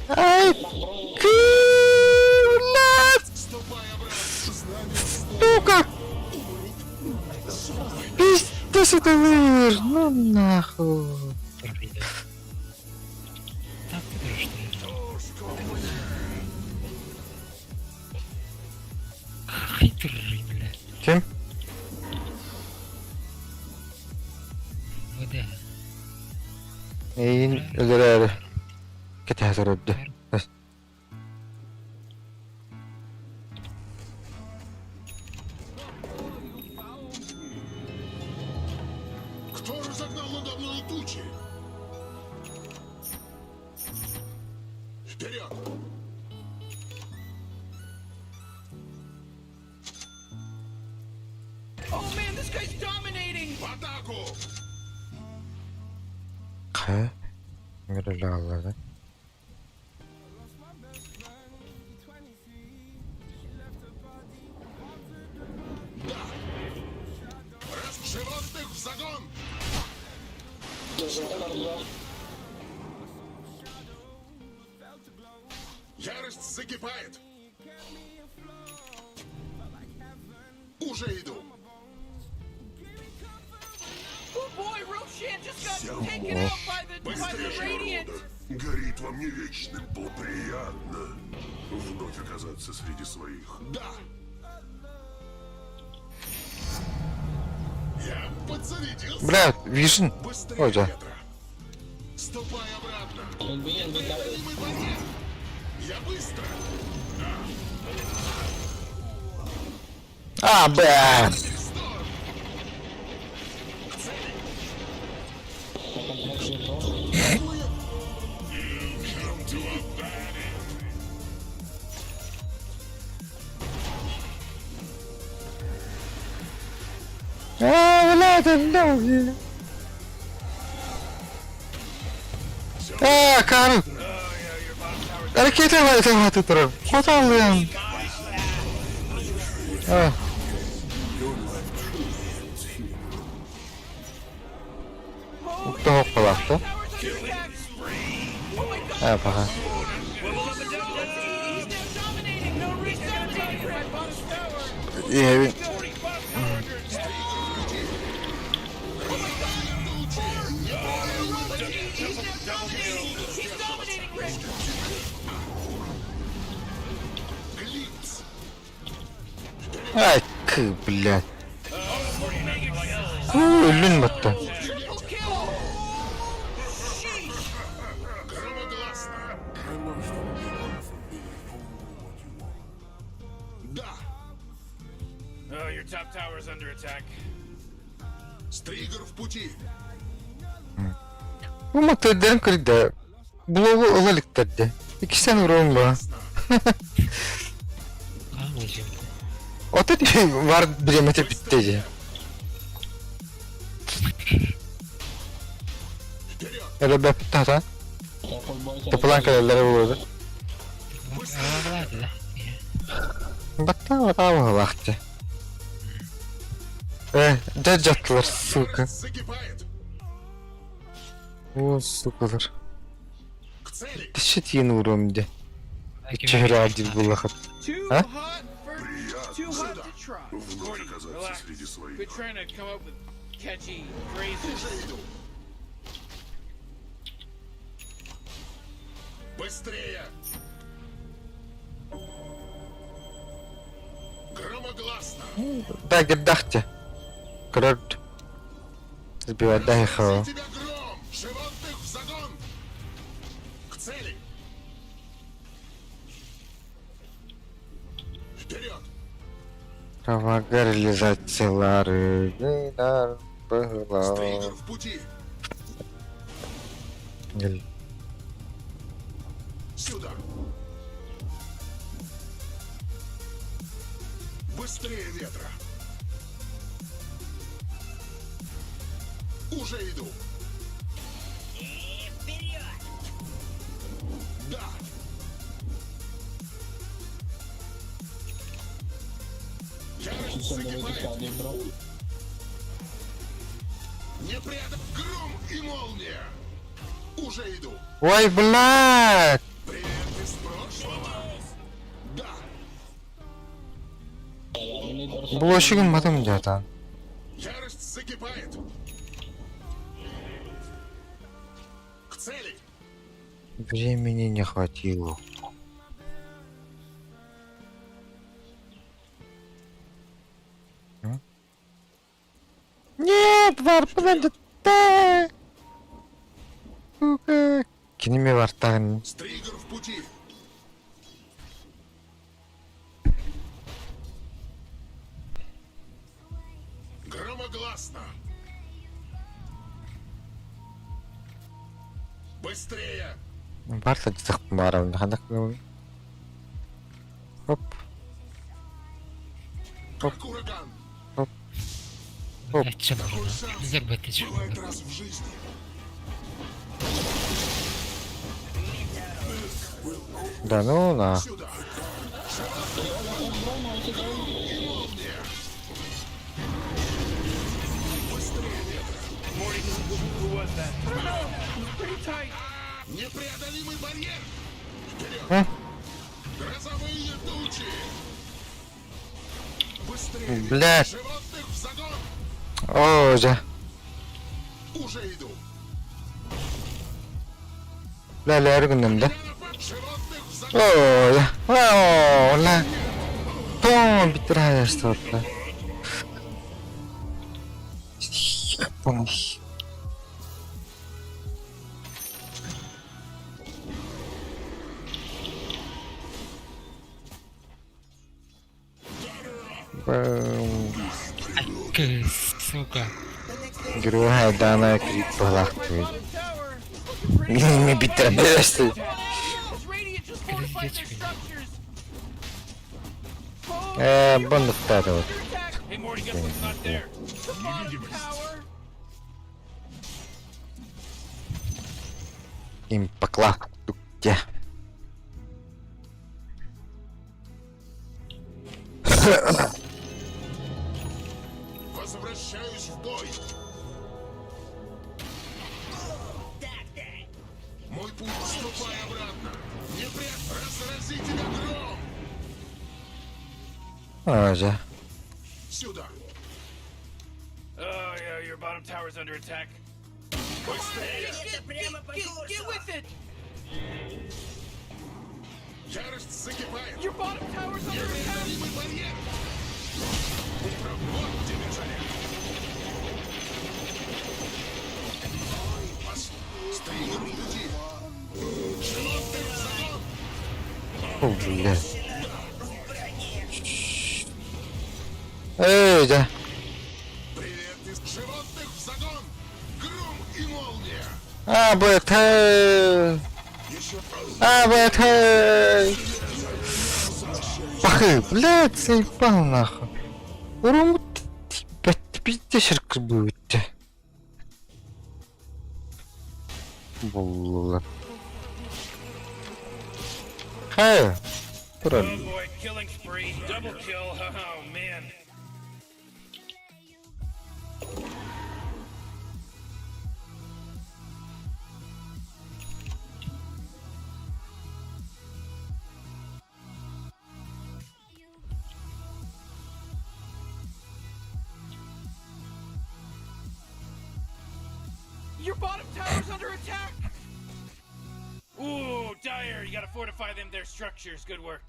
Ай! Блядь! Ступай обратно! Знамя Сука! Пиздец это выр! Ну нахуй! Так ты что ли? Хитрый, блядь. Ким? ВД. Эйин өлөрөөрү. Кэтэһэ өрдө. Кто разогнал надо мной тучи? Вперед! Oh man, this guy's dominating. В атаку! Хэ? Ngырылааллара. Да! Раз животных в загон! Ярость закипает! Уже иду! Oh boy, Roshan just got taken out by the Быстрее, Radiant. народа! Горит во мне вечным пол. Приятно вновь оказаться среди своих. Да! Я подзарядился! Бля, Вишен. Быстрее Ой, да. ветра! Ступай обратно! Непреодолимый борец! Я быстро! А, бля! Сторм! К цели! Come to a bad end. А, бля, это да. А, Карл! Ракета это турар. Хоталым. А. Your life truly ends here. Тоһоҕолоохто. Ээ, баҕа. Ийэбин Ай, кы, блядь. Өлүн батта. Oh, your top tower's under attack. Стригер в пути. Бу мотордарын көрдө. Блогу ыла иликтэрдэ. Иккисен урон ба. Хаан булдьуйбут. Ото бар бириэмэтэ бүттэ дии. Элбэппит тата. Топулаан кэлэллэрэ буолуо. Аҕалааты да. Баттаа батаа быһылаахчы. Э, дьэ дьаттылар, сука. Закипает. О, сукалар. К цели. Тиши тиин уруом дии. Иччэһэрээ диир буоллахыт. Too А? hot for too hot to try. Вновь оказаться среди Quit своих. trying to come up with catchy phrases. Уже иду. Быстрее! Громогласно! Да, гердахте. Көрөр. Сбивайдаихо. Тебя гром! Животных в загон! К цели! Вперед! Равагар реализациялары. Стригер в пути! Сюда! Быстрее ветра! Уже иду! И вперед! Да! Ярость закипает! Не прядом гром и молния! Уже иду! Ой, блядь! Привет из прошлого! Да! Блощигин матым дята. Ярость закипает! К цели! Времени не хватило. М? Нет, варпынан да. Сука. Кинеме вартагын. Стригер в пути! Громогласно! Быстрее! Барта дитах барам. Хандак. Оп. Как ураган! Оп. Блядь, чё Такой нужно? шанс Зарбатты чё бывает нужно? раз в жизни. Да ну на. Сюда! И молния! Быстрее ветра! Morty, who was that? I don't know. It was pretty tight. Непреодолимый барьер! Вперед! А? Грозовые тучи! Быстрее! ветра! Блядь. Животных в загон! Оо, жа. Уже иду! Ля ля эргүннэм да. Животных в загон! Оо, я. Оо, ла. Том битрая что-то. Помощь. Бэм. Ай, сука. Героя дана крик палахты. Bottom tower. It's looking pretty Не битрабешься. Those Radiant just fortified their structures. Oh, Э, бандуктары вот. under attack. Hey, Morty, guess what's not there? The bottom tower. Им покла. Где? Возвращаюсь в бой! Мой путь, ступай обратно. Не прячь, разрази тебя гром. Аа за. Сюда. Oh yeah, your bottom tower's under attack. Быстрее. Get, get, get, get with it! Ярость закипает. Your bottom tower's under attack! Непреодолимый барьер. Утром вот тебе заряд. Ой, пос- Стригер в пути. Животных в загон. О, блядь. Эй, да. Привет из животных в загон. Гром и молния. А, блядь. Э. Еще А, блядь. Э. Пахы, блядь, заебал нахуй. Рум, блядь, пиздец будет. Була. Хай. Oh Правильно. boy, killing spree, double kill. Oh man. Your bottom tower's under attack! Ooh, Dire, you gotta fortify them their structures. Good work.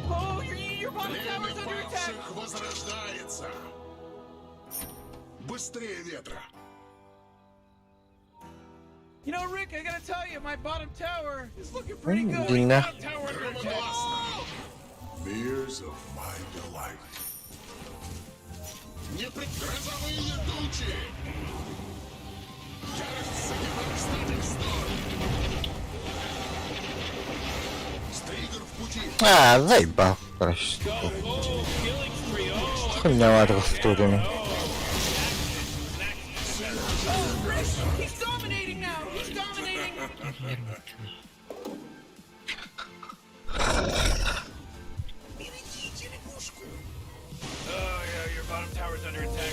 Oh, your bottom Племя tower's under attack! павших возрождается. Быстрее ветра. You know, Rick, I gotta tell you, my bottom tower is looking pretty good. Дина. Bottom tower under attack. Громогласно. Beers of my delight. Непри... Грозовые тучи! Ярость закипает, стать вздор! Стригер в пути! А, заебал, короче. Go, oh, killing spree. Oh, Хуйня ватра студиями. Oh, Rick, he's dominating now! He's dominating! Вернуть. Берегите лягушку. Oh yeah, your bottom tower's under attack.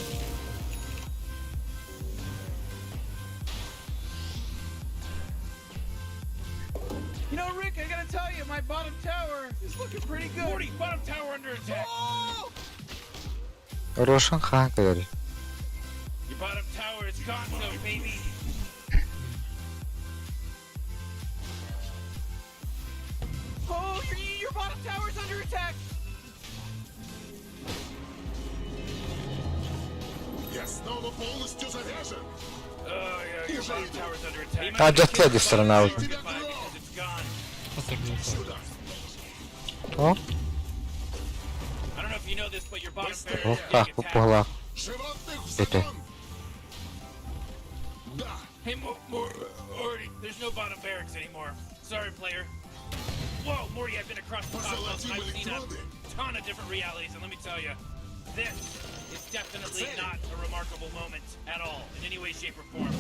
You know, Rick, I gotta tell you, my bottom tower is looking pretty good. Morty, bottom tower under attack. Oh! Рошан хан говорит. Your bottom tower is gone, though, baby. Oh, your bottom tower's under attack! Я снова полностью заряжен! Oh yeah, your bottom tower's under attack. А, джет сторона уже. Тебя гром! Because it's gone. Сюда! О, I don't know if you know this, but your bottom barracks о, is как getting attacked. поплыла. Животных в Это. загон! Да! Hey, Morty, there's no bottom barracks anymore. Sorry, player. Whoa, Morty, I've been across the cosmos. Позолотим I've seen a электроды! ton of different realities, and let me tell you, this is definitely not a remarkable moment at all, in any way, shape, or form.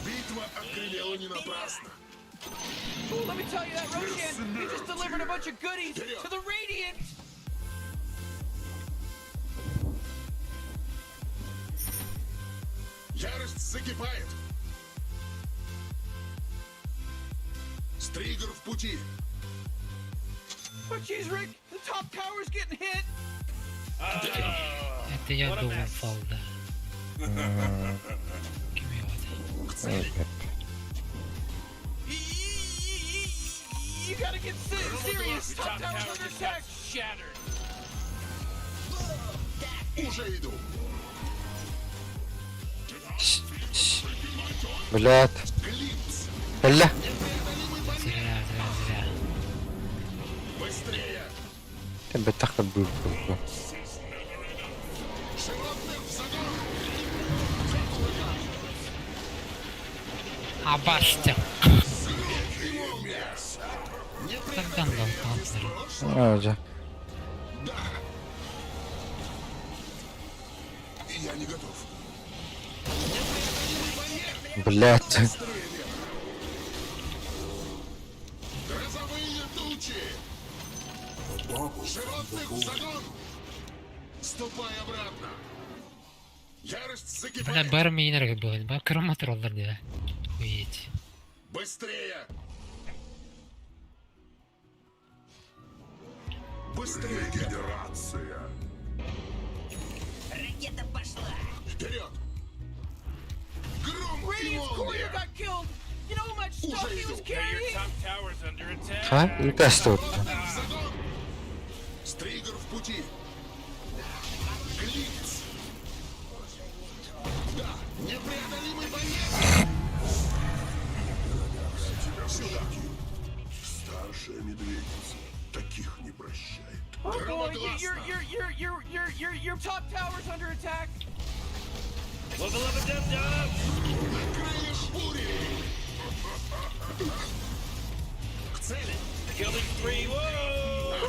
Битва отгремела не напрасно! Ooh, let me tell you that Roshan, he just delivered a bunch of goodies to the Radiant! Ярость закипает! Стригер в пути! Oh, jeez, Rick, the top tower's getting hit! Это я What a думал, mess. фал, да. Кимиота. К цели! You gotta get serious! Your Top top tower's tower under just got attack! shattered. Уже иду! Блядь. Глимпс! Бля. Непреодолимый барьер! Зря, зря, зря. Быстрее! Тебе так был. Животных в загон! А башня! И молния! Так Гандалф канцлер. А, да. Да! Я не готов. Блядь. Быстрее ветра! Грозовые тучи! Животных в загон! Ступай обратно! Бля, закипает! бары миинэргэ буолан, ба кыра тураллар дии. Охуеть. Быстрее! Быстрее! Регенерация! Ракета пошла! Вперед! Гром и Radiant's courier молния! got killed. You know how much stuff he was Уже иду. Yeah, your carrying? top tower's under attack. Ха? Үтәсті өтті. В загон! Стригер в пути! Глиц! Да, непреодолимый барьер! Тебя сюда! Старшая медведица таких не прощает. Oh boy, your Громогласно! your your your your your your top tower's under attack. Level up a dub dub! На крыльях бури! К цели! Killing spree, whoa!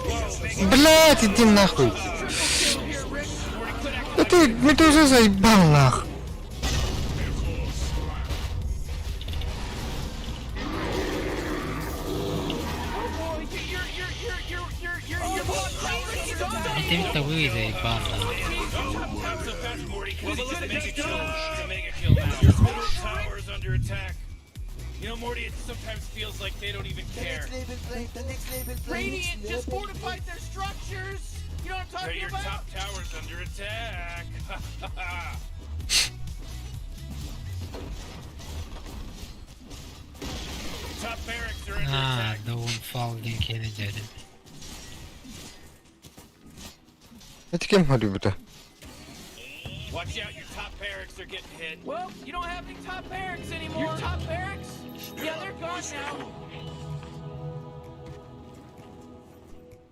Whoa, mega Блять, иди нахуй. Triple kill here, Rick. Morty, quit acting Да ты медузу заебал нах. Oh boy, your your your your your your your top tower's under attack. Ити тавы заебал нахуй. Not so fast, Morty. Level up a mega kill. It's a mega kill now. Your middle tower's under attack. You know, Morty, it sometimes feels like they don't even care. Radiant just fortified their structures. You know what I'm Hey, talking your about? top tower's under attack. Top barracks are under Аа, attack. Downfall диэн киэнэ дьээдим. Это кем ходит? Watch out, your top barracks are getting hit. Well, you don't have any top barracks anymore. Your top barracks? Yeah, they're gone now.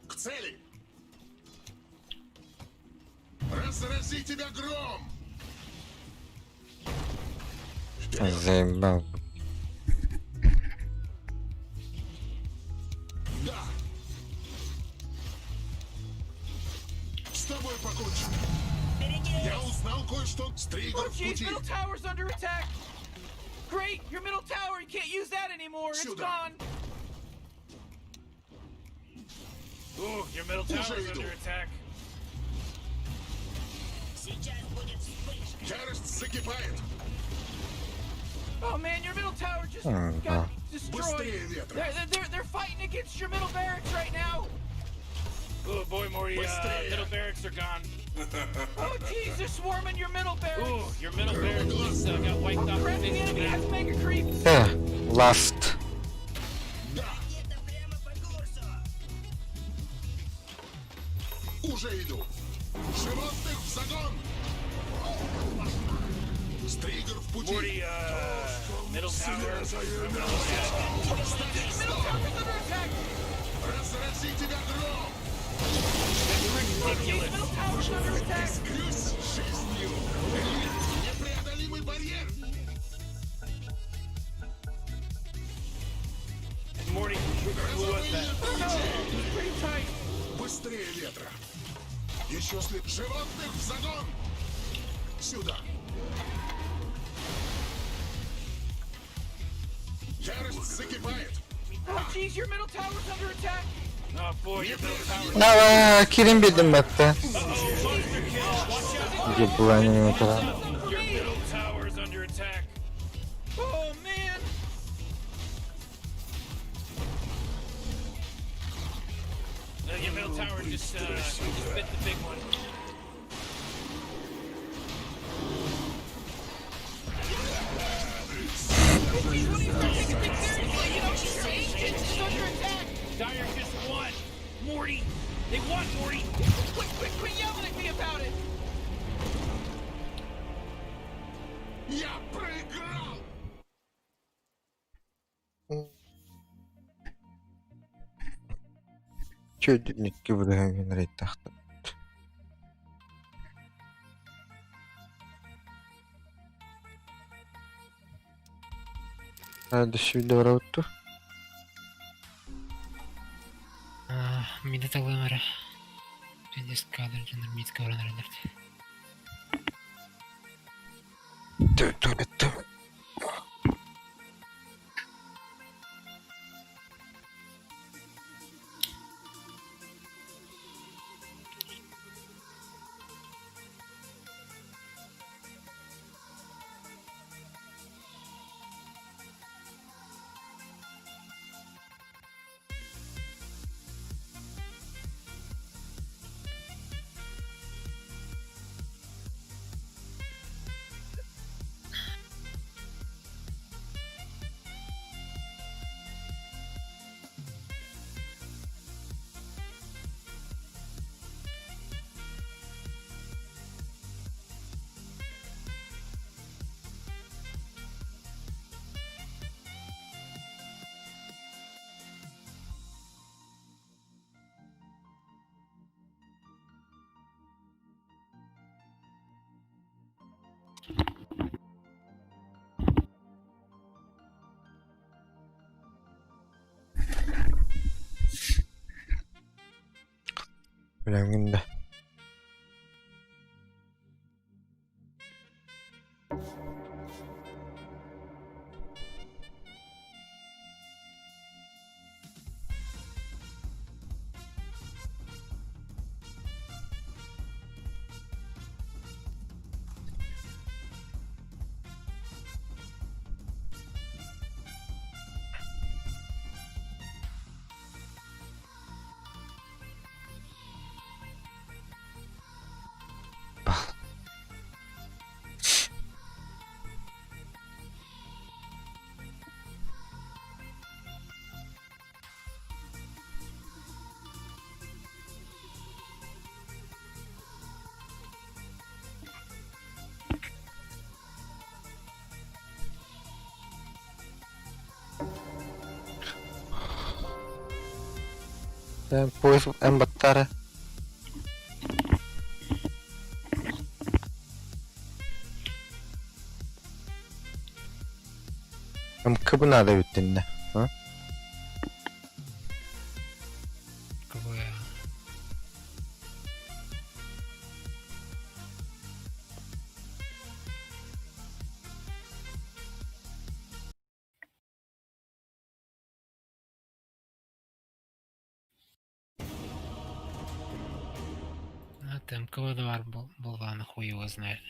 К цели! Разрази тебя гром! Заебал. Да! С тобой покончено. Я узнал кое-что. Стригер Oh в jeez, пути. middle tower's under attack. Great, your middle tower, you can't use that anymore. It's Сюда. gone. Ooh, your middle tower's иду. under attack. Сейчас будет вспышка! Ярость закипает. Oh man, your middle tower just Mm, got да. destroyed. Быстрее ветра. They're fighting against your middle barracks right now. Oh boy, Morty, Быстрее. middle barracks are gone. Oh jeez, they're swarming your middle barracks. Ooh, your middle barracks just got wiped Oh off the crap, the face of the enemy map. has mega creeps. Last. Ракета прямо по курсу! Уже иду. Животных в загон. Стригер в пути. Morty, middle tower. Свежее мясо. Middle tower's under attack. Разрази тебя гром. Ridiculous. Middle tower's under attack. Искрюсь жизнью. Непреодолимый барьер. Morty, who was that? No, pretty tight. Быстрее ветра. Еще след животных в загон. Сюда. Ярость закипает. Oh jeez, your middle tower's under attack. Oh boy, your middle tower. Давай, кирим бедим бәтті. Uh-oh, monster kill. Watch out. Ебланин это. Your middle tower's under attack. Oh man. Your middle tower just bit the big one. Jeez, when do you start taking things seriously? You know, your ancient is under attack. Dire just won. Morty, they won, Morty. Quit, quit, quit yelling at me about it. Я проиграл! Че дневники буду генерить тахта. Надо сюда роуту. Аа, мида талымара. Пиздец кадр дьонор митка баран эрэллэр. Ту-ту-ту. Билэҥҥин да. Поезд эн баттаара. МКБ надо бүттүннэ. Какое? А там кого двар болвана хуй его знает.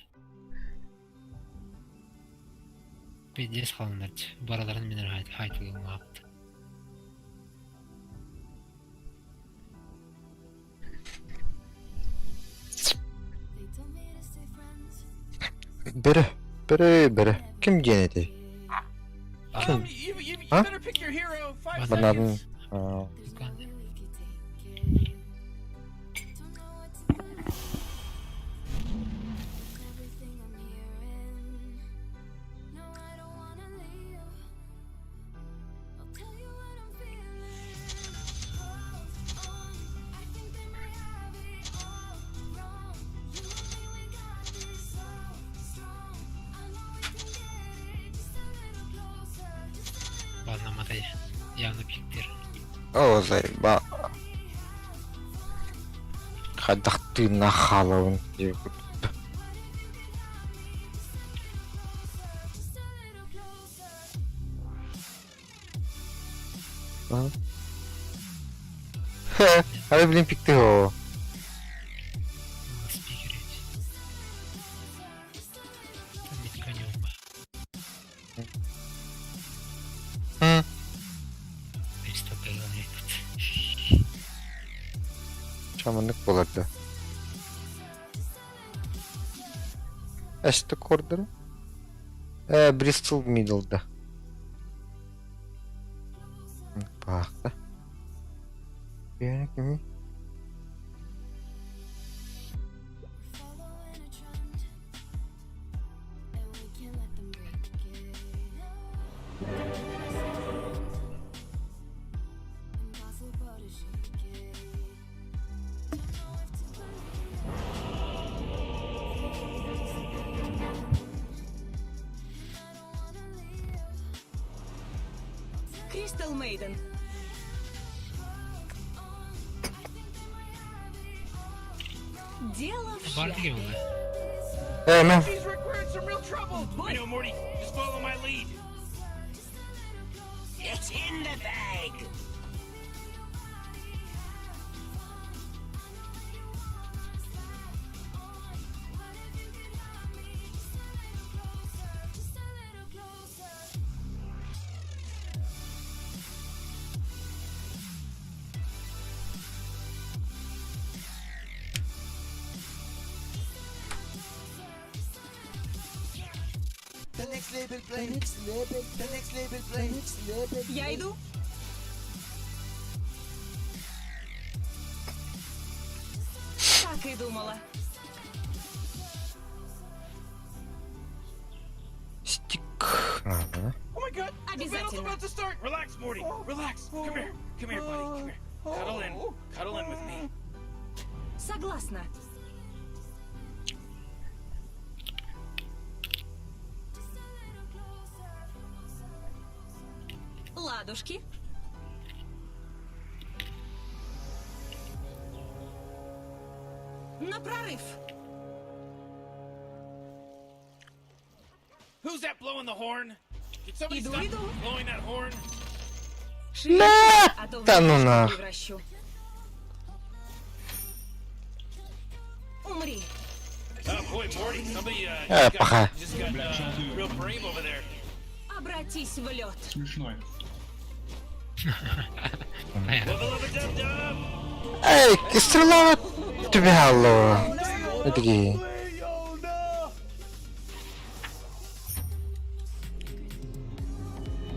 Пиздец халыннарчы. Бараларын минер хайтылын апты. Бөрө, бөрө, бөрө. Ким диэн этэй? Ким? А? Банарын. Ладно, мотай. Явно пиктер. Оо, заеба. Хайдах тыыннаах хаалабын диэбит. Хэ, блин, пикты оо. Чаманнык буолар да. Эсте кордор. Бристол Миддлда. Баахта. Кими? Кристал Мейден. Дело в шляпе. Hey, man. Jeez, Rick, we're in some real trouble. I know, Morty. Just follow my lead. It's in the bag. The next label play. The next label. The next label play. The next label. Я иду. Так и думала. Стик. Ага. Oh my god! The battle's Обязательно. about to start! Relax, Morty. Relax. Come here. Come here, buddy. Come here. Cuddle in. Cuddle in with me. Согласна. Ладушки. На прорыв! Who's that blowing the horn? Did somebody Иду, stop иду. blowing that horn? Шевелись, На! а то в Да ну лепешку нах. превращу. Умри. Oh boy, Morty, somebody Э, just got, паха. just got real brave over there. Обратись в лед. Смешной. Wubba lubba dub dub. Эй, стрела тебя алло. Такие.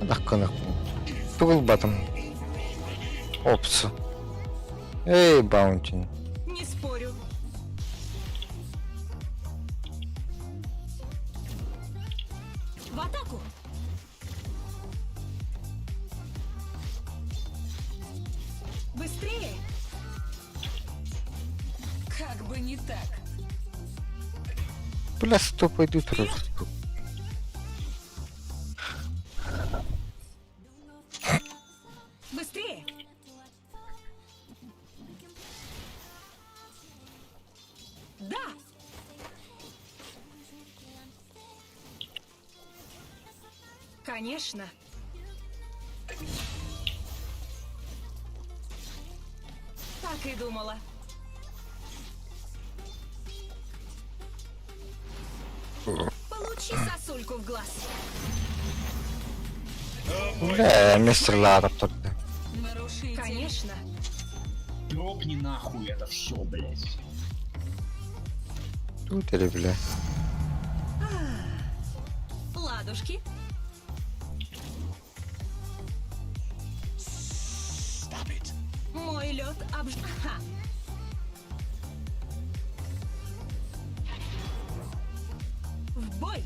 Дахканах. Тугул батом. Опс. Эй, баунтин. Не спорю. В атаку! Быстрее! Как бы не так. Бля, сто пойдут просто. Быстрее! Да! Конечно. Так и думала. Получи сосульку в глаз. Бля, мистер Лара только. Нарушитель. Конечно. Дропни нахуй это все, блядь. Тут или, бля. Ладушки. Stop it. Мой лед обж... Ага. В бой!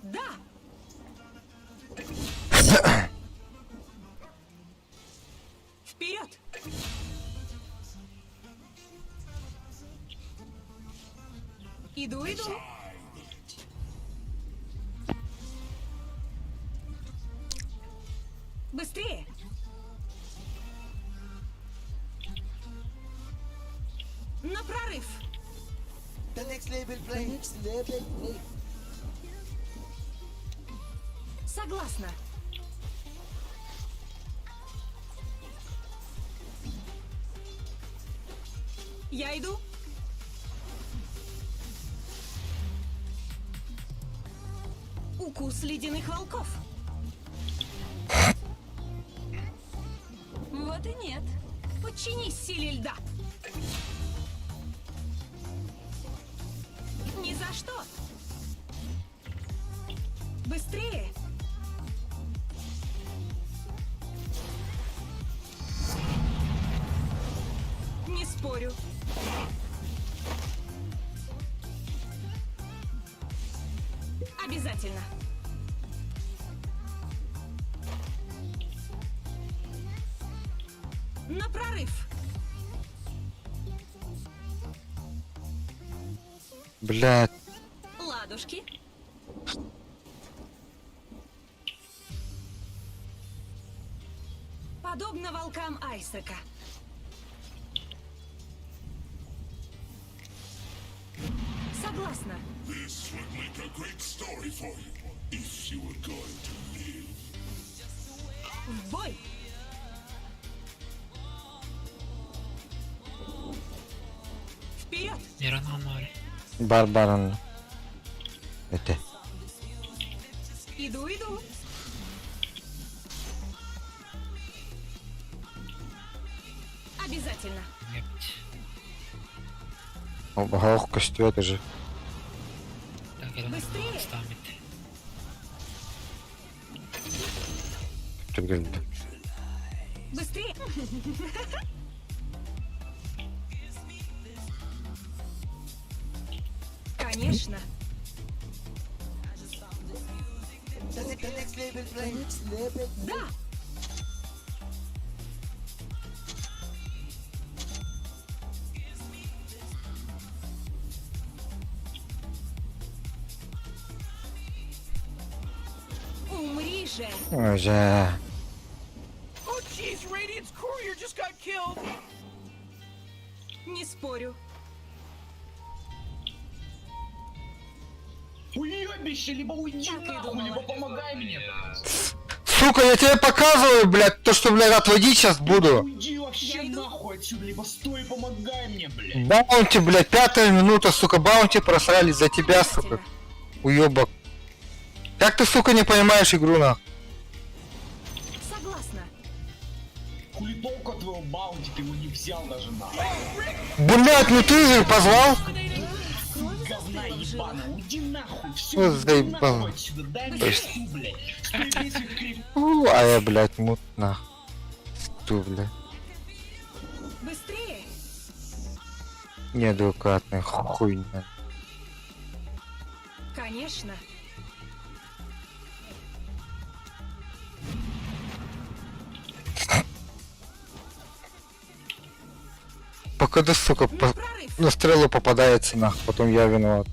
Да! Вперед! Иду, иду. Быстрее! На прорыв! The next level play. The next level play. Согласна. Я иду. Укус ледяных волков. Вот и нет. Подчинись силе льда. Ни за что. Быстрее! Не спорю. Обязательно. На прорыв! Бля, Ладушки. Подобно волкам Айсека. Согласна. This would make a great story for you if you were going to live. В бой! Вперед! Мирон Амари. Барбаран. Это. Иду, иду. Обязательно. Ох, костюет уже. Так, я Быстрее! ставит. Быстрее! Конечно. The next level play. The next level. Да! Умри же! Уже. Oh jeez, Radiant's Не спорю. Уебище, либо уйди Так и нахуй, думала. либо помогай мне, блядь. Сука, я тебе показываю, блядь, то, что, блядь, отводить сейчас буду. Уйди вообще нахуй отсюда, либо стой и помогай мне, блядь. Баунти, блядь, пятая минута, сука, баунти просрали за тебя, сука. Уебок. Как ты, сука, не понимаешь игру, нах? Согласна. Хули толку от твоего баунти, ты его не взял даже нахуй. Блядь, ну ты же позвал? Кровь Говна застыла в жилах. ебаная, уйди нахуй, все, Ну, уйди заебал. нахуй отсюда, дай мне То есть- су, блядь. Стой, бей своих крив... У, а я, блядь, мут, нах. Ту, блядь. Быстрее! Неадекватная хуйня. Конечно. Пока да, сука, На по... прорыв! на стрелу попадается, нах, потом я виноват.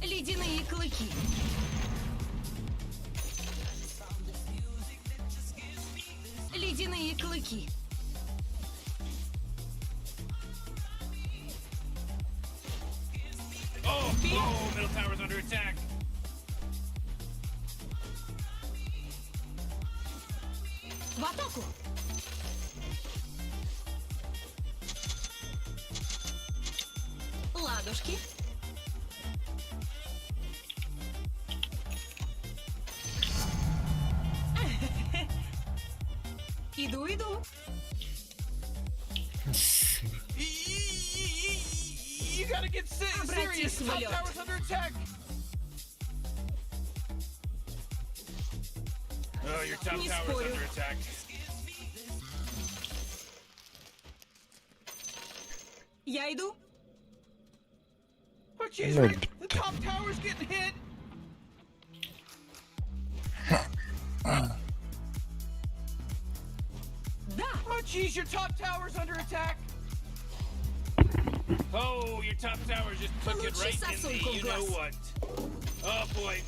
Ледяные клыки. Ледяные клыки. Oh, oh, middle tower's under attack. В атаку! Ладушки. Иду, иду. You gotta get serious. Обратись в Top лед. tower's under attack. Oh, your top Не tower's спорю. under attack. Я иду. Oh jeez, Ну, Rick, the top tower's getting hit. Да. Oh jeez, your top tower's under attack. Oh, your top tower just took it Получи right in the сосульку в you know глаз. what. Oh boy.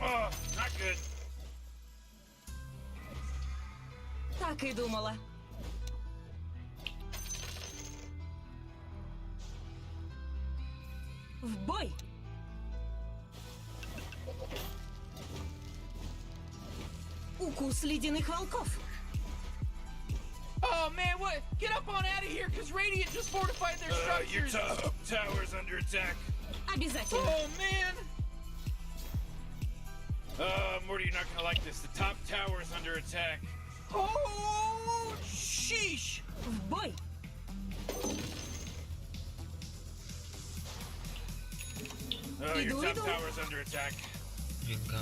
Oh, not good. Так и думала. В бой! Укус ледяных волков. Oh man, what? Get up on out of here, cause Radiant just fortified their Your structures. top tower's under attack. Обязательно. Oh man. Morty, you're not gonna like this. The top tower's under attack. Oh sheesh. В бой! Oh, your Иду, top иду. tower's under attack. Винга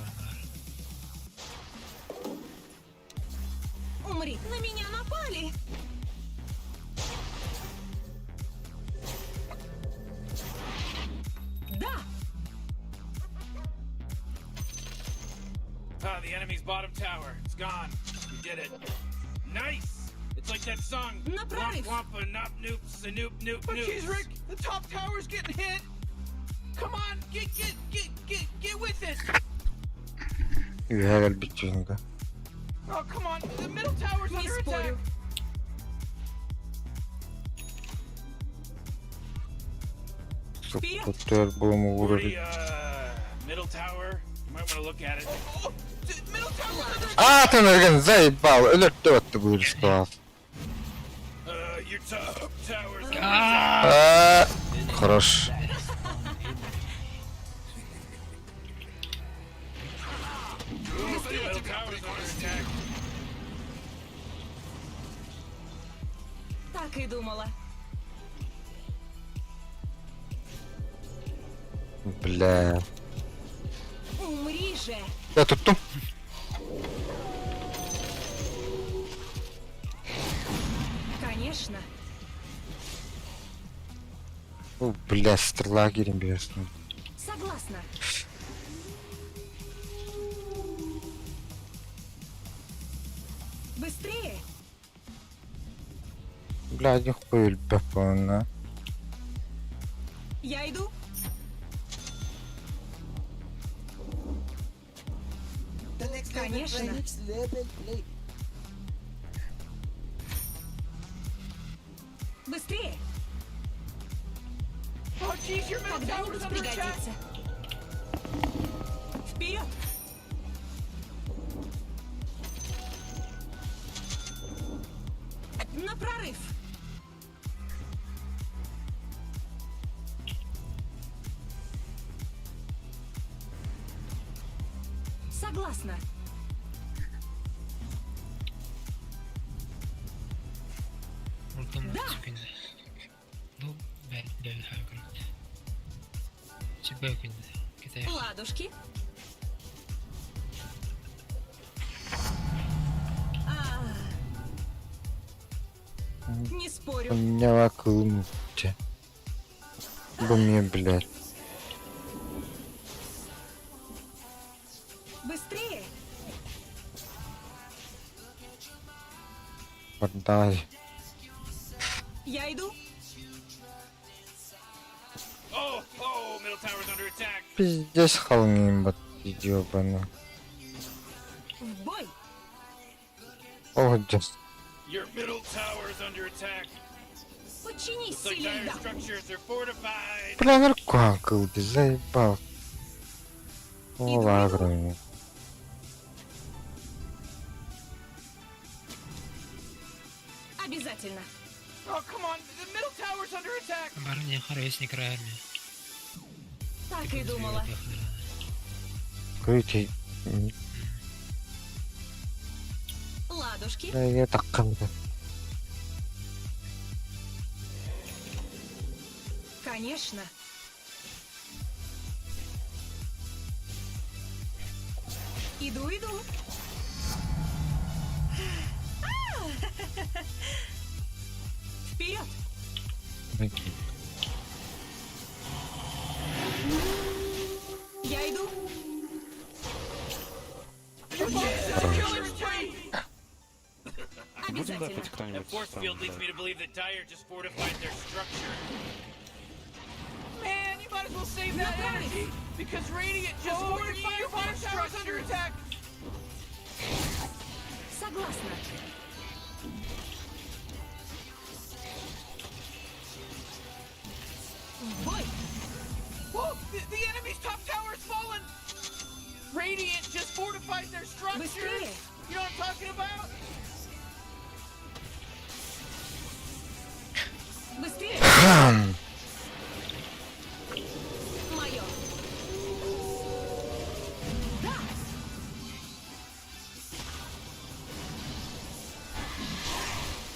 Умри! На меня напали! Да! Ah, the enemy's bottom tower. It's gone. You did it. Nice! It's like that song. На прорыв. Womp wompa, nop noop, sanoop noop Oh noops. jeez, Rick, the top tower's getting hit. Come on, get get get get get with it. Үһэ кэлбит дьүһүнгэ. Oh come on, the middle tower's Не under attack. спорю. Сука, тэр буому Morty, уурар. middle tower. You might want to look at it. Oh, the middle tower's under attack. Аатын өргөн заебал, өлөртө өттө буйрустаал. Your top tower's under attack. А, Хорош. Middle tower's under attack. Так и думала. Бля. Умри же! Я тут тум. Конечно. О, бля, стрела киирэн биэрсэн. Согласна. Быстрее! Бля, один хуй өлбөппүн. Я иду. Конечно. Быстрее! Oh, jeez, your middle tower's Когда-нибудь under attack. пригодится. Вперед! На прорыв! Согласна. Ультам Да. секунды. Ну, бэт бэт хайгрут. Чебэкин. Китай. Ладушки. А. Не спорю. Поняла кылмыча. Бу мне, блядь. Быстрее! Продали. Я иду. Oh, oh, middle tower's under attack. Пиздец холмин бат ёбаный. В бой! Ох, just. Your middle tower's under attack. Подчинись Looks like силе dire льда. structures are fortified. Бля, наркоан кылды, заебал. О, лаграми. Обязательно. Oh, come on, the middle tower's under attack. Барни харвесник армия. Так и думала. Крути. Ладушки. Бля, я так кымды. Конечно. Иду, иду. А! Вперед! Я иду. Killing spree. Будем Обязательно. допить That кто-нибудь? force Там, field leads да. me to believe that Dire just fortified their structure. Man, you might as well save that energy because Radiant just fortified your bottom tower's under attack. Согласна. В бой! Whoa, the enemy's top tower's fallen. Radiant just fortified their structures. Быстрее! You know what I'm talking about? Быстрее! Мое! Да!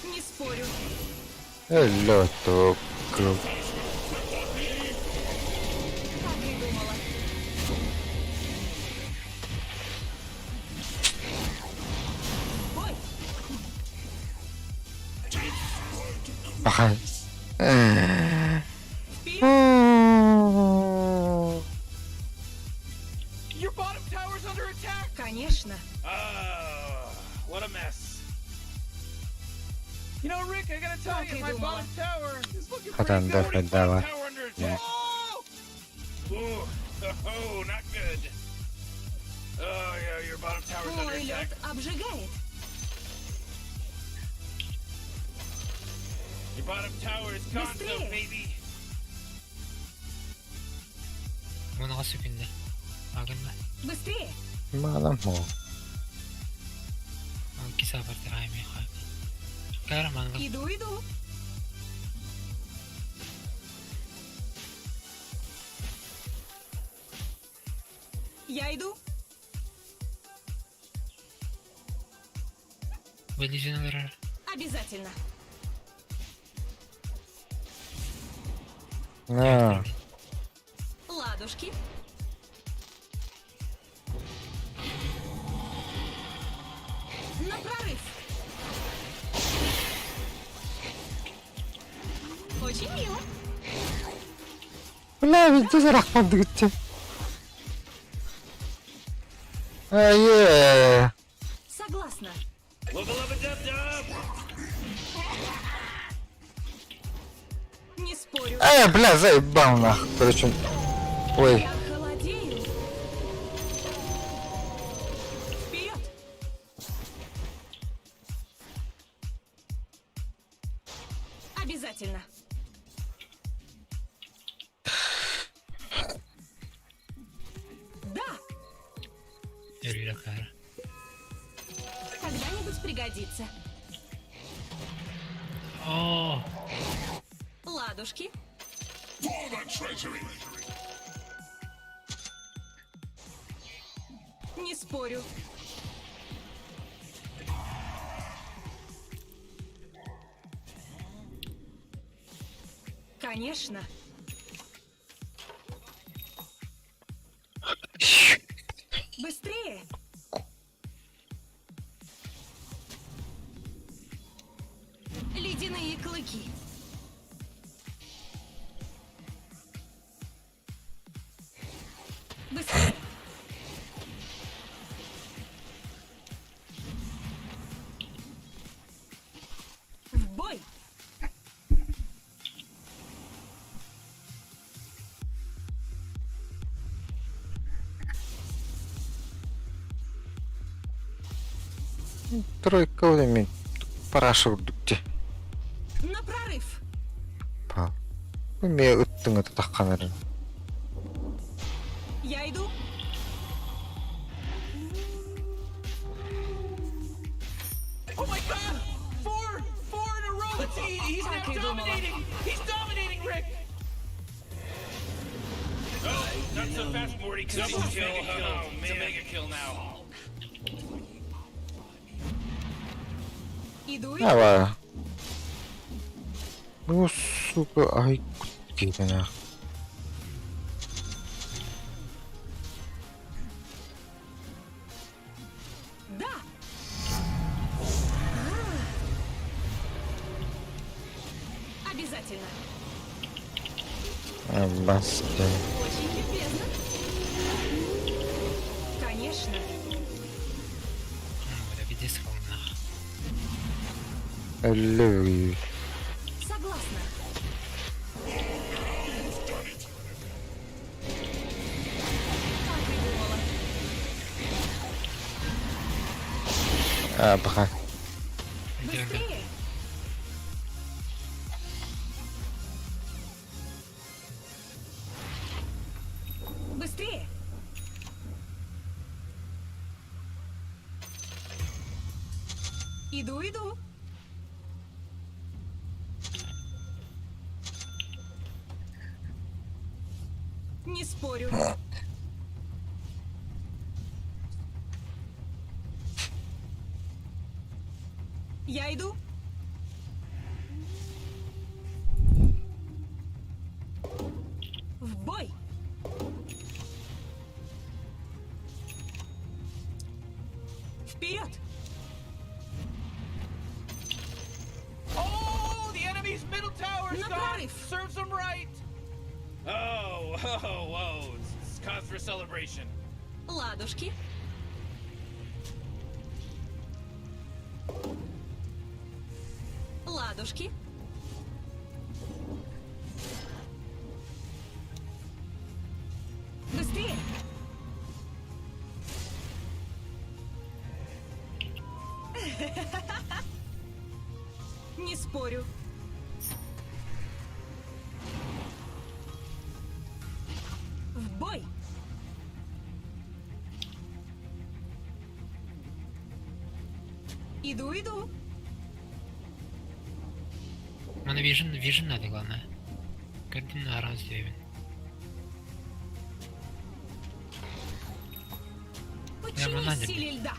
Не спорю. Алло, то кыл. Так и думала. Бой! Ага. Вперед! Your bottom tower's under attack. Конечно. Ah, what a mess. You know, Rick, I gotta tell Так you, и my думала. bottom tower is looking pretty Потом good. дохледала. Tower under attack. Oh! Ooh, oh, not good. Oh yeah, your bottom tower's under Мой attack. лед обжигает. Your bottom tower is gone, so Быстрее. baby. Вон секунды. Агында. Быстрее! Мало мол. Киса барты армия хай. Кайра манга. Иду, иду. Я иду. Вылезен Обязательно. На. Ладушки. На прорыв. Очень мило. Бля, везде зарахман дыгытчы. Ае. Согласна. Wubba lubba dub dub. Не спорю. Э, бля, заебал нах. Короче. Ой. Я холодею. Вперед! Обязательно. Өллө кара. Когда-нибудь пригодится. Оо, Ладушки. For the treasury! Не спорю. Конечно. Быстрее! Ледяные клыки. Быстрее! В бой! Тройка мен параша үрдүкте. На прорыв! Па. Ме ыттың аты таққанарын. Я иду! Oh my god! Four! Four in a row! Let's see, he's now Так и думала. dominating! He's dominating, Rick! Oh, not so fast, Morty. 'cause Double kill. Oh, man. It's a mega kill now. Иду, иду! Давай. Ну, сука, ай, киһи Да! Обязательно! Баста. Очень любезно! Конечно! вот видишь, нах. Өллө. Согласна! Так и думала. А, баха. Быстрее! Быстрее! Иду, иду. Не спорю. Я иду. В бой! Вперед! Oh, the enemy's middle tower's На gone! прорыв! Serves him right! Oh, whoa, whoa. It's, it's cause for celebration. Ладушки. Ладушки. Быстрее! Не спорю. В бой! Иду, иду. Мана vision, vision надо, главное. Кардинал раз девять. Подчинись надо. силе льда.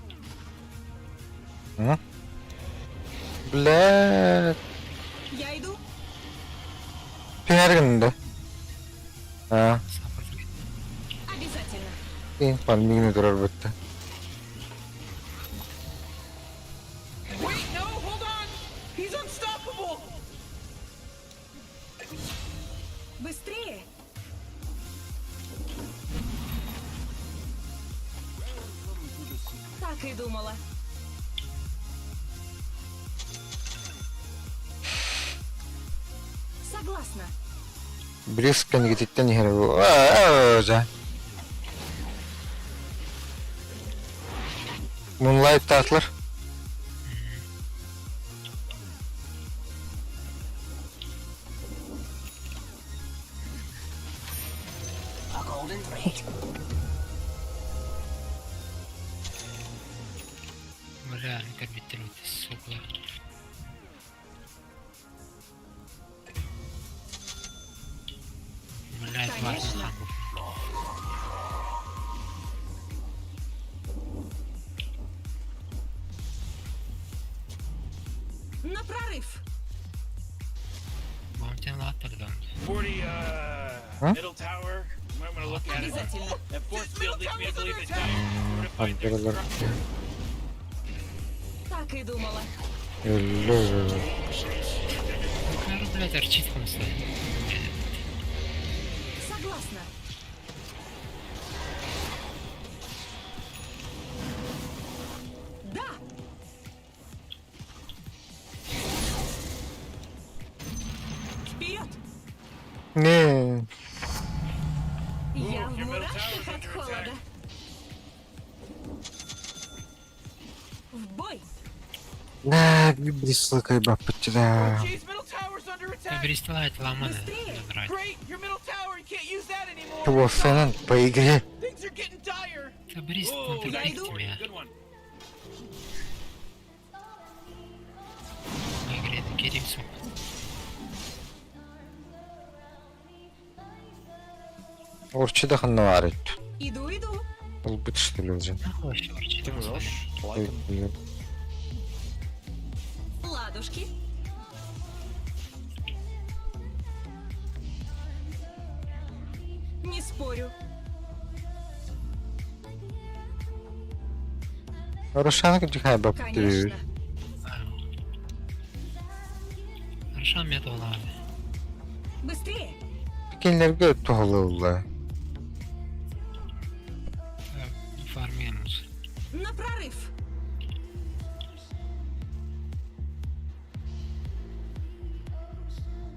Бля. Я иду. Түһэргин да. А, Обязательно. ин панмигни турар бытта. Wait, no, hold on! He's unstoppable! Быстрее! Так и думала. Согласна. Брискен гититтен иһэр. Аа, жа. Moonlight татлар. A golden thread. Бля, көрбүттэр сука. Блядь, Конечно. На прорыв! Баунтин латтар да. 40, Huh? middle tower. You might want to look at it. Обязательно. That force field leads me to believe that Dire fortified their Андерлар. structure. Так и думала. Өллө. Кары, блядь, арчит хамса. Согласна. Да! Вперед! Не. Я в your middle мурашках tower's от under холода. attack. В бой! На, бристлыкай баппытчыда. Oh, jeez, middle tower's under attack. Бристлайт ламаны. Быстрее! Драть. Great, your middle tower, you can't use that anymore. Его фенан по игре. Things are getting dire. Брист Whoa, Я контрпик иду. тебя. Good one. В игре керим суп. Орчида ханна арит. Иду, иду. Ол бит что ли уже. Нахуй вообще арчит Ты умрешь? Лайком. Ладушки. Не спорю. Рошанка дихай баппытчы. Конечно. Аршан метал лады. Быстрее! Кинлерге тухлы Фарминус. На прорыв!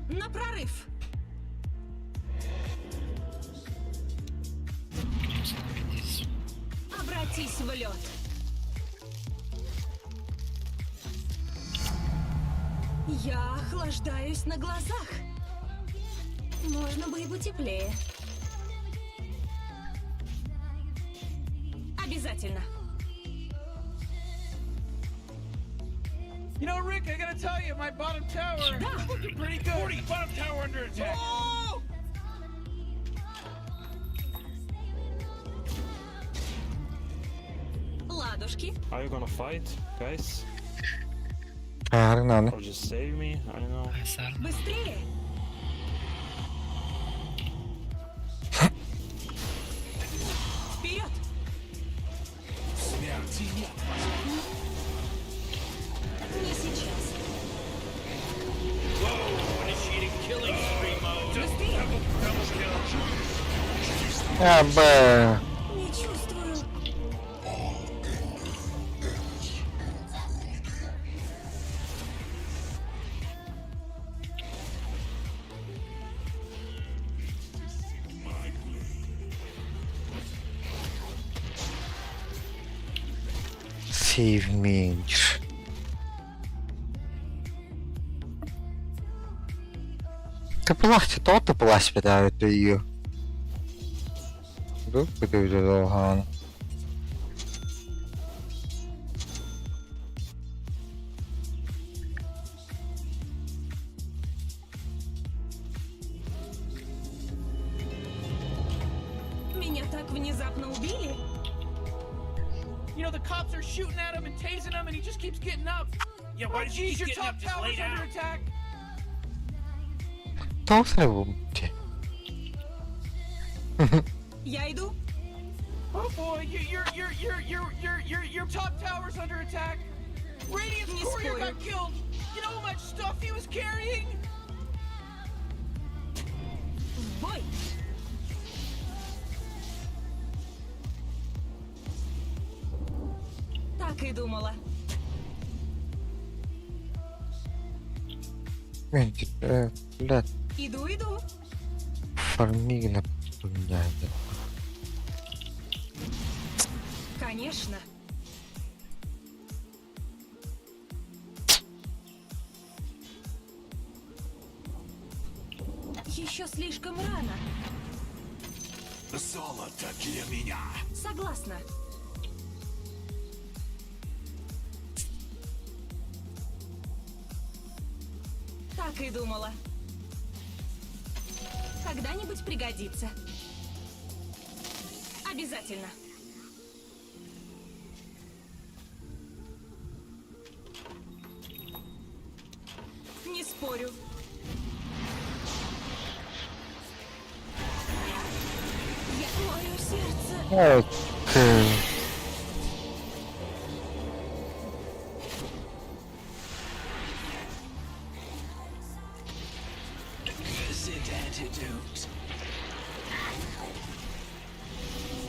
На прорыв! Кримсон здесь. Обратись в лед. Я охлаждаюсь на глазах. Можно бы и потеплее. Обязательно. You know, Rick, I gotta tell you, my bottom tower is looking pretty good. 40, bottom tower under attack. Oh! Ладушки. Are you gonna fight, guys? Арнаны. Or just save me? I don't know. Сарна. Быстрее! Вперед! Смерти нет. Не сейчас. Whoa, initiating killing spree mode. Быстрее! Double kill. А, б. Не чувствую. Save me. Тыпылах то тыпылаш бедавит ее. Ду бедавит. Меня так внезапно убили. You know, the cops are shooting at him and tasing him, and he just keeps getting up. Yeah, why Oh, did you jeez, keep your getting top up? Just lay tower's under down. attack. Тоқсай бумте. Я иду. Oh boy, you, your top tower's under attack. Radiant's Не courier спорю. got killed. You know how much stuff he was carrying? В бой! Так и думала. Блядь, Иду, иду. фармигна поменяет. Конечно. Еще слишком рано. Золото для меня. Согласна. Так и думала. Когда-нибудь пригодится. Обязательно. Не спорю. Я мое сердце. Окей. Cursed antidote.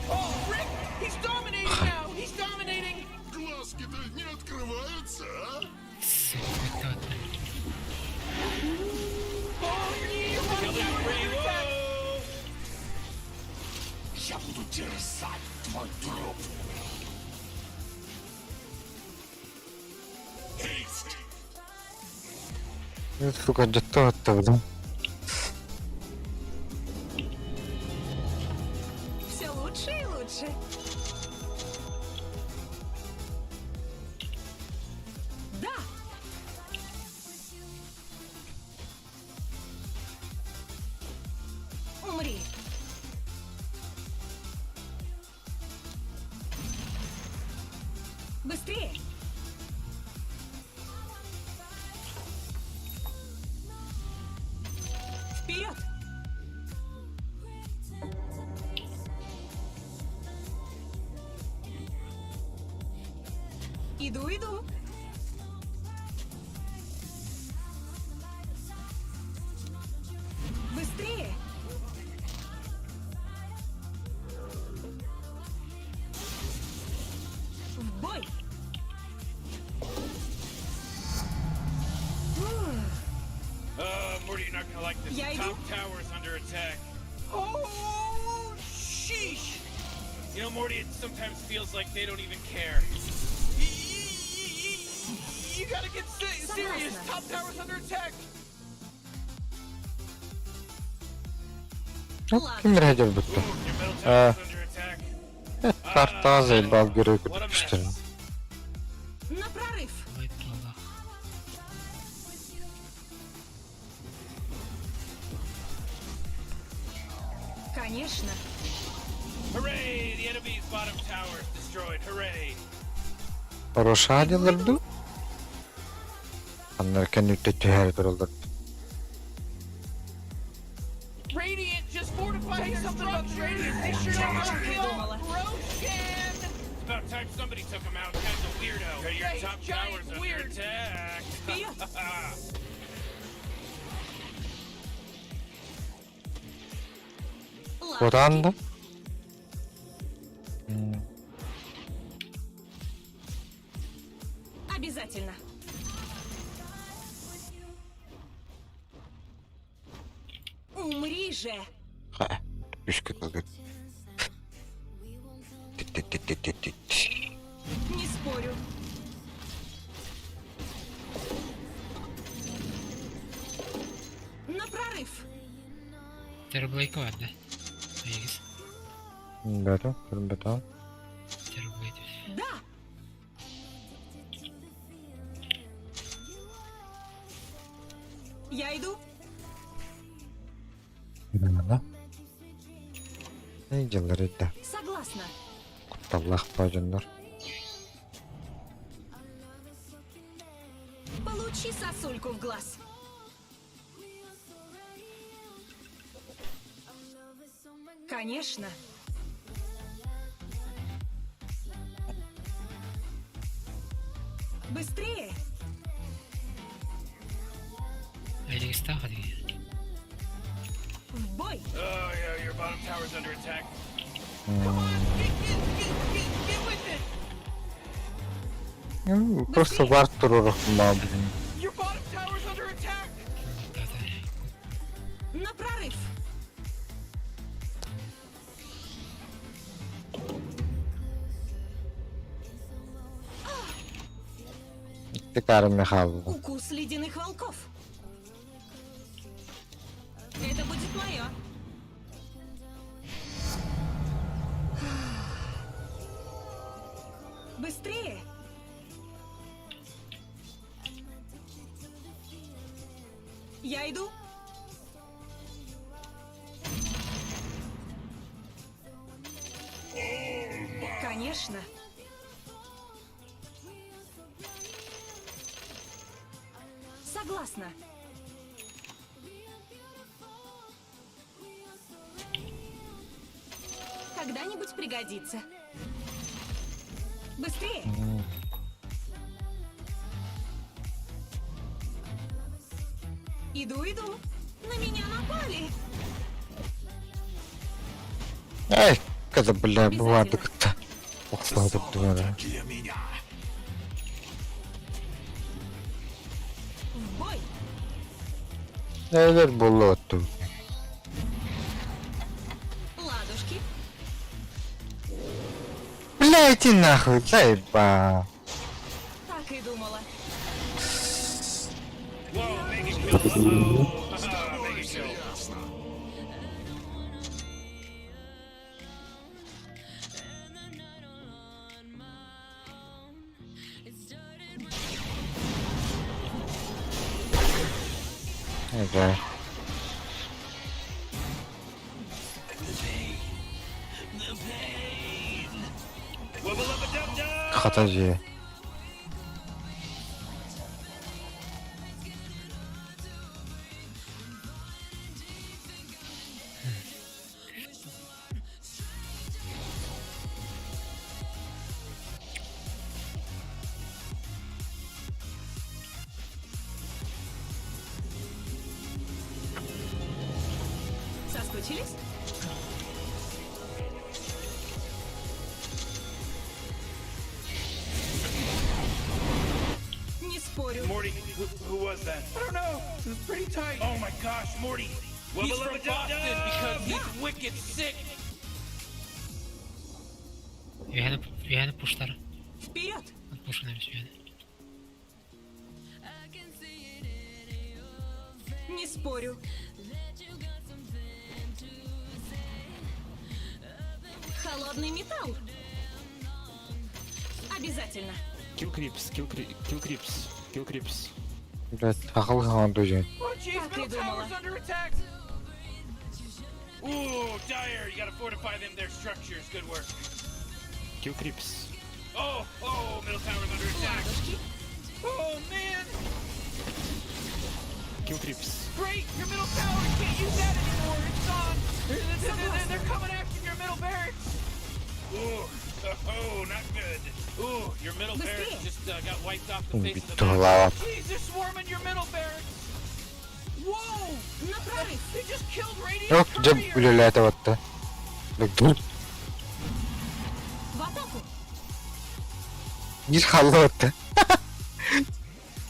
Oh, Rick! He's dominating now! He's dominating! Глазки-то не открываются, а? Сука, кто-то. Oh, your bottom Killing tower's spree. under attack! Whoa! Я буду терзать твой труп. Haste! Сука, дьэ тоттубут. Все лучше и лучше. Да! Умри. Быстрее! Вперед! Иду, иду. Быстрее! В бой! Ух, Morty, you're not gonna like this. Я Top иду. tower's under attack. Oh, sheesh! You know, Morty, it sometimes feels like they don't even care. You gotta get serious! Согласна. Top tower's under attack! Ким эрэ бүттэ. Your middle А. tower's under attack. Картазы балгыры What a күтүштөр. mess. На прорыв! Ой, плала. Конечно. Hooray! The enemy's bottom tower is destroyed. Hooray! Хороша дилер ду? Аннар кэнниттэн түһэр тураллар. Radiant just fortified their something about the Radiant. They sure know how to Так и kill думала. Roshan! It's about time somebody took him out. Guy's a weirdo. Your Yeah, he's top giant tower's under weird. attack. Вперед! Кутанды. Обязательно. Умри же! Ха. Үскө кылгыт. Тит-тит-тит-тит-тит. Не спорю. На прорыв! Терблейк vardı. Егиз. Бэтэ, бэтэ. Терблейк. Да! Я иду. Да. Дьыллар эдэ. Согласна. Кутталлах бажаннар. Получи сосульку в глаз. Конечно. Быстрее! Егиз тахады. В бой! Oh yeah, your bottom tower's under attack. Come on, get, get, get, get, get with it! Просто бар турурах маа блин. Your bottom tower's under attack! На прорыв! Тикары Михайловна. Укус ледяных волков! Это будет мое. Быстрее! Я иду. Конечно. Согласна. Когда-нибудь пригодится. Быстрее! Иду, иду. На меня напали. Эй, когда, бля, бывает кытта. Охсаадыр дуора. Для меня. В бой! Эйлер буолла отту. Ладушки. Бля, иди нахуй, заеба. Так и думала. Whoa, mega kill. Uh-oh. Haha, mega kill. Ясно. Ага. Wubba lubba dub dub! Хата дьиэ. Соскучились? Не спорю. Morty, who was that? I don't know. It was pretty tight. Oh my gosh, Morty! He's Wubba from lubba dub Boston dub! because he's wicked sick. Үһэни үһэни пуштар. Вперед! Пушын эмис үһэни. Не спорю. Холодный металл. Обязательно. Kill creeps, kill, cre kill creeps, kill creeps. Блядь, ахыл хаан дужин. Oh jeez, Так и middle думала. tower's under attack. Ooh, Dire, you gotta fortify them, their structures. Good work. Kill creeps. Oh, oh, middle tower's under attack. Ладушки. Oh man. Kill creeps. Great, your middle tower. You can't use that anymore. It's gone. They're, they're, they're, they're coming after your middle barracks. Ooh, oh, not good. Ooh, your middle barracks Быстрее. just got wiped off the face of the map. Туһалаабат. Jeez, they're swarming your middle barracks. Whoa! На прорыв! They just killed Radiant Yok, дьэ Courier. үлэлээтэ батта. Дур. В атаку! Биир хаалла батта.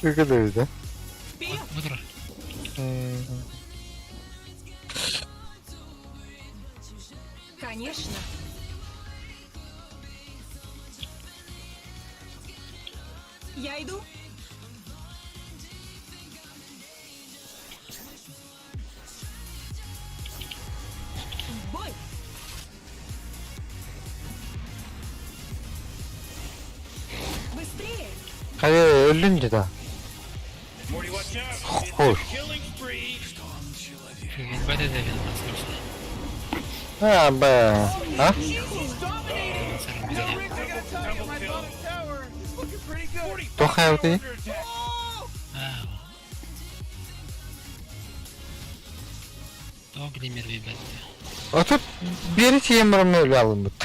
Көкөлөбүтэ. Вперед! Бу турар. Конечно. Я иду. В бой! Быстрее! Хайа өллүн дьэ да. Morty, watch out. It's Ой. a killing spree. Үһэн бэдэ да мансар. А, бэ. А? Jeez, he's dominating. Мансар You know, билэ. Riggs, I gotta tell you, my bottom tower is looking pretty good. 45 Туох хайабытый? under attack. Oh! Аа. Тоҕо билимэр билбэт. Отут биэри тиийэн баран өлө алыммыт.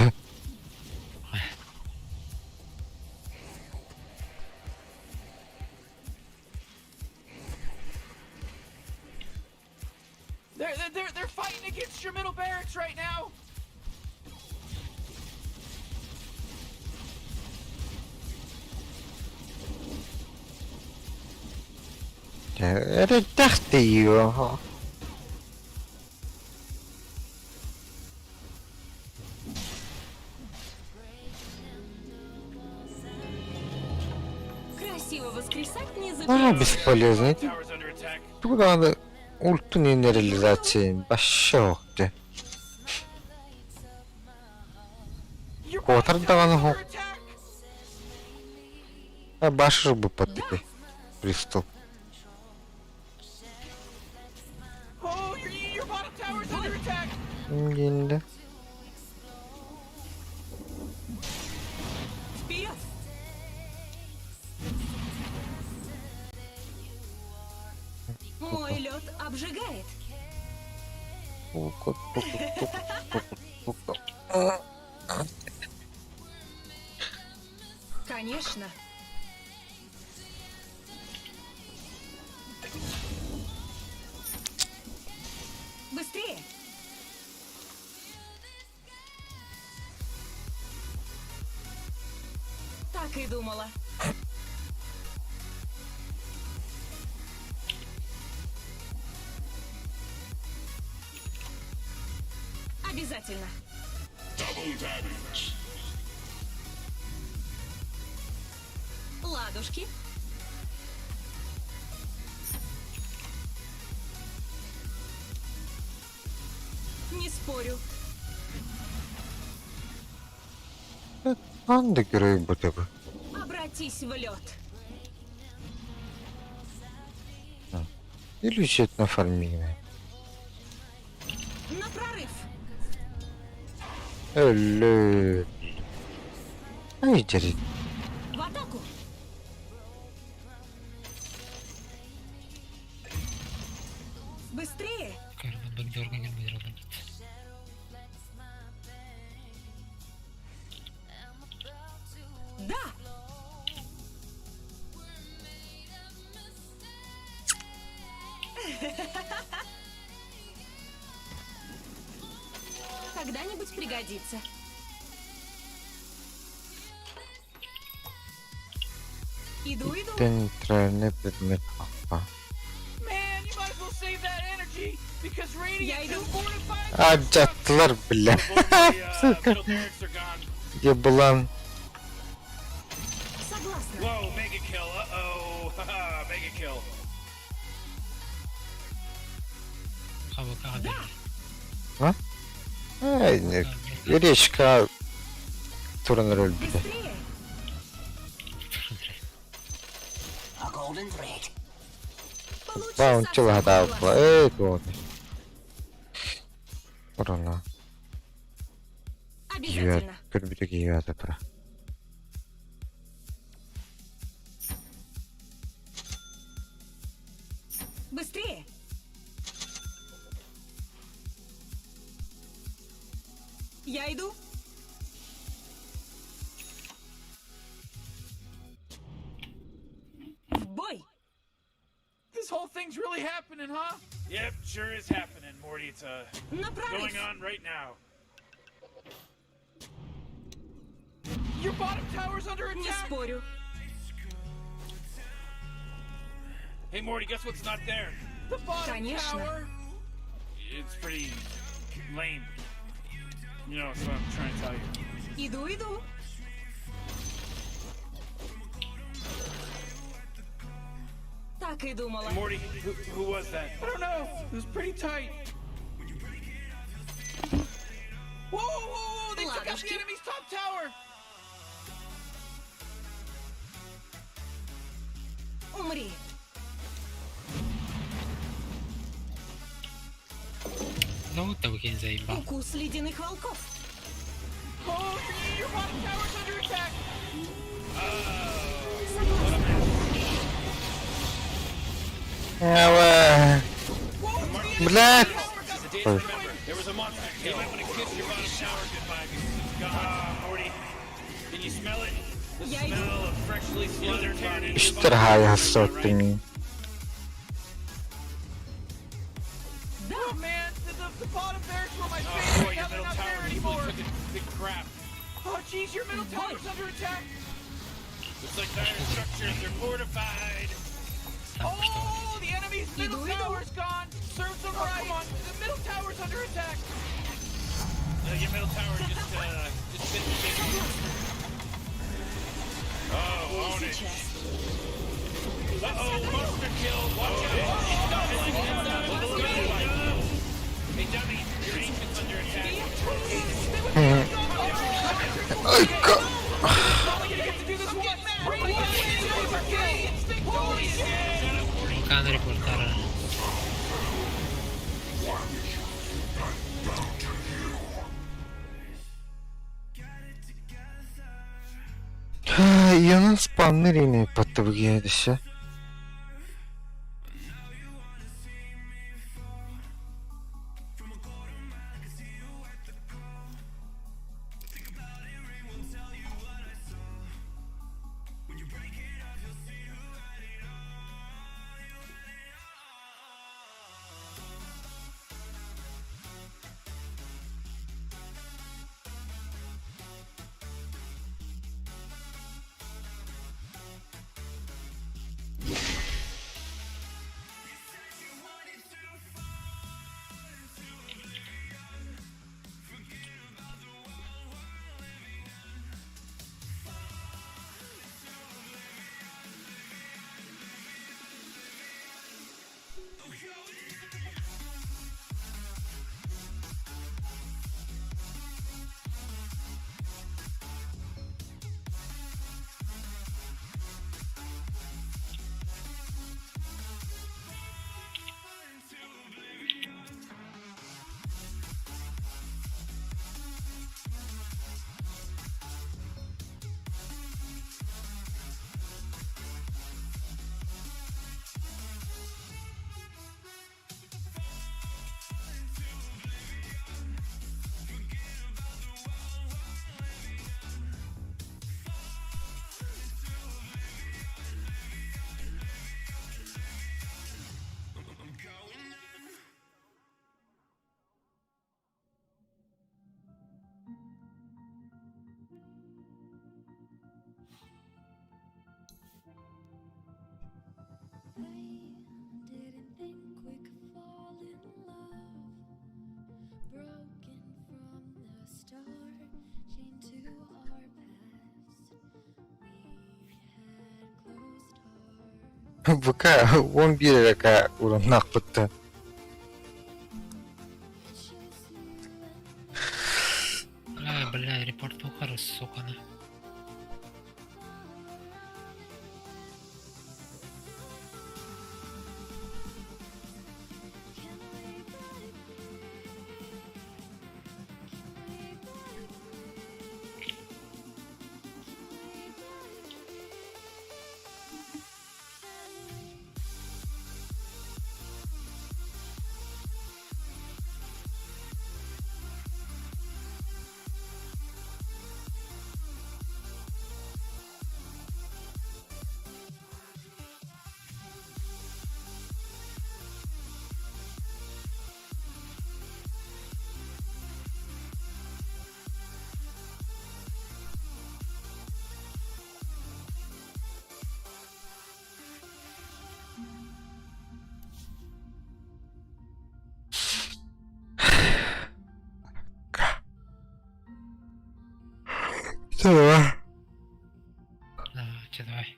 They're fighting against your middle barracks right now. Эрэйдээх тиийио. Красиво воскресать не А, запретишь. бесполезный. Tower's under attack. Тугу даҕаны ультун реализация вообще охте. Your Куотар bottom даҕаны tower's хо. under attack. Башыр буппат теперь. Приступ. Диэнде. Вперед! Мой лед обжигает. Конечно. Быстрее! Так и думала. Обязательно. Ладушки. Не спорю. Ханнык герой бу? Обратись в лед. Или на фармине. На прорыв. Өлө. Ай, дери. В атаку. Быстрее. Көрбүт бэкдорга кэлбит олорбут. Да. Когда-нибудь пригодится. Иду, иду. Центральный предмет аппа. Man, you might as well save that energy because Я Radiant иду. just fortified А, дьаттылар, бля. Сука. Middle barracks are gone. Еблан. Согласна. Whoa, mega kill. Uh-oh. Haha, mega kill. Хабакаҕа Да. А? Ай, не. Речка туран өлбүтэ. Быстрее. A golden thread. Получи Баунти со всех лаһадааппа. глаз. Эй, туон. Урана. Обязательно. Көрбүтэ киһиэхэ тура. Быстрее. Я иду. В бой. This whole thing's really happening, huh? Yep, sure is happening, Morty. It's На прорыв. going on right now. Your bottom tower's under Не attack. спорю. Hey, Morty, guess what's not there? The bottom Конечно. tower. It's pretty lame. That's what I'm trying to tell you. Иду, иду. Так и думала. Hey, Morty, who was that? I don't know. It was pretty tight. Whoa, whoa, whoa! They took out the Ладушки. enemy's top tower. Умри. Ну, табыкин заебал. Укус ледяных волков. Oh, your bottom tower's under attack. Давай. Блядь. It's a day to remember. There was a monster kill. You might want to kiss your bottom tower goodbye because it's gone. Ah, Morty. Can you smell it? The Я иду. smell of freshly slaughtered bodies. Үстэр хаайа соттың. Да. Oh man, the bottom barracks were my Oh favorite. boy, Now your they're middle not tower there just anymore. took a big crap. Oh jeez, your middle tower's under attack. Looks like dire structures are fortified. Oh, the enemy's middle Иду, иду. tower's gone. Serves them right. Come on, the middle tower's under attack. Your middle tower just bit the big. Oh, Не own it. сейчас. Uh-oh, monster kill. Watch out. It's doubling. It's doubling. Hey, dummy, your ancient's under attack. Ай, ка. Only gonna get to do this once. Radiant super kill. Holy shit! Кан репортара. Ионун спамныр ини паттыбыгиэдище. Бука 11 эрэ уруннаахпытта. А, бля, репорт Бухара, сука, на. Давай. Давай, че, давай.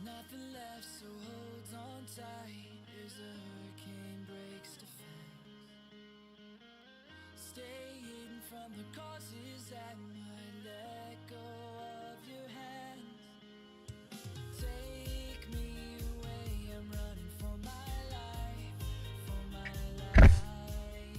Nothing left, so hold on tight as the hurricane breaks the fence. Stay hidden from the causes that might let go.